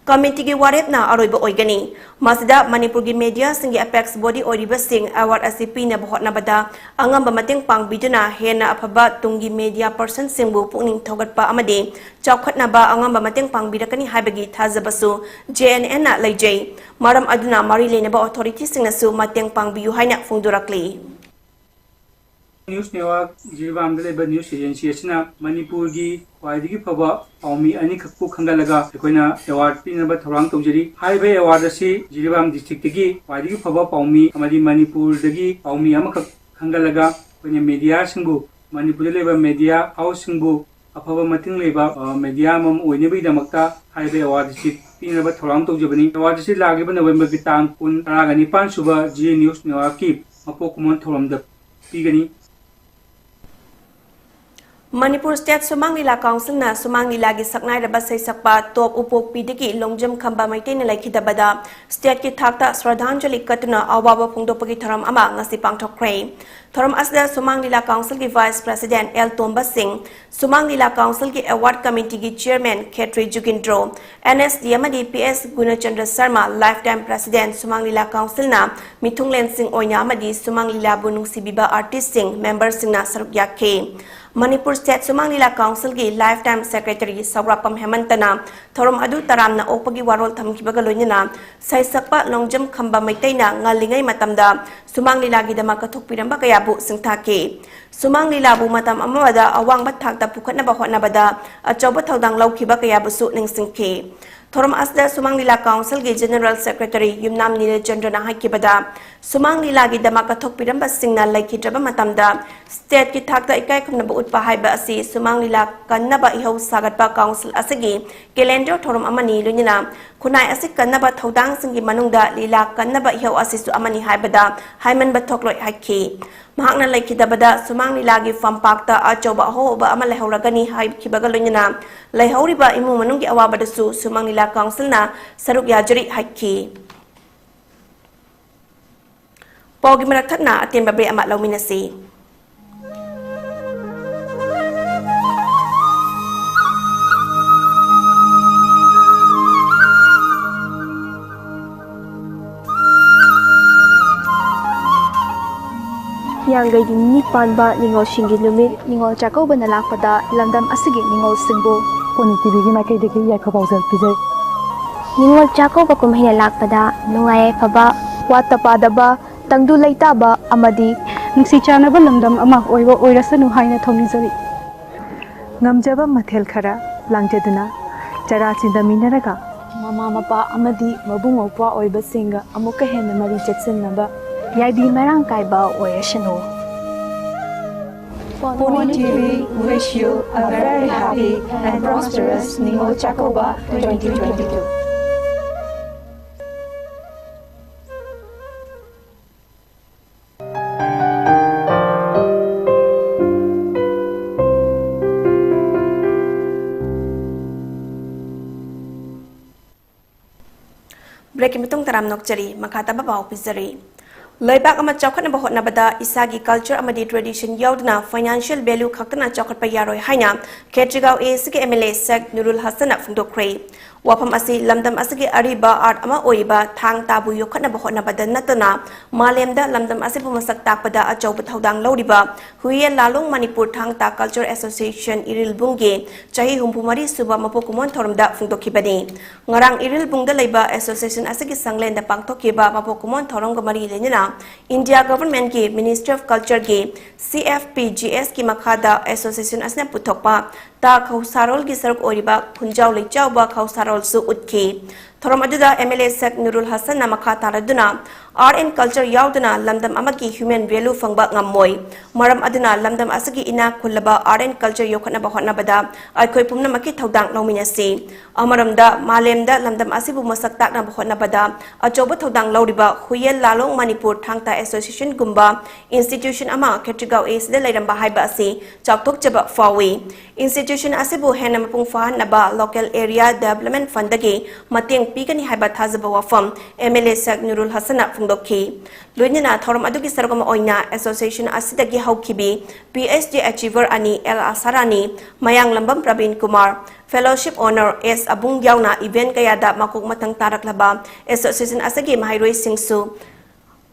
ꯀꯃꯤꯇꯤꯒꯤ ꯋꯥꯔꯦꯞꯅ ꯑꯔꯣꯏꯕ ꯑꯣꯏꯒꯅꯤ꯫ ꯃꯁꯤꯗ ꯃꯅꯤꯄꯨꯔꯒꯤ ꯃꯦꯗꯤꯌꯥꯁꯤꯡꯒꯤ ꯑꯦꯄꯦꯛꯁ ꯕꯣꯗꯤ ꯑꯣꯏꯔꯤꯕꯁꯤꯡ ꯑꯦꯋꯥꯔꯗ ꯑꯁꯤ ꯄꯤꯅꯕ ꯍꯣꯠꯅꯕꯗ ꯑꯉꯝꯕ ꯃꯇꯦꯡ ꯄꯥꯡꯕꯤꯗꯨꯅ ꯍꯦꯟꯅ ꯑꯐꯕ ꯇꯨꯡꯒꯤ ꯃꯦꯗꯤꯌꯥ ꯄꯔꯁꯟꯁꯤꯡꯕꯨ ꯄꯨꯛꯅꯤꯡ ꯊꯧꯒꯠꯄ ꯑꯃꯗꯤ ꯆꯥꯎꯈꯠꯅꯕ ꯑꯉꯝꯕ ꯃꯇꯦꯡ ꯄꯥꯡꯕꯤꯔꯛꯀꯅꯤ ꯍꯥꯏꯕꯒꯤ ꯊꯥꯖꯕꯁꯨ ꯖꯦ ꯑꯦꯟ ꯑꯦꯟꯅ ꯂꯩꯖꯩ꯫ ꯃꯔꯝ ꯑꯗꯨꯅ ꯃꯔꯤ ꯂꯩꯅꯕ ꯑꯣꯊꯣꯔꯤꯇꯤꯁꯤꯡꯅꯁꯨ ꯃꯇꯦꯡ ꯄꯥꯡꯕꯤꯌꯨ ꯍꯥꯏꯅ ꯐꯣꯡꯗꯣꯔꯛꯂꯤ꯫ ꯅ꯭ꯌꯨꯁ ꯅꯦꯠꯋꯥꯔꯛ ꯖꯤꯔꯤꯕꯥꯝꯗ ꯂꯩꯕ ꯅ꯭ꯌꯨꯁ ꯑꯦꯖꯦꯟꯁꯤ ꯑꯁꯤꯅ ꯃꯅꯤꯄꯨꯔꯒꯤ ꯈ꯭ꯋꯥꯏꯗꯒꯤ ꯐꯕ ꯄꯥꯎꯃꯤ ꯑꯅꯤꯈꯛꯄꯨ ꯈꯟꯒꯠꯂꯒ ꯑꯩꯈꯣꯏꯅ ꯑꯦꯋꯥꯔꯗ ꯄꯤꯅꯕ ꯊꯧꯔꯥꯡ ꯇꯧꯖꯔꯤ꯫ ꯍꯥꯏꯔꯤꯕ ꯑꯦꯋꯥꯔꯗ ꯑꯁꯤ ꯖꯤꯔꯤꯕꯥꯝ ꯗꯤꯁꯇ꯭ꯔꯤꯛꯇꯒꯤ ꯈ꯭ꯋꯥꯏꯗꯒꯤ ꯐꯕ ꯄꯥꯎꯃꯤ ꯑꯃꯗꯤ ꯃꯅꯤꯄꯨꯔꯗꯒꯤ ꯄꯥꯎꯃꯤ ꯑꯃꯈꯛ ꯈꯟꯒꯠꯂꯒ ꯑꯩꯈꯣꯏꯅ ꯃꯦꯗꯤꯌꯥꯁꯤꯡꯕꯨ, ꯃꯅꯤꯄꯨꯔꯗ ꯂꯩꯕ ꯃꯦꯗꯤꯌꯥ ꯍꯥꯎꯁꯁꯤꯡꯕꯨ ꯑꯐꯕ ꯃꯇꯤꯡ ꯂꯩꯕ, ꯑ, ꯃꯦꯗꯤꯌꯥ ꯑꯃꯃꯝ ꯑꯣꯏꯅꯕꯒꯤꯗꯃꯛꯇ ꯍꯥꯏꯔꯤꯕ ꯑꯦꯋꯥꯔꯗ ꯑꯁꯤ ꯄꯤꯅꯕ ꯊꯧꯔꯥꯡ ꯇꯧꯖꯕꯅꯤ꯫ ꯑꯦꯋꯥꯔꯗ ꯑꯁꯤ ꯂꯥꯛꯂꯤꯕ ꯅꯕꯦꯝꯕꯔꯒꯤ ꯇꯥꯡ ꯀꯨꯟ, ꯇꯔꯥꯒ ꯅꯤꯄꯥꯟ ꯁꯨꯕ ꯖꯤ ꯅ꯭ꯌꯨꯁ ꯅꯦꯠꯋꯥꯔꯛꯀꯤ ꯃꯄꯣꯛ ꯀꯨꯝꯑꯣꯟ ꯊꯧꯔꯝꯗ ꯄꯤꯒꯅꯤ꯫ ꯃꯅꯤꯄꯨꯔ ꯁ꯭ꯇꯦꯠ ꯁꯨꯃꯥꯡ ꯂꯤꯂꯥ ꯀꯥꯎꯟꯁꯤꯜꯅ ꯁꯨꯃꯥꯡ ꯂꯤꯂꯥꯒꯤ ꯁꯛꯅꯥꯏꯔꯕ ꯁꯩꯁꯛꯄ ꯇꯣꯞ ꯎꯄꯣꯛꯄꯤꯗꯒꯤ ꯂꯣꯡꯖꯝ ꯈꯝꯕ ꯃꯩꯇꯩꯅ ꯂꯩꯈꯤꯗꯕꯗ ꯁ꯭ꯇꯦꯠꯀꯤ ꯊꯥꯛꯇ ꯁ꯭ꯔꯗꯥꯟꯖꯂꯤ ꯀꯠꯇꯨꯅ ꯑꯋꯥꯕ ꯐꯣꯡꯗꯣꯛꯄꯒꯤ ꯊꯧꯔꯝ ꯑꯃ ꯉꯁꯤ ꯄꯥꯡꯊꯣꯛꯈ꯭ꯔꯦ꯫ ꯊꯧꯔꯝ ꯑꯁꯤꯗ ꯁꯨꯃꯥꯡ ꯂꯤꯂꯥ ꯀꯥꯎꯟꯁꯤꯜꯒꯤ ꯚꯥꯏꯁ ꯄ꯭ꯔꯦꯁꯤꯗꯦꯟꯠ ꯑꯦꯜ ꯇꯣꯝꯕ ꯁꯤꯡ, ꯁꯨꯃꯥꯡ ꯂꯤꯂꯥ ꯀꯥꯎꯟꯁꯤꯜꯒꯤ ꯑꯦꯋꯥꯔꯗ ꯀꯃꯤꯇꯤꯒꯤ chairman Khetri Jugindro, N S D ꯑꯃꯗꯤ P S Gunachandra Sharma, lifetime president Sumang Lila ꯀꯥꯎꯟꯁꯤꯜꯅ ꯃꯤꯊꯨꯡꯂꯦꯟꯁꯤꯡ ꯑꯣꯏꯅ ꯑꯃꯗꯤ ꯁꯨꯃꯥꯡ ꯂꯤꯂꯥꯕꯨ ꯅꯨꯡꯁꯤꯕꯤꯕ ꯑꯥꯔꯇꯤꯁꯁꯤꯡ, ꯃꯦꯝꯕꯔꯁꯤꯡꯅ ꯁꯔꯨꯛ ꯌꯥꯈꯤ꯫ ꯃꯅꯤꯄꯨꯔ ꯁ꯭ꯇꯦꯠ ꯁꯨꯃꯥꯡ ꯂꯤꯂꯥ ꯀꯥꯎꯟꯁꯤꯜꯒꯤ ꯂꯥꯏꯐ ꯇꯥꯏꯝ ꯁꯦꯀ꯭ꯔꯦꯇꯔꯤ ꯁꯧꯒ꯭ꯔꯥꯛꯄꯝ ꯍꯦꯃꯟꯇꯅ ꯊꯧꯔꯝ ꯑꯗꯨ ꯇꯔꯥꯝꯅ ꯑꯣꯛꯄꯒꯤ ꯋꯥꯔꯣꯜ ꯊꯝꯈꯤꯕꯒ ꯂꯣꯏꯅꯅ ꯁꯩꯁꯛꯄ ꯂꯣꯡꯖꯝ ꯈꯝꯕ ꯃꯩꯇꯩꯅ ꯉꯜꯂꯤꯉꯩ ꯃꯇꯝꯗ ꯁꯨꯃꯥꯡ ꯂꯤꯂꯥꯒꯤꯗꯃꯛ ꯀꯠꯊꯣꯛꯄꯤꯔꯝꯕ ꯀꯌꯥꯕꯨ ꯁꯤꯡꯊꯥꯈꯤ꯫ ꯁꯨꯃꯥꯡ ꯂꯤꯂꯥꯕꯨ ꯃꯇꯝ ꯑꯃꯗ ꯑꯋꯥꯡꯕ ꯊꯥꯛꯇ ꯄꯨꯈꯠꯅꯕ ꯍꯣꯠꯅꯕꯗ ꯑꯆꯧꯕ ꯊꯧꯗꯥꯡ ꯂꯧꯈꯤꯕ ꯀꯌꯥꯕꯨꯁꯨ ꯅꯤꯡꯁꯤꯡꯈꯤ꯫ ꯊꯧꯔꯝ ꯑꯁꯤꯗ ꯁꯨꯃꯥꯡ ꯂꯤꯂꯥ ꯀꯥꯎꯟꯁꯤꯜꯒꯤ ꯖꯦꯅꯦꯔꯦꯜ ꯁꯦꯀ꯭ꯔꯦꯇꯔꯤ ꯌꯨꯝꯅꯥꯝ ꯅꯤꯔꯦꯆꯟꯗ꯭ꯔꯅ ꯍꯥꯏꯈꯤꯕꯗ, ꯁꯨꯃꯥꯡ ꯂꯤꯂꯥꯒꯤꯗꯃꯛ ꯀꯠꯊꯣꯛꯄꯤꯔꯝꯕꯁꯤꯡꯅ ꯂꯩꯈꯤꯗ꯭ꯔꯕ ꯃꯇꯝꯗ ꯁ꯭ꯇꯦꯠꯀꯤ ꯊꯥꯛꯇ ꯏꯀꯥꯏ ꯈꯨꯝꯅꯕ ꯎꯠꯄ ꯍꯥꯏꯕ ꯑꯁꯤ ꯁꯨꯃꯥꯡ ꯂꯤꯂꯥ ꯀꯟꯅꯕ ꯏꯍꯧ ꯁꯥꯒꯠꯄ ꯀꯥꯎꯟꯁꯤꯜ ꯑꯁꯤꯒꯤ ꯀꯦꯂꯦꯟꯗꯔ ꯊꯧꯔꯝ ꯑꯃꯅꯤ, ꯂꯣꯏꯅꯅ ꯈꯨꯟꯅꯥꯏ ꯑꯁꯤ ꯀꯟꯅꯕ ꯊꯧꯗꯥꯡꯁꯤꯡꯒꯤ ꯃꯅꯨꯡꯗ ꯂꯤꯂꯥ ꯀꯟꯅꯕ ꯏꯍꯧ ꯑꯁꯤꯁꯨ ꯑꯃꯅꯤ ꯍꯥꯏꯕꯗ ꯍꯥꯏꯃꯟꯕ ꯊꯣꯛꯂꯣꯏ ꯍꯥꯏꯈꯤ꯫ ꯃꯍꯥꯛꯅ ꯂꯩꯈꯤꯗꯕꯗ ꯁꯨꯃꯥꯡ ꯂꯤꯂꯥꯒꯤ ꯐꯝꯄꯥꯛꯇ ꯑꯆꯧꯕ ꯑꯍꯣꯕ ꯑꯃ ꯂꯩꯍꯧꯔꯒꯅꯤ ꯍꯥꯏꯈꯤꯕꯒ ꯂꯣꯏꯅꯅ ꯂꯩꯍꯧꯔꯤꯕ ꯏꯃꯨꯡ ꯃꯅꯨꯡꯒꯤ ꯑꯋꯥꯕꯗꯁꯨ ꯁꯨꯃꯥꯡ ꯂꯤꯂꯥ ꯀꯥꯎꯟꯁꯤꯜꯅ ꯁꯔꯨꯛ ꯌꯥꯖꯔꯤ ꯍꯥꯏꯈꯤ꯫ ꯄꯥꯎꯒꯤ ꯃꯔꯛ ꯊꯠꯅ ꯑꯇꯦꯟꯕ ꯕ꯭ꯔꯦꯛ ꯑꯃ ꯂꯧꯃꯤꯟꯅꯁꯤ꯫ ꯍꯤꯌꯥꯡꯒꯩꯒꯤ ꯅꯤꯅꯤ ꯄꯥꯟꯕ ꯅꯤꯉꯣꯜꯁꯤꯡꯒꯤ ꯅꯨꯃꯤꯠ ꯅꯤꯉꯣꯜ ꯆꯥꯛꯀꯧꯕꯅ ꯂꯥꯛꯄꯗ ꯂꯝꯗꯝ ꯑꯁꯤꯒꯤ ꯅꯤꯉꯣꯜꯁꯤꯡꯕꯨ ꯄꯣꯅꯤ ꯇꯤꯚꯤꯒꯤ ꯃꯥꯏꯀꯩꯗꯒꯤ ꯌꯥꯏꯐ ꯄꯥꯎꯖꯦꯜ ꯄꯤꯖꯔꯤ꯫ ꯅꯤꯉꯣꯜ ꯆꯥꯛꯀꯧꯕ ꯀꯨꯝꯍꯩꯅ ꯂꯥꯛꯄꯗ ꯅꯨꯡꯉꯥꯏ ꯌꯥꯏꯐꯕ, ꯋꯥꯠꯇ ꯄꯥꯗꯕ, ꯇꯪꯗꯨ ꯂꯩꯇꯥꯕ ꯑꯃꯗꯤ ꯅꯨꯡꯁꯤ ꯆꯥꯟꯅꯕ ꯂꯝꯗꯝ ꯑꯃ ꯑꯣꯏꯕ ꯑꯣꯏꯔꯁꯅꯨ ꯍꯥꯏꯅ ꯊꯧꯅꯤꯖꯔꯤ꯫ ꯉꯝꯖꯕ ꯃꯊꯦꯜ ꯈꯔ ꯂꯥꯡꯖꯗꯨꯅ ꯆꯔꯥ ꯆꯤꯟꯗꯃꯤꯟꯅꯔꯒ ꯃꯃꯥ ꯃꯄꯥ ꯑꯃꯗꯤ ꯃꯕꯨꯡ ꯃꯧꯄ꯭ꯋꯥ ꯑꯣꯏꯕꯁꯤꯡꯒ ꯑꯃꯨꯛꯀ ꯍꯦꯟꯅ ꯃꯔꯤ ꯆꯦꯠꯁꯤꯟꯅꯕ ꯌꯥꯏꯕꯤ ꯃꯔꯥꯡ ꯀꯥꯏꯕ ꯑꯣꯏꯔꯁꯅꯨ꯫ Pony T V wish you a very happy and prosperous Ningol Chakouba twenty twenty-two. ꯕ꯭ꯔꯦꯛꯀꯤ ꯃꯇꯨꯡ ꯇꯔꯥꯝ ꯅꯣꯛꯆꯔꯤ, ꯃꯈꯥ ꯇꯥꯕ ꯄꯥꯎ ꯄꯤꯖꯔꯤ꯫ ꯂꯩꯕꯥꯛ ꯑꯃ ꯆꯥꯎꯈꯠꯅꯕ ꯍꯣꯠꯅꯕꯗ ꯏꯁꯥꯒꯤ ꯀꯜꯆꯔ ꯑꯃꯗꯤ ꯇ꯭ꯔꯦꯗꯤꯁꯟ ꯌꯥꯎꯗꯅ ꯐꯥꯏꯅꯥꯟꯁꯤꯌꯦꯜ ꯚꯦꯂ꯭ꯌꯨ ꯈꯛꯇꯅ ꯆꯥꯎꯈꯠꯄ ꯌꯥꯔꯣꯏ ꯍꯥꯏꯅ ꯈꯦꯇ꯭ꯔꯤꯒꯥꯎ ꯑꯦ ꯁꯤꯒꯤ ꯑꯦꯝ ꯑꯦꯜ ꯑꯦ ꯁꯦꯛ ꯅꯨꯔꯨꯜ ꯍꯁꯟꯅ ꯐꯣꯡꯗꯣꯛꯈ꯭ꯔꯦ꯫ ꯋꯥꯐꯝ ꯑꯁꯤ ꯂꯝꯗꯝ ꯑꯁꯤꯒꯤ ꯑꯔꯤꯕ art ꯑꯃ ꯑꯣꯏꯔꯤꯕ ꯊꯥꯡ ꯇꯥꯕꯨ ꯌꯣꯛꯈꯠꯅꯕ ꯍꯣꯠꯅꯕꯗ ꯅꯠꯇꯅ, ꯃꯥꯂꯦꯝꯗ ꯂꯝꯗꯝ ꯑꯁꯤꯕꯨ ꯃꯁꯛ ꯇꯥꯛꯄꯗ ꯑꯆꯧꯕ ꯊꯧꯗꯥꯡ ꯂꯧꯔꯤꯕ ꯍꯨꯏꯌꯦꯟ ꯂꯥꯂꯣꯡ ꯃꯅꯤꯄꯨꯔ ꯊꯥꯡ ꯇꯥ Culture Association ꯏꯔꯤꯜꯕꯨꯡꯒꯤ ꯆꯍꯤ ꯍꯨꯝꯐꯨ ꯃꯔꯤ ꯁꯨꯕ ꯃꯄꯣꯛ ꯀꯨꯝꯑꯣꯟ ꯊꯧꯔꯝꯗ ꯐꯣꯡꯗꯣꯛꯈꯤꯕꯅꯤ꯫ ꯉꯔꯥꯡ ꯏꯔꯤꯜꯕꯨꯡꯗ ꯂꯩꯕ association ꯑꯁꯤꯒꯤ ꯁꯪꯂꯦꯟꯗ ꯄꯥꯡꯊꯣꯛꯈꯤꯕ ꯃꯄꯣꯛ ꯀꯨꯝꯑꯣꯟ ꯊꯧꯔꯝꯒ ꯃꯔꯤ ꯂꯩꯅꯅ India governmentꯀꯤ Ministry of Cultureꯒꯤ CFPGSꯀꯤ ꯃꯈꯥꯗ association ꯑꯁꯤꯅ ꯄꯨꯊꯣꯛꯄ ꯇꯥ ꯈꯧꯁꯥꯔꯣꯜꯒꯤ ꯁꯔꯨꯛ ꯑꯣꯏꯔꯤꯕ ꯈꯨꯟꯖꯥꯎ ꯂꯩꯆꯥꯎꯕ ꯈꯧꯁꯥꯔꯣꯜꯁꯨ ꯎꯠꯈꯤ꯫ ꯊꯧꯔꯝ ꯑꯗꯨꯗ MLA ꯁꯦꯛ ꯅꯨꯔꯨꯜ ꯍꯁꯟꯅ ꯃꯈꯥ ꯇꯥꯔꯗꯨꯅ, art and culture ꯌꯥꯎꯗꯅ ꯂꯝꯗꯝ ꯑꯃꯒꯤ human value ꯐꯪꯕ ꯉꯝꯃꯣꯏ꯫ ꯃꯔꯝ ꯑꯗꯨꯅ ꯂꯝꯗꯝ ꯑꯁꯤꯒꯤ ꯏꯅꯥꯛ ꯈꯨꯜꯂꯕ art and culture ꯌꯣꯛꯈꯠꯅꯕ ꯍꯣꯠꯅꯕꯗ ꯑꯩꯈꯣꯏ ꯄꯨꯝꯅꯃꯛꯀꯤ ꯊꯧꯗꯥꯡ ꯂꯧꯃꯤꯟꯅꯁꯤ꯫ ꯑꯃꯔꯣꯝꯗ, ꯃꯥꯂꯦꯝꯗ ꯂꯝꯗꯝ ꯑꯁꯤꯕꯨ ꯃꯁꯛ ꯇꯥꯛꯅꯕ ꯍꯣꯠꯅꯕꯗ ꯑꯆꯧꯕ ꯊꯧꯗꯥꯡ ꯂꯧꯔꯤꯕ ꯍꯨꯏꯌꯦꯟ ꯂꯥꯂꯣꯡ ꯃꯅꯤꯄꯨꯔ ꯊꯥꯡ ꯇꯥ Associationꯒꯨꯝꯕ institution ꯑꯃ ꯈꯦꯇ꯭ꯔꯤꯒꯥꯎ Aꯁꯤꯗ ꯂꯩꯔꯝꯕ ꯍꯥꯏꯕ ꯑꯁꯤ ꯆꯥꯎꯊꯣꯛꯆꯕ ꯐꯥꯎꯏ꯫ Institution ꯑꯁꯤꯕꯨ ꯍꯦꯟꯅ ꯃꯄꯨꯡ ꯐꯥꯍꯟꯅꯕ local area development fundꯗꯒꯤ ꯃꯇꯦꯡ ꯄꯤꯒꯅꯤ ꯍꯥꯏꯕ ꯊꯥꯖꯕ ꯋꯥꯐꯝ MLA ꯁꯦꯛ ꯅꯨꯔꯨꯜ ꯍꯁꯟꯅ ꯐꯣꯡꯗꯣꯛꯈꯤ꯫ ꯂꯣꯏꯅꯅ ꯊꯧꯔꯝ ꯑꯗꯨꯒꯤ ꯁꯔꯨꯛ ꯑꯃ ꯑꯣꯏꯅ association ꯑꯁꯤꯗꯒꯤ ꯍꯧꯈꯤꯕꯤ PhD achiever ꯑꯅꯤ ꯑꯦꯜ ꯑꯁꯥꯔꯥꯅꯤ, ꯃꯌꯥꯡꯂꯝꯕꯝ ꯄ꯭ꯔꯕꯤꯟ ꯀꯨꯃꯥꯔ, fellowship honour ꯑꯦꯁ ꯑꯕꯨꯡ ꯌꯥꯎꯅ event ꯀꯌꯥꯗ ꯃꯀꯣꯛ ꯃꯊꯪ ꯇꯥꯔꯛꯂꯕ association ꯑꯁꯤꯒꯤ ꯃꯍꯩꯔꯣꯏꯁꯤꯡꯁꯨ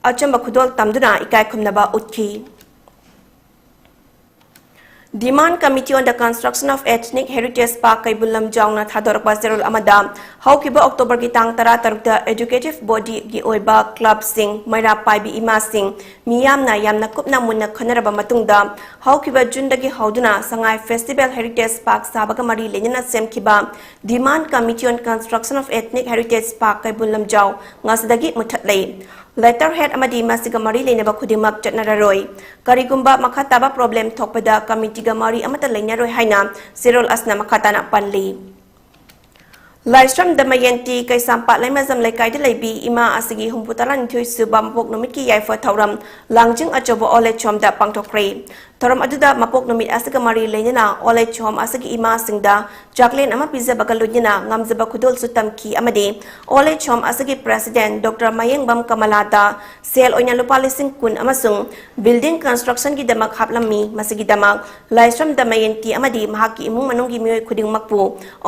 ꯑꯆꯝꯕ ꯈꯨꯗꯣꯜ ꯇꯝꯗꯨꯅ ꯏꯀꯥꯏ ꯈꯨꯝꯅꯕ ꯎꯠꯈꯤ꯫ Demand Committee on the Construction of Ethnic Heritage Park ꯀꯩꯕꯨꯜ ꯂꯝꯖꯥꯎꯅ ꯊꯥꯗꯣꯔꯛꯄ ꯆꯦꯔꯣꯜ ꯑꯃꯗ, ꯍꯧꯈꯤꯕ Octoberꯒꯤ ꯇꯥꯡ ꯇꯔꯥ ꯇꯔꯨꯛꯇ educative bodyꯒꯤ ꯑꯣꯏꯕ clubꯁꯤꯡ, ꯃꯩꯔꯥ ꯄꯥꯏꯕꯤ ꯏꯃꯥꯁꯤꯡ, ꯃꯤꯌꯥꯝꯅ ꯌꯥꯝꯅ ꯀꯨꯞꯅ ꯃꯨꯟꯅ ꯈꯟꯅꯔꯕ ꯃꯇꯨꯡꯗ, ꯍꯧꯈꯤꯕ Juneꯗꯒꯤ ꯍꯧꯗꯨꯅ ꯁꯉꯥꯏ Festival Heritage Park ꯁꯥꯕꯒ ꯃꯔꯤ ꯂꯩꯅꯅ ꯁꯦꯝꯈꯤꯕ Demand Committee on Construction of Ethnic Heritage Park Keibul Lamjao ꯉꯁꯤꯗꯒꯤ ꯃꯨꯊꯠꯂꯦ꯫ Letterhead ꯑꯃꯗꯤ ꯃꯁꯤꯒ ꯃꯔꯤ ꯂꯩꯅꯕ ꯈꯨꯗꯤꯡꯃꯛ ꯆꯠꯅꯔꯔꯣꯏ꯫ ꯀꯔꯤꯒꯨꯝꯕ ꯃꯈꯥ ꯇꯥꯕ problem ꯊꯣꯛꯄꯗ committeeꯒ ꯃꯔꯤ ꯑꯃꯠꯇ ꯂꯩꯅꯔꯣꯏ ꯍꯥꯏꯅ ꯆꯦꯔꯣꯜ ꯑꯁꯤꯅ ꯃꯈꯥ ꯇꯥꯅ ꯄꯜꯂꯤ꯫ ꯂꯥꯏꯁ꯭ꯔꯝ ꯗꯃꯌꯟꯇꯤ ꯀꯩꯁꯥꯝꯄꯥꯠ ꯂꯩꯃꯖꯝ ꯂꯩꯀꯥꯏꯗ ꯂꯩꯕꯤ ꯏꯃꯥ ꯑꯁꯤꯒꯤ ꯍꯨꯝꯐꯨ ꯇꯔꯥꯅꯤꯊꯣꯏ ꯁꯨꯕ ꯃꯄꯣꯛ ꯅꯨꯃꯤꯠꯀꯤ ꯌꯥꯏꯐ ꯊꯧꯔꯝ ꯂꯥꯡꯖꯤꯡ ꯑꯆꯧꯕ old age homeꯗ ꯄꯥꯡꯊꯣꯛꯈ꯭ꯔꯦ꯫ ꯊꯧꯔꯝ ꯑꯗꯨꯗ ꯃꯄꯣꯛ ꯅꯨꯃꯤꯠ ꯑꯁꯤꯒ ꯃꯔꯤ ꯂꯩꯅꯅ Old Age Home ꯑꯁꯤꯒꯤ ꯏꯃꯥꯁꯤꯡꯗ ꯆꯥꯛꯂꯦꯟ ꯑꯃ ꯄꯤꯖꯕꯒ ꯂꯣꯏꯅꯅ ꯉꯝꯖꯕ ꯈꯨꯗꯣꯜꯁꯨ ꯇꯝꯈꯤ ꯑꯃꯗꯤ Old Age Home ꯑꯁꯤꯒꯤ President Doctor ꯃꯌꯦꯡꯕꯝ ꯀꯃꯂꯥꯗ ꯁꯦꯜ ꯑꯣꯏꯅ ꯂꯨꯄꯥ ꯂꯤꯁꯤꯡ ꯀꯨꯟ ꯑꯃꯁꯨꯡ building constructionꯒꯤꯗꯃꯛ ꯍꯥꯞꯂꯝꯃꯤ꯫ ꯃꯁꯤꯒꯤꯗꯃꯛ ꯂꯥꯏꯁ꯭ꯔꯝ ꯗꯃꯌꯟꯇꯤ ꯑꯃꯗꯤ ꯃꯍꯥꯛꯀꯤ ꯏꯃꯨꯡ ꯃꯅꯨꯡꯒꯤ ꯃꯤꯑꯣꯏ ꯈꯨꯗꯤꯡꯃꯛꯄꯨ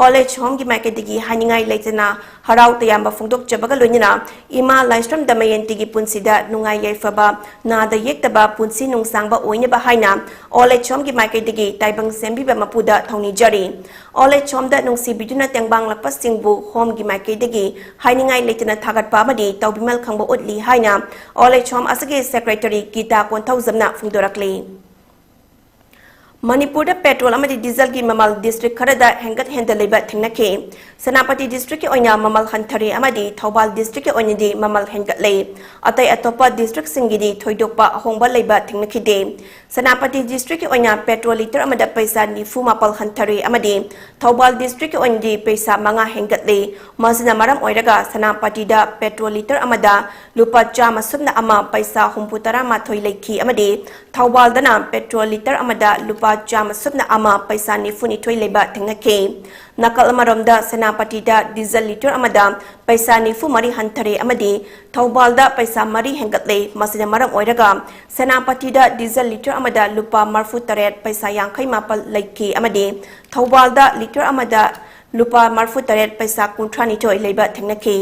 Old Age Homeꯒꯤ ꯃꯥꯏꯀꯩꯗꯒꯤ ꯍꯥꯏꯅꯤꯡꯉꯥꯏ ꯂꯩꯇꯅ ꯍꯔꯥꯎ ꯇꯌꯥꯝꯕ ꯐꯣꯡꯗꯣꯛꯆꯕꯒ ꯂꯣꯏꯅꯅ ꯏꯃꯥ ꯂꯥꯏꯁ꯭ꯔꯝ ꯗꯃꯌꯟꯇꯤꯒꯤ ꯄꯨꯟꯁꯤꯗ ꯅꯨꯡꯉꯥꯏ ꯌꯥꯏꯐꯕ, ꯅꯥꯗ ꯌꯦꯛꯇꯕ ꯄꯨꯟꯁꯤ ꯅꯨꯡꯁꯥꯡꯕ ꯑꯣꯏꯅꯕ ꯍꯥꯏꯅ Old Age Homeꯒꯤ ꯃꯥꯏꯀꯩꯗꯒꯤ ꯇꯥꯏꯕꯪ ꯁꯦꯝꯕꯤꯕ ꯃꯄꯨꯗ ꯊꯧꯅꯤꯖꯔꯤ꯫ Old Age Homeꯗ ꯅꯨꯡꯁꯤꯕꯤꯗꯨꯅ ꯇꯦꯡꯕꯥꯡꯂꯛꯄꯁꯤꯡꯕꯨ Homeꯒꯤ ꯃꯥꯏꯀꯩꯗꯒꯤ ꯍꯥꯏꯅꯤꯡꯉꯥꯏ ꯂꯩꯇꯅ ꯊꯥꯒꯠꯄ ꯑꯃꯗꯤ ꯇꯧꯕꯤꯃꯜ ꯈꯪꯕ ꯎꯠꯂꯤ ꯍꯥꯏꯅ Old Age Home ꯑꯁꯤꯒꯤ Secretary ꯒꯤꯇꯥ ꯀꯣꯟꯊꯧꯖꯝꯅ ꯐꯣꯡꯗꯣꯔꯛꯂꯤ꯫ ꯃꯅꯤꯄꯨꯔꯗ petrol ꯑꯃꯗꯤ dieselꯒꯤ ꯃꯃꯜ district ꯈꯔꯗ ꯍꯦꯟꯒꯠ ꯍꯦꯟꯗꯂꯩꯕ ꯊꯦꯡꯅꯈꯤ꯫ ꯁꯦꯅꯥꯄꯇꯤ districtꯀꯤ ꯑꯣꯏꯅ ꯃꯃꯜ ꯍꯟꯊꯔꯦ ꯑꯃꯗꯤ ꯊꯧꯕꯥꯜ districtꯀꯤ ꯑꯣꯏꯅꯗꯤ ꯃꯃꯜ ꯍꯦꯟꯒꯠꯂꯦ꯫ ꯑꯇꯩ ꯑꯇꯣꯞꯄ districtꯁꯤꯡꯒꯤꯗꯤ ꯊꯣꯏꯗꯣꯛꯄ ꯑꯍꯣꯡꯕ ꯂꯩꯕ ꯊꯦꯡꯅꯈꯤꯗꯦ꯫ ꯁꯦꯅꯥꯄꯇꯤ districtꯀꯤ ꯑꯣꯏꯅ petrol litre ꯑꯃꯗ ꯄꯩꯁꯥ ꯅꯤꯐꯨ ꯃꯥꯄꯜ ꯍꯟꯊꯔꯦ ꯑꯃꯗꯤ ꯊꯧꯕꯥꯜ districtꯀꯤ ꯑꯣꯏꯅꯗꯤ ꯄꯩꯁꯥ ꯃꯉꯥ ꯍꯦꯟꯒꯠꯂꯦ꯫ ꯃꯁꯤꯅ ꯃꯔꯝ ꯑꯣꯏꯔꯒ ꯁꯦꯅꯥꯄꯇꯤꯗ petrol litre ꯑꯃꯗ ꯂꯨꯄꯥ ꯆꯥꯝꯃ ꯁꯨꯞꯅ ꯑꯃ ꯄꯩꯁꯥ ꯍꯨꯝꯐꯨ ꯇꯔꯥ ꯃꯥꯊꯣꯏ ꯂꯩꯈꯤ ꯑꯃꯗꯤ ꯊꯧꯕꯥꯜꯗꯅ petrol litre ꯑꯃꯗ ꯂꯨꯄꯥ ꯆꯥꯝꯃ ꯁꯨꯞꯅ ꯑꯃ ꯄꯩꯁꯥ ꯅꯤꯐꯨ ꯅꯤꯊꯣꯏ ꯂꯩꯕ ꯊꯦꯡꯅꯈꯤ꯫ ꯅꯥꯀꯜ ꯑꯃꯔꯣꯝꯗ ꯁꯦꯅꯥꯄꯇꯤꯗ diesel litre ꯑꯃꯗ ꯄꯩꯁꯥ ꯅꯤꯐꯨ ꯃꯔꯤ ꯍꯟꯊꯔꯦ ꯑꯃꯗꯤ ꯊꯧꯕꯥꯜꯗ ꯄꯩꯁꯥ ꯃꯔꯤ ꯍꯦꯟꯒꯠꯂꯦ꯫ ꯃꯁꯤꯅ ꯃꯔꯝ ꯑꯣꯏꯔꯒ ꯁꯦꯅꯥꯄꯇꯤꯗ diesel litre ꯑꯃꯗ ꯂꯨꯄꯥ ꯃꯔꯤꯐꯨ ꯇꯔꯦꯠ ꯄꯩꯁꯥ ꯌꯥꯡꯈꯩ ꯃꯥꯄꯜ ꯂꯩꯈꯤ ꯑꯃꯗꯤ ꯊꯧꯕꯥꯜꯗ litre ꯑꯃꯗ ꯂꯨꯄꯥ ꯃꯔꯤꯐꯨ ꯇꯔꯦꯠ ꯄꯩꯁꯥ ꯀꯨꯟꯊ꯭ꯔꯥ ꯅꯤꯊꯣꯏ ꯂꯩꯕ ꯊꯦꯡꯅꯈꯤ꯫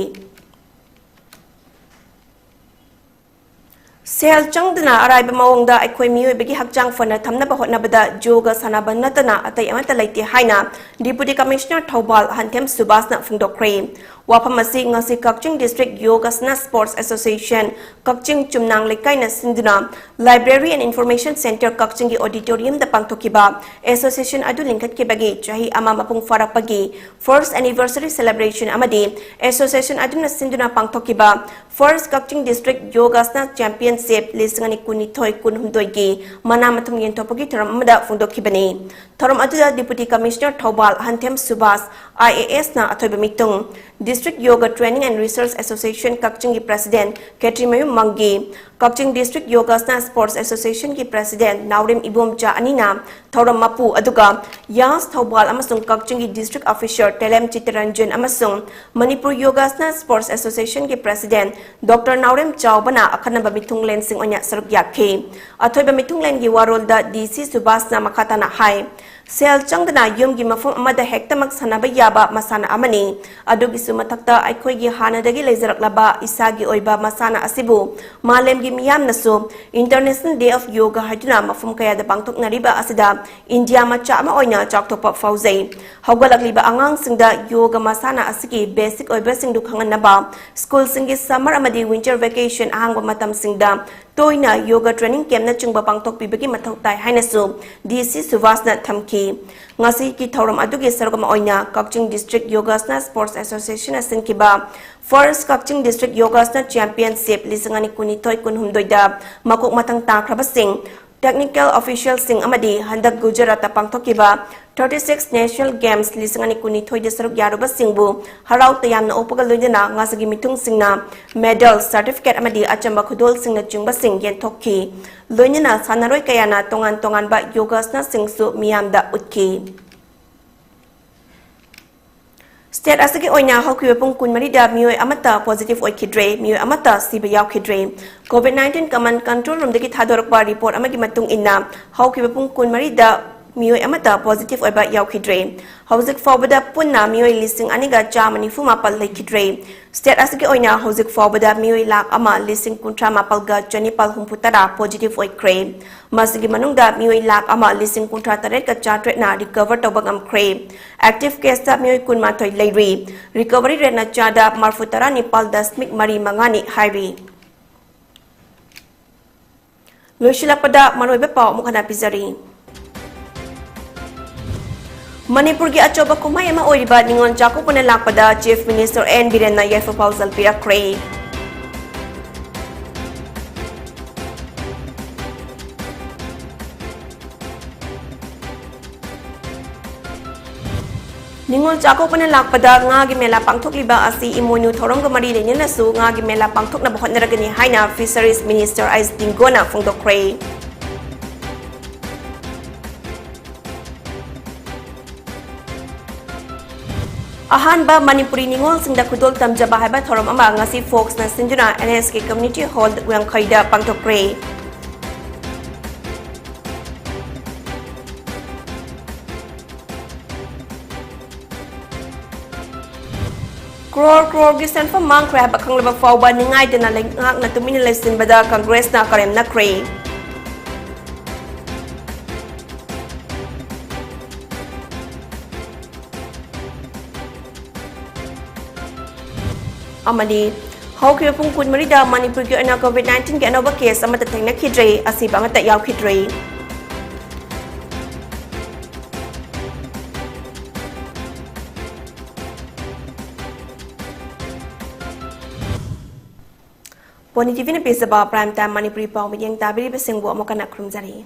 ꯁꯦꯜ ꯆꯪꯗꯅ ꯑꯔꯥꯏꯕ ꯃꯑꯣꯡꯗ ꯑꯩꯈꯣꯏ ꯃꯤꯑꯣꯏꯕꯒꯤ ꯍꯛꯆꯥꯡ ꯐꯅ ꯊꯝꯅꯕ ꯍꯣꯠꯅꯕꯗ ꯌꯣꯒ ꯁꯥꯟꯅꯕ ꯅꯠꯇꯅ ꯑꯇꯩ ꯑꯃꯠꯇ ꯂꯩꯇꯦ ꯍꯥꯏꯅ Deputy Commissioner ꯊꯧꯕꯥꯜ ꯍꯟꯊꯦꯝ ꯁꯨꯕꯥꯁꯅ ꯐꯣꯡꯗꯣꯛꯈ꯭ꯔꯦ꯫ ꯋꯥꯐꯝ ꯑꯁꯤ ꯉꯁꯤ ꯀꯛꯆꯤꯡ District Yogasana Sports Association ꯀꯛꯆꯤꯡ ꯆꯨꯝꯅꯥꯡ ꯂꯩꯀꯥꯏꯅ ꯁꯤꯟꯗꯨꯅ Library and Information Centre ꯀꯛꯆꯤꯡꯒꯤ auditoriumꯗ ꯄꯥꯡꯊꯣꯛꯈꯤꯕ association ꯑꯗꯨ ꯂꯤꯡꯈꯠꯈꯤꯕꯒꯤ ꯆꯍꯤ ꯑꯃ ꯃꯄꯨꯡ ꯐꯥꯔꯛꯄꯒꯤ first anniversary celebration ꯑꯃꯗꯤ association ꯑꯗꯨꯅ ꯁꯤꯟꯗꯨꯅ ꯄꯥꯡꯊꯣꯛꯈꯤꯕ First Kakching District Yogasana Championship ꯂꯤꯁꯤꯡ ꯑꯅꯤ ꯀꯨꯟꯅꯤꯊꯣꯏ ꯀꯨꯟꯍꯨꯝꯗꯣꯏꯒꯤ ꯃꯅꯥ ꯃꯊꯨꯝ ꯌꯦꯟꯊꯣꯛꯄꯒꯤ ꯊꯧꯔꯝ ꯑꯃꯗ ꯐꯣꯡꯗꯣꯛꯈꯤꯕꯅꯤ꯫ ꯊꯧꯔꯝ ꯑꯗꯨꯗ Deputy Commissioner ꯊꯧꯕꯥꯜ ꯍꯟꯊꯦꯝ ꯁꯨꯕꯥꯁ, IASꯅ ꯑꯊꯣꯏꯕ ꯃꯤꯇꯨꯡ, District Yoga Training and Research Association ꯀꯛꯆꯤꯡꯒꯤ President ꯈꯦꯇ꯭ꯔꯤꯃꯌꯨꯝ ꯃꯪꯒꯤ, ꯀꯛꯆꯤꯡ District Yogasana Sports Association ꯒꯤ President ꯅꯥꯎꯔꯦꯝ ꯏꯕꯣꯝꯆꯥ ꯑꯅꯤꯅ ꯊꯧꯔꯝ ꯃꯄꯨ ꯑꯗꯨꯒ ꯌꯥꯁ ꯊꯧꯕꯥꯜ ꯑꯃꯁꯨꯡ ꯀꯛꯆꯤꯡꯒꯤ District Officer ꯇꯦꯂꯦꯝ ꯆꯤꯠꯇꯔꯟꯖꯟ ꯑꯃꯁꯨꯡ ꯃꯅꯤꯄꯨꯔ Yogasana Sports Association ꯒꯤ President Doctor ꯅꯥꯎꯔꯦꯝ ꯆꯥꯎꯕꯅ ꯑꯈꯟꯅꯕ ꯃꯤꯊꯨꯡꯂꯦꯟꯁꯤꯡ ꯑꯣꯏꯅ ꯁꯔꯨꯛ ꯌꯥꯈꯤ꯫ ꯑꯊꯣꯏꯕ ꯃꯤꯊꯨꯡꯂꯦꯟꯒꯤ ꯋꯥꯔꯣꯜꯗ ꯗꯤ ꯁꯤ ꯁꯨꯕꯥꯁꯅ ꯃꯈꯥ ꯇꯥꯅ ꯍꯥꯏ, ꯁꯦꯜ ꯆꯪꯗꯅ ꯌꯨꯝꯒꯤ ꯃꯐꯝ ꯑꯃꯗ ꯍꯦꯛꯇꯃꯛ ꯁꯥꯟꯅꯕ ꯌꯥꯕ ꯃꯁꯥꯟꯅ ꯑꯃꯅꯤ꯫ ꯑꯗꯨꯒꯤꯁꯨ ꯃꯊꯛꯇ ꯑꯩꯈꯣꯏꯒꯤ ꯍꯥꯟꯅꯗꯒꯤ ꯂꯩꯖꯔꯛꯂꯕ ꯏꯁꯥꯒꯤ ꯑꯣꯏꯕ ꯃꯁꯥꯟꯅ ꯑꯁꯤꯕꯨ ꯃꯥꯂꯦꯝꯒꯤ ꯃꯤꯌꯥꯝꯅꯁꯨ International Day of Yoga ꯍꯥꯏꯗꯨꯅ ꯃꯐꯝ ꯀꯌꯥꯗ ꯄꯥꯡꯊꯣꯛꯅꯔꯤꯕ ꯑꯁꯤꯗ ꯏꯟꯗꯤꯌꯥ ꯃꯆꯥ ꯑꯃ ꯑꯣꯏꯅ ꯆꯥꯎꯊꯣꯛꯄ ꯐꯥꯎꯖꯩ꯫ ꯍꯧꯒꯠꯂꯛꯂꯤꯕ ꯑꯉꯥꯡꯁꯤꯡꯗ ꯌꯣꯒ ꯃꯁꯥꯟꯅ ꯑꯁꯤꯒꯤ basic ꯑꯣꯏꯕꯁꯤꯡꯗꯨ ꯈꯪꯍꯟꯅꯕ ꯁ꯭ꯀꯨꯜꯁꯤꯡꯒꯤ summer ꯑꯃꯗꯤ winter vacation ꯑꯍꯥꯡꯕ ꯃꯇꯝꯁꯤꯡꯗ ꯇꯣꯏꯅ ꯌꯣꯒ training campꯅꯆꯤꯡꯕ ꯄꯥꯡꯊꯣꯛꯄꯤꯕꯒꯤ ꯃꯊꯧ ꯇꯥꯏ ꯍꯥꯏꯅꯁꯨ ꯗꯤ ꯁꯤ ꯁꯨꯚꯥꯁꯅ ꯊꯝꯈꯤ꯫ ꯉꯁꯤꯒꯤ ꯊꯧꯔꯝ ꯑꯗꯨꯒꯤ ꯁꯔꯨꯛ ꯑꯃ ꯑꯣꯏꯅ ꯀꯛꯆꯤꯡ District Yogasana Sports Associationꯅ ꯁꯤꯟꯈꯤꯕ First Kakching District Yogasana Championship ꯂꯤꯁꯤꯡ ꯑꯅꯤ ꯀꯨꯟꯅꯤꯊꯣꯏ ꯀꯨꯟꯍꯨꯝꯗꯣꯏꯗ ꯃꯀꯣꯛ ꯃꯊꯪ ꯇꯥꯈ꯭ꯔꯕꯁꯤꯡ, technical officialꯁꯤꯡ ꯑꯃꯗꯤ ꯍꯟꯗꯛ ꯒꯨꯖꯔꯥꯠꯇ ꯄꯥꯡꯊꯣꯛꯈꯤꯕ thirty six National Games ꯂꯤꯁꯤꯡ ꯑꯅꯤ ꯀꯨꯟꯅꯤꯊꯣꯏꯗ ꯁꯔꯨꯛ ꯌꯥꯔꯨꯕꯁꯤꯡꯕꯨ ꯍꯔꯥꯎ ꯇꯌꯥꯝꯅ ꯑꯣꯛꯄꯒ ꯂꯣꯏꯅꯅ ꯉꯁꯤꯒꯤ ꯃꯤꯊꯨꯡꯁꯤꯡꯅ medal, certificate ꯑꯃꯗꯤ ꯑꯆꯝꯕ ꯈꯨꯗꯣꯜꯁꯤꯡꯅꯆꯤꯡꯕꯁꯤꯡ ꯌꯦꯟꯊꯣꯛꯈꯤ꯫ ꯂꯣꯏꯅꯅ ꯁꯥꯟꯅꯔꯣꯏ ꯀꯌꯥꯅ ꯇꯣꯉꯥꯟ ꯇꯣꯉꯥꯟꯕ ꯌꯣꯒꯥꯁꯅꯥꯁꯤꯡꯁꯨ ꯃꯤꯌꯥꯝꯗ ꯎꯠꯈꯤ꯫ State ꯑꯁꯤꯒꯤ ꯑꯣꯏꯅ ꯍꯧꯈꯤꯕ ꯄꯨꯡ ꯀꯨꯟꯃꯔꯤꯗ ꯃꯤꯑꯣꯏ ꯑꯃꯠꯇ positive ꯑꯣꯏꯈꯤꯗ꯭ꯔꯦ, ꯃꯤꯑꯣꯏ ꯑꯃꯠꯇ ꯁꯤꯕ ꯌꯥꯎꯈꯤꯗ꯭ꯔꯦ꯫ COVID nineteen Command Control Roomꯗꯒꯤ ꯊꯥꯗꯣꯔꯛꯄ report ꯑꯃꯒꯤ ꯃꯇꯨꯡ ꯏꯟꯅ, ꯍꯧꯈꯤꯕ ꯄꯨꯡ ꯀꯨꯟꯃꯔꯤꯗ ꯃꯤꯑꯣꯏ ꯑꯃꯠꯇ positive ꯑꯣꯏꯕ ꯌꯥꯎꯈꯤꯗ꯭ꯔꯦ꯫ ꯍꯧꯖꯤꯛ ꯐꯥꯎꯕꯗ ꯄꯨꯟꯅ ꯃꯤꯑꯣꯏ ꯂꯤꯁꯤꯡ ꯑꯅꯤꯒ ꯆꯥꯝꯃ ꯅꯤꯐꯨ ꯃꯥꯄꯜ ꯂꯩꯈꯤꯗ꯭ꯔꯦ꯫ State ꯑꯁꯤꯒꯤ ꯑꯣꯏꯅ ꯍꯧꯖꯤꯛ ꯐꯥꯎꯕꯗ ꯃꯤꯑꯣꯏ ꯂꯥꯈ ꯑꯃ ꯂꯤꯁꯤꯡ ꯀꯨꯟꯊ꯭ꯔꯥ ꯃꯥꯄꯜꯒ ꯆꯅꯤꯄꯥꯜ ꯍꯨꯝꯐꯨ ꯇꯔꯥ positive ꯑꯣꯏꯈ꯭ꯔꯦ꯫ ꯃꯁꯤꯒꯤ ꯃꯅꯨꯡꯗ ꯃꯤꯑꯣꯏ ꯂꯥꯈ ꯑꯃ ꯂꯤꯁꯤꯡ ꯀꯨꯟꯊ꯭ꯔꯥ ꯇꯔꯦꯠꯀ ꯆꯥꯇ꯭ꯔꯦꯠꯅ recover ꯇꯧꯕ ꯉꯝꯈ꯭ꯔꯦ꯫ Active caseꯇ ꯃꯤꯑꯣꯏ ꯀꯨꯟꯃꯥꯊꯣꯏ ꯂꯩꯔꯤ꯫ Recovery rateꯅ ꯆꯥꯗ ꯃꯔꯐꯨ ꯇꯔꯥ ꯅꯤꯄꯥꯜ ꯗꯁꯃꯤꯛ ꯃꯔꯤ ꯃꯉꯥꯅꯤ ꯍꯥꯏꯔꯤ꯫ ꯂꯣꯏꯁꯤꯜꯂꯛꯄꯗ ꯃꯔꯨꯑꯣꯏꯕ ꯄꯥꯎ ꯑꯃꯨꯛ ꯍꯟꯅ ꯄꯤꯖꯔꯤ꯫ ꯃꯅꯤꯄꯨꯔꯒꯤ ꯑꯆꯧꯕ ꯀꯨꯝꯍꯩ ꯑꯃ ꯑꯣꯏꯔꯤꯕ ꯅꯤꯉꯣꯜ ꯆꯥꯛꯀꯧꯕꯅ ꯂꯥꯛꯄꯗ Chief Minister ꯑꯦꯟ ꯕꯤꯔꯦꯟꯅ ꯌꯥꯏꯐ ꯄꯥꯎꯖꯦꯜ ꯄꯤꯔꯛꯈ꯭ꯔꯦ꯫ ꯅꯤꯉꯣꯜ ꯆꯥꯛꯀꯧꯕꯅ ꯂꯥꯛꯄꯗ ꯉꯥꯒꯤ ꯃꯦꯂꯥ ꯄꯥꯡꯊꯣꯛꯂꯤꯕ ꯑꯁꯤ ꯏꯃꯣꯏꯅꯨ ꯊꯧꯔꯝꯒ ꯃꯔꯤ ꯂꯩꯅꯅꯁꯨ ꯉꯥꯒꯤ ꯃꯦꯂꯥ ꯄꯥꯡꯊꯣꯛꯅꯕ ꯍꯣꯠꯅꯔꯒꯅꯤ ꯍꯥꯏꯅ Fisheries Minister ꯑꯩꯆ ꯇꯤꯡꯒꯣꯅ ꯐꯣꯡꯗꯣꯛꯈ꯭ꯔꯦ꯫ ꯑꯍꯥꯟꯕ ꯃꯅꯤꯄꯨꯔꯤ ꯅꯤꯉꯣꯜꯁꯤꯡꯗ ꯈꯨꯗꯣꯜ ꯇꯝꯖꯕ ꯍꯥꯏꯕ ꯊꯧꯔꯝ ꯑꯃ ꯉꯁꯤ Foxꯅ ꯁꯤꯟꯗꯨꯅ NSK Community Hall ꯋꯥꯡꯈꯩꯗ ꯄꯥꯡꯊꯣꯛꯈ꯭ꯔꯦ꯫ ꯀ꯭ꯔꯣꯔ ꯀ꯭ꯔꯣꯔꯒꯤ ꯁꯦꯟꯐꯝ ꯃꯥꯡꯈ꯭ꯔꯦ ꯍꯥꯏꯕ ꯈꯪꯂꯕ ꯐꯥꯎꯕ ꯅꯤꯡꯉꯥꯏꯗꯅ ꯂꯩꯉꯥꯛꯅ ꯇꯨꯃꯤꯟꯅ ꯂꯩꯁꯤꯟꯕꯗ ꯀꯪꯒ꯭ꯔꯦꯁꯅ ꯀꯔꯦꯝꯅꯈ꯭ꯔꯦ꯫ ꯑꯃꯗꯤ ꯍꯧꯈꯤꯕ ꯄꯨꯡ ꯀꯨꯟꯃꯔꯤꯗ ꯃꯅꯤꯄꯨꯔꯒꯤ ꯑꯣꯏꯅ COVID nineteenꯒꯤ ꯑꯅꯧꯕ ꯀꯦꯁ ꯑꯃꯠꯇ ꯊꯦꯡꯅꯈꯤꯗ꯭ꯔꯦ, ꯑꯁꯤꯕ ꯑꯃꯠꯇ ꯌꯥꯎꯈꯤꯗ꯭ꯔꯦ꯫ ꯄꯣꯅꯤ TVꯅ ꯄꯤꯖꯕ Prime Time ꯃꯅꯤꯄꯨꯔꯤ ꯄꯥꯎ ꯃꯤꯠꯌꯦꯡ ꯇꯥꯕꯤꯔꯤꯕꯁꯤꯡꯕꯨ ꯑꯃꯨꯛ ꯍꯟꯅ ꯈꯨꯔꯨꯝꯖꯔꯤ꯫